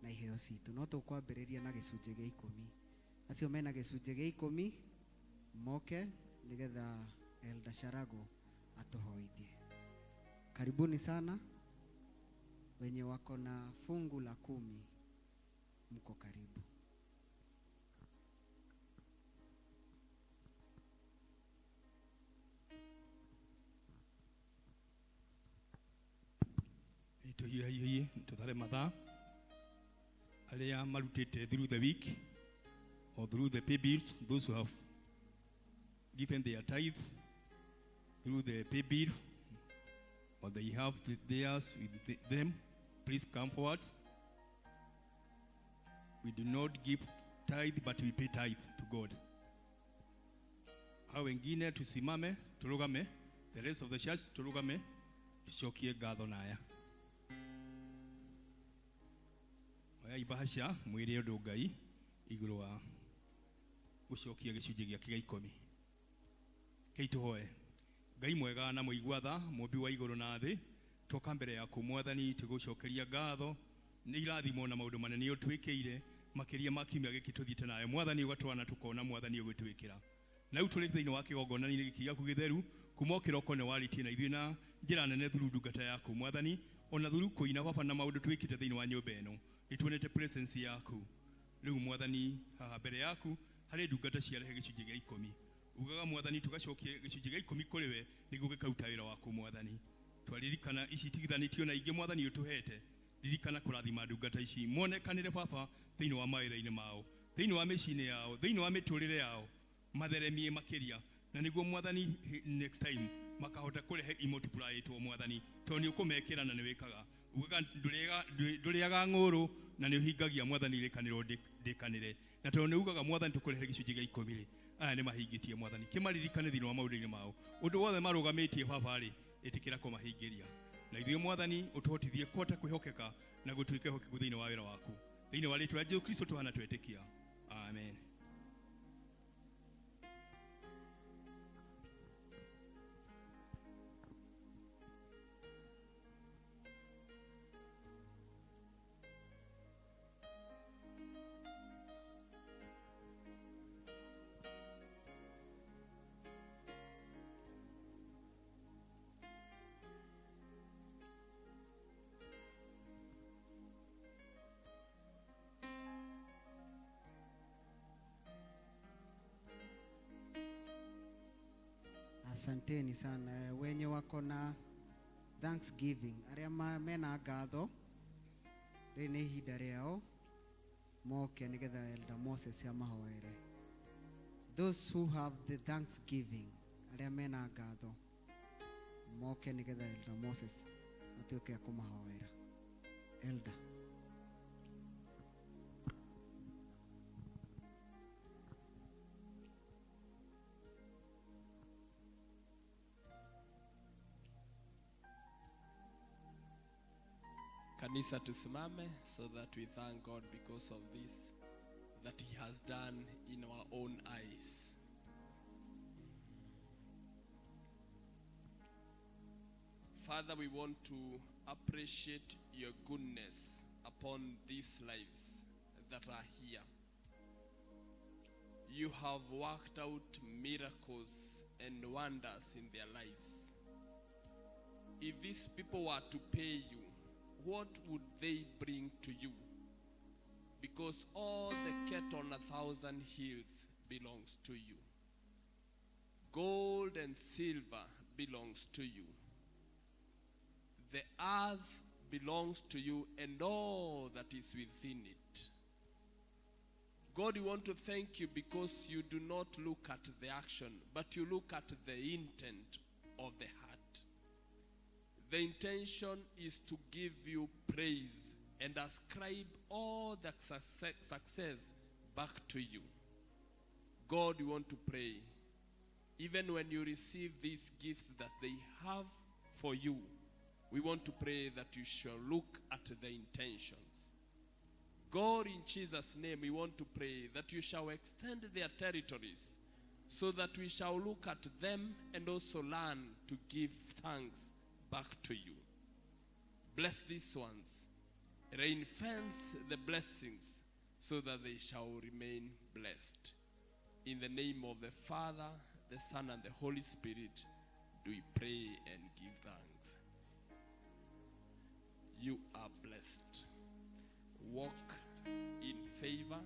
S5: na iheo citũ. No tũkwambĩrĩria na gĩcunjĩ gĩa ikũmi. Acio mena gĩcunjĩ gĩa ikũmi moke nĩgetha Elder Sharago atuhoithie. Karibuni sana wenye wako na fungu la 10, mko karibu.
S4: Tuhihihi tuthare mathaa aria marutite through the week or through the pay bills, those who have given their tithe through the pay bill or they have theirs with them, please come forward. We do not give tithe, but we pay tithe to God. Hao wengine tusimame, turugame, the rest of the church turugame, tucokie ngatho naya. Oya ibahasha mwire undu Ngai iguru wa gucokia gicunjĩ gĩake gĩa ikũmi. Kei tũhoe. Ngai mwega na mũigua tha, mũmbi wa igũrũ na thĩ, twoka mbere yaku Mwathani tũgũcokeria ngatho nĩ irathimo na maũndũ manene ũtwĩkĩire makĩria ma kiumia gĩkĩ tũthiĩte nayo. Mwathani ũgatwana tũkona Mwathani ũgĩtwĩkĩra. Na rĩu tũrĩ thĩinĩ wa kĩgongona-inĩ gĩkĩ gĩaku gĩtheru, kuma o kĩroko nĩ warĩtie na ithuĩ na njĩra nene through ndungata yaku Mwathani, ona through kũina baba na maũndũ twĩkĩte thĩinĩ wa nyũmba ĩno. Nĩtuonete presence yaku. Rĩu Mwathani haha mbere yaku harĩ ndungata ciarehe gĩcunjĩ gĩa ikũmi. Ugaga Mwathani tũgacokie gĩcunjĩ gĩa ikũmi kũrĩ we nĩguo gĩkaruta wĩra waku Mwathani. Twaririkana ici itigithanĩtio na ingĩ Mwathani ũtũhete. Ririkana kũrathima ndungata ici monekanĩre baba thĩinĩ wa mawĩra-inĩ mao, thĩinĩ wa mĩciĩ-inĩ yao, thĩinĩ wa mĩtũrĩre yao, matheremie makĩria, na nĩguo Mwathani next time makahota kũrehe imultiplyĩtwo Mwathani, tondũ nĩ ũkũmekĩra na nĩ wĩkaga. Ugaga ndũrĩaga ng'ũrũ na nĩ ũhingagia Mwathani irĩkanĩro ndĩkanĩre, na tondũ nĩ ugaga Mwathani tũkũrehe gĩcunjĩ gĩa ikũmi rĩ, aya nĩ mahingĩtie Mwathani. Kĩmaririkane thĩinĩ wa maũndũ-inĩ mao, ũndũ wothe marũgamĩtie baba rĩ, ĩtĩkĩra kũmahingĩria. Na ithuĩ Mwathani ũtũhotithie kũhota kwĩhokeka na gũtuĩka ehokeku thĩinĩ wa wĩra waku. Thĩinĩ wa rĩĩtwa rĩa Jesũ Kristo tũhana twetĩkia. Amen.
S5: Asanteni sana wenye wako na thanksgiving, aria mena ngatho rĩ nĩ ihinda rĩao moke nĩgetha Elder Moses amahoere. Those who have the thanksgiving, aria mena ngatho moke nĩgetha Elder Moses atuĩke a kũmahoera. Elder.
S7: Kanisa tusimame so that we thank God because of this that he has done in our own eyes. Father, we want to appreciate your goodness upon these lives that are here. You have worked out miracles and wonders in their lives. If these people were to pay you, what would they bring to you? Because all the cattle on 1,000 hills belongs to you. Gold and silver belongs to you. The earth belongs to you and all that is within it. God, we want to thank you because you do not look at the action, but you look at the intent of the heart. The intention is to give you praise and ascribe all the success back to you. God, we want to pray. Even when you receive these gifts that they have for you, we want to pray that you shall look at the intentions. God, in Jesus' name, we want to pray that you shall extend their territories so that we shall look at them and also learn to give thanks back to you. Bless these ones. Reinforce the blessings so that they shall remain blessed. In the name of the Father, the Son, and the Holy Spirit, do we pray and give thanks. You are blessed. Walk in favor.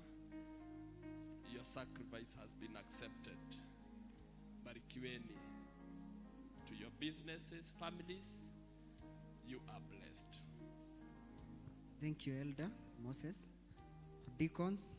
S7: Your sacrifice has been accepted. Barikiweni. To your businesses, families, you are blessed.
S5: Thank you, Elder Moses. Deacons.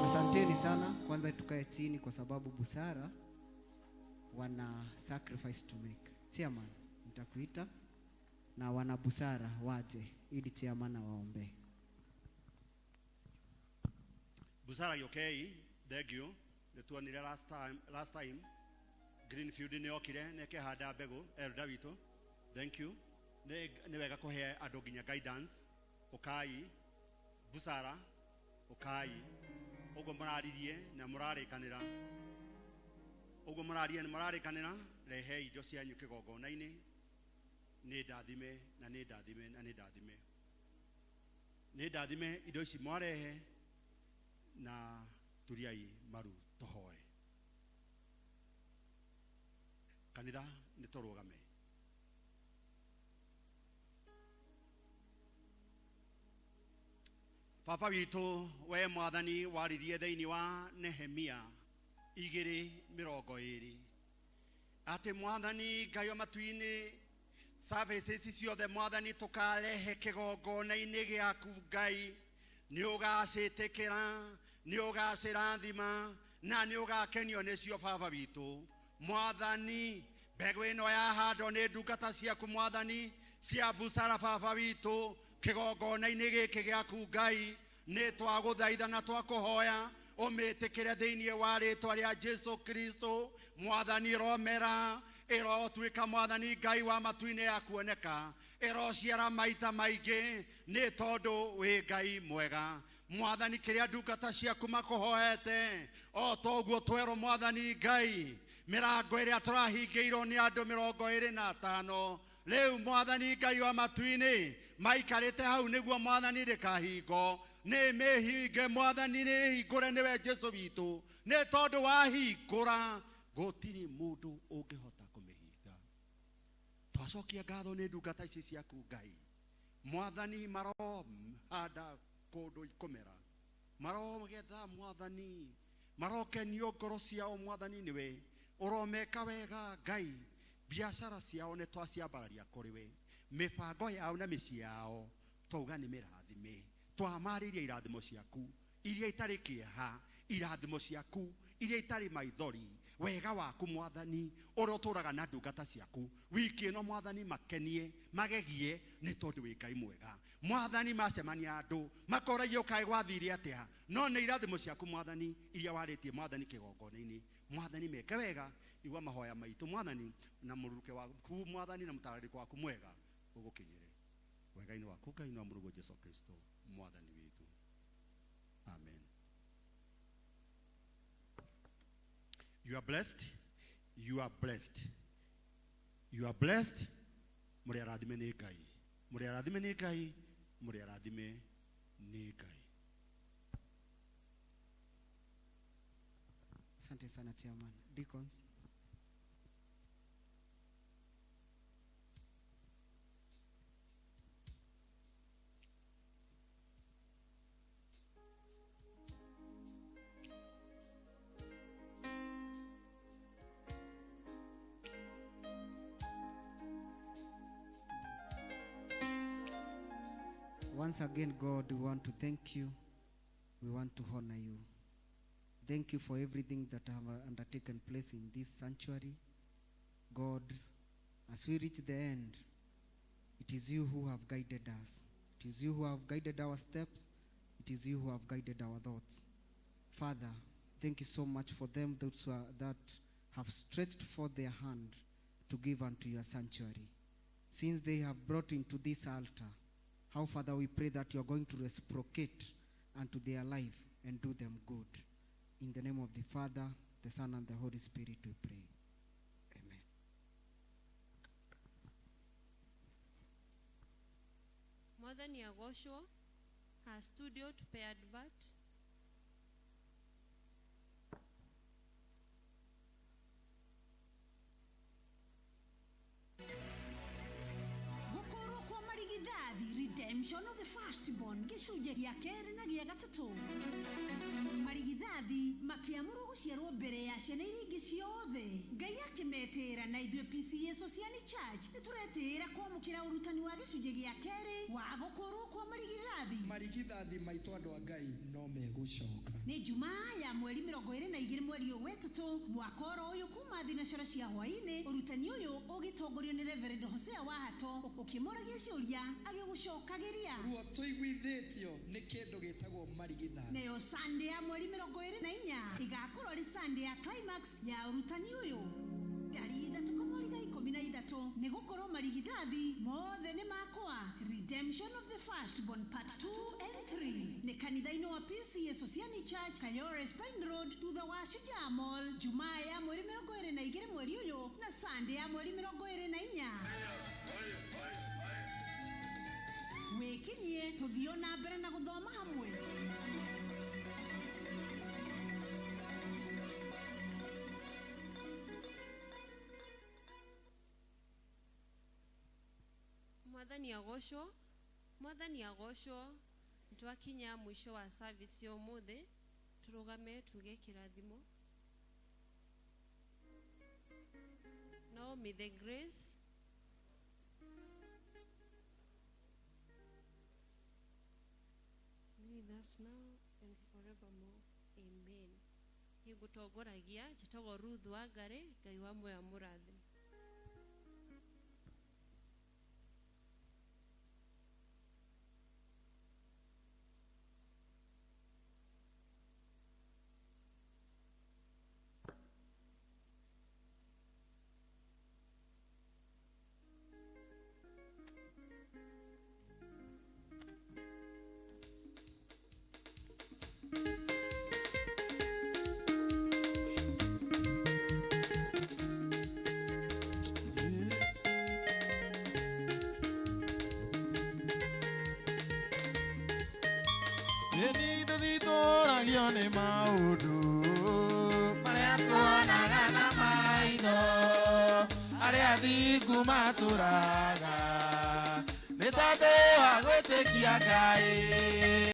S5: Asanteni sana. Kwanza tukae chini kwa sababu busara wana sacrifice to make. Chairman, nitakuita. na wanabusara waje ili chairman awaombe.
S16: Busara yokei, thank you. Nĩtuonire last time Greenfield nĩ okire nĩ kĩhanda mbegũ elder witũ. Thank you. Nĩ wega kũhe andũ nginya guidance. Ũkai busara, ũkai ũguo mũraririe na mũrarĩkanĩra, ũguo mũrarie na mũrarĩkanĩra, rehe indo cianyu kĩgongona-inĩ. Nĩ ndathime na nĩ ndathime na nĩ ndathime, nĩ ndathime indo ici mwarehe, na turiai maru tũhoe. Kanitha nĩ tũrũgame. Baba witũ, we Mwathani waririe thĩinĩ wa Nehemia 2:20 atĩ Mwathani Ngai wa matu-inĩ, services ici ciothe Mwathani tũkarehe kĩgongona-inĩ gĩaku Ngai, nĩ ũgacĩtĩkĩra, nĩ ũgacĩrathima na nĩ ũgakenio nĩcio. Baba witũ Mwathani, mbegũ ĩno yahandwo nĩ ndungata ciaku Mwathani cia busara, Baba witũ, kĩgongona-inĩ gĩkĩ gĩaku Ngai, nĩ twagũthaitha na twakũhoya ũmĩtĩkĩre thĩinĩ wa rĩtwa rĩa Jesu Kristo. Mwathani, ĩromera, ĩrotuĩka Mwathani Ngai wa matu-inĩ ya kuoneka, ĩrociara maita maingĩ, nĩ tondũ wĩ Ngai mwega. Mwathani, kĩrĩa ndungata ciaku makũhoete, o toguo twerwo Mwathani Ngai, mĩrango ĩrĩa tũrahingĩirwo nĩ andũ 25 rĩu Mwathani Ngai wa matu-inĩ maikarĩte hau nĩguo Mwathani ndĩkahingo, nĩ mĩhinge Mwathani, nĩ hingũre nĩwe Jesu witũ, nĩ tondũ wahingũra gũtirĩ mũndũ ũngĩhota kũmĩhinga. Twacokia ngatho nĩ ndungata ici ciaku Ngai. Mwathani, marohanda kũndũ ikũmera, marogetha Mwathani, marokenio ngoro ciao Mwathani nĩwe, ũromeka wega Ngai. Biacara ciao nĩ twaciambararia kũrĩ we, mĩbango yao na mĩciĩ yao twauga nĩ mĩrathime. Twamarĩirie irathimo ciaku iria itarĩ kĩeha, irathimo ciaku iria itarĩ maithori, wega waku Mwathani ũrĩa ũtũraga na ndungata ciaku wiki ĩno Mwathani, makenie magegie nĩ tondũ wĩ Ngai mwega. Mwathani, macemania andũ makoragia ũkaĩ gwathire atĩa, no nĩ irathimo ciaku Mwathani iria warĩtie Mwathani kĩgongona-inĩ. Mwathani, meke wega, igua mahoya maitũ Mwathani, na mũruruke waku Mwathani na mũtararĩko waku mwega ũgũkinyĩre wega-inĩ waku Ngai na Mũrũguo Jesu Kristo Mwathani witũ. Amen. You are blessed. You are blessed. You are blessed. Mũrĩ arathime nĩ Ngai. Mũrĩ arathime nĩ Ngai. Mũrĩ arathime nĩ Ngai.
S5: Asante sana chairman. Deacons. Once again, God, we want to thank you. We want to honor you. Thank you for everything that have undertaken place in this sanctuary. God, as we reach the end, it is you who have guided us. It is you who have guided our steps. It is you who have guided our thoughts. Father, thank you so much for them those who are, that have stretched forth their hand to give unto your sanctuary. Since they have brought into this altar, how, Father, we pray that you are going to reciprocate unto their life and do them good. In the name of the Father, the Son, and the Holy Spirit, we pray. Amen.
S1: Mwathani agocwo. Ha studio tupe advert.
S8: Gukorwo kwa marigithathi redemption of the firstborn gĩcunjĩ gĩa kerĩ na gĩa gatatũ. Marigithathi makĩamũrwo gũciarwo mbere ya ciana iria ingĩ ciothe. Ngai akĩmetĩra na ithuĩ PCA Sociani Church nĩtũretĩĩra kwamũkĩra ũrutani wa gĩcunjĩ gĩa kerĩ wa gũkũrwo kwa marigithathi.
S22: Marigithathi maitũ andũ a Ngai no megũcoka.
S8: Nĩ Jumaa ya mweri 22 mweri ũyũ wetatũ mwaka oro ũyũ kuma thinacara cia hwaĩ-inĩ. Ũrutani ũyũ Ũgĩtongorio nĩ Reverend Hosea Wahato, ũkĩmũragia ciũria agĩgũcokagĩria.
S22: Ruo tũiguithĩtio nĩ kĩndũ gĩtagwo marigithathi.
S8: Nayo Sunday ya mweri 24 ĩgakorwo ĩrĩ Sunday ya climax ya ũrutani ũyũ, ngari ithatũ kamweri ga 13, nĩ gũkorwo marigithathi mothe nĩ makwa. Redemption of the Firstborn part 2 and 3 nĩ kanitha-inĩ wa PCA Sociani Church, Kayore Spine Road, thutha wa Shujaa Mall, Jumaa ya mweri 22 mweri ũyũ na Sunday ya mweri 24. Wĩkinyie tũthiĩ na mbere na gũthoma hamwe.
S1: Mwathani agocwo, Mwathani agocwo. Twakinya mũico wa service ya ũmũthĩ, tũrũgame tuge kĩrathimo. Now may the grace be with us now and forevermore. Amen. Niĩ ngũtongoragia njĩtagwo Ruth Wangari. Ngai wa muoyo amũrathime.
S3: Ĩni tũthitũragio nĩ maũndũ marĩa tuonaga na maitho, arĩa thingu matũraga nĩ tondũ wa gwĩtĩkia Ngai.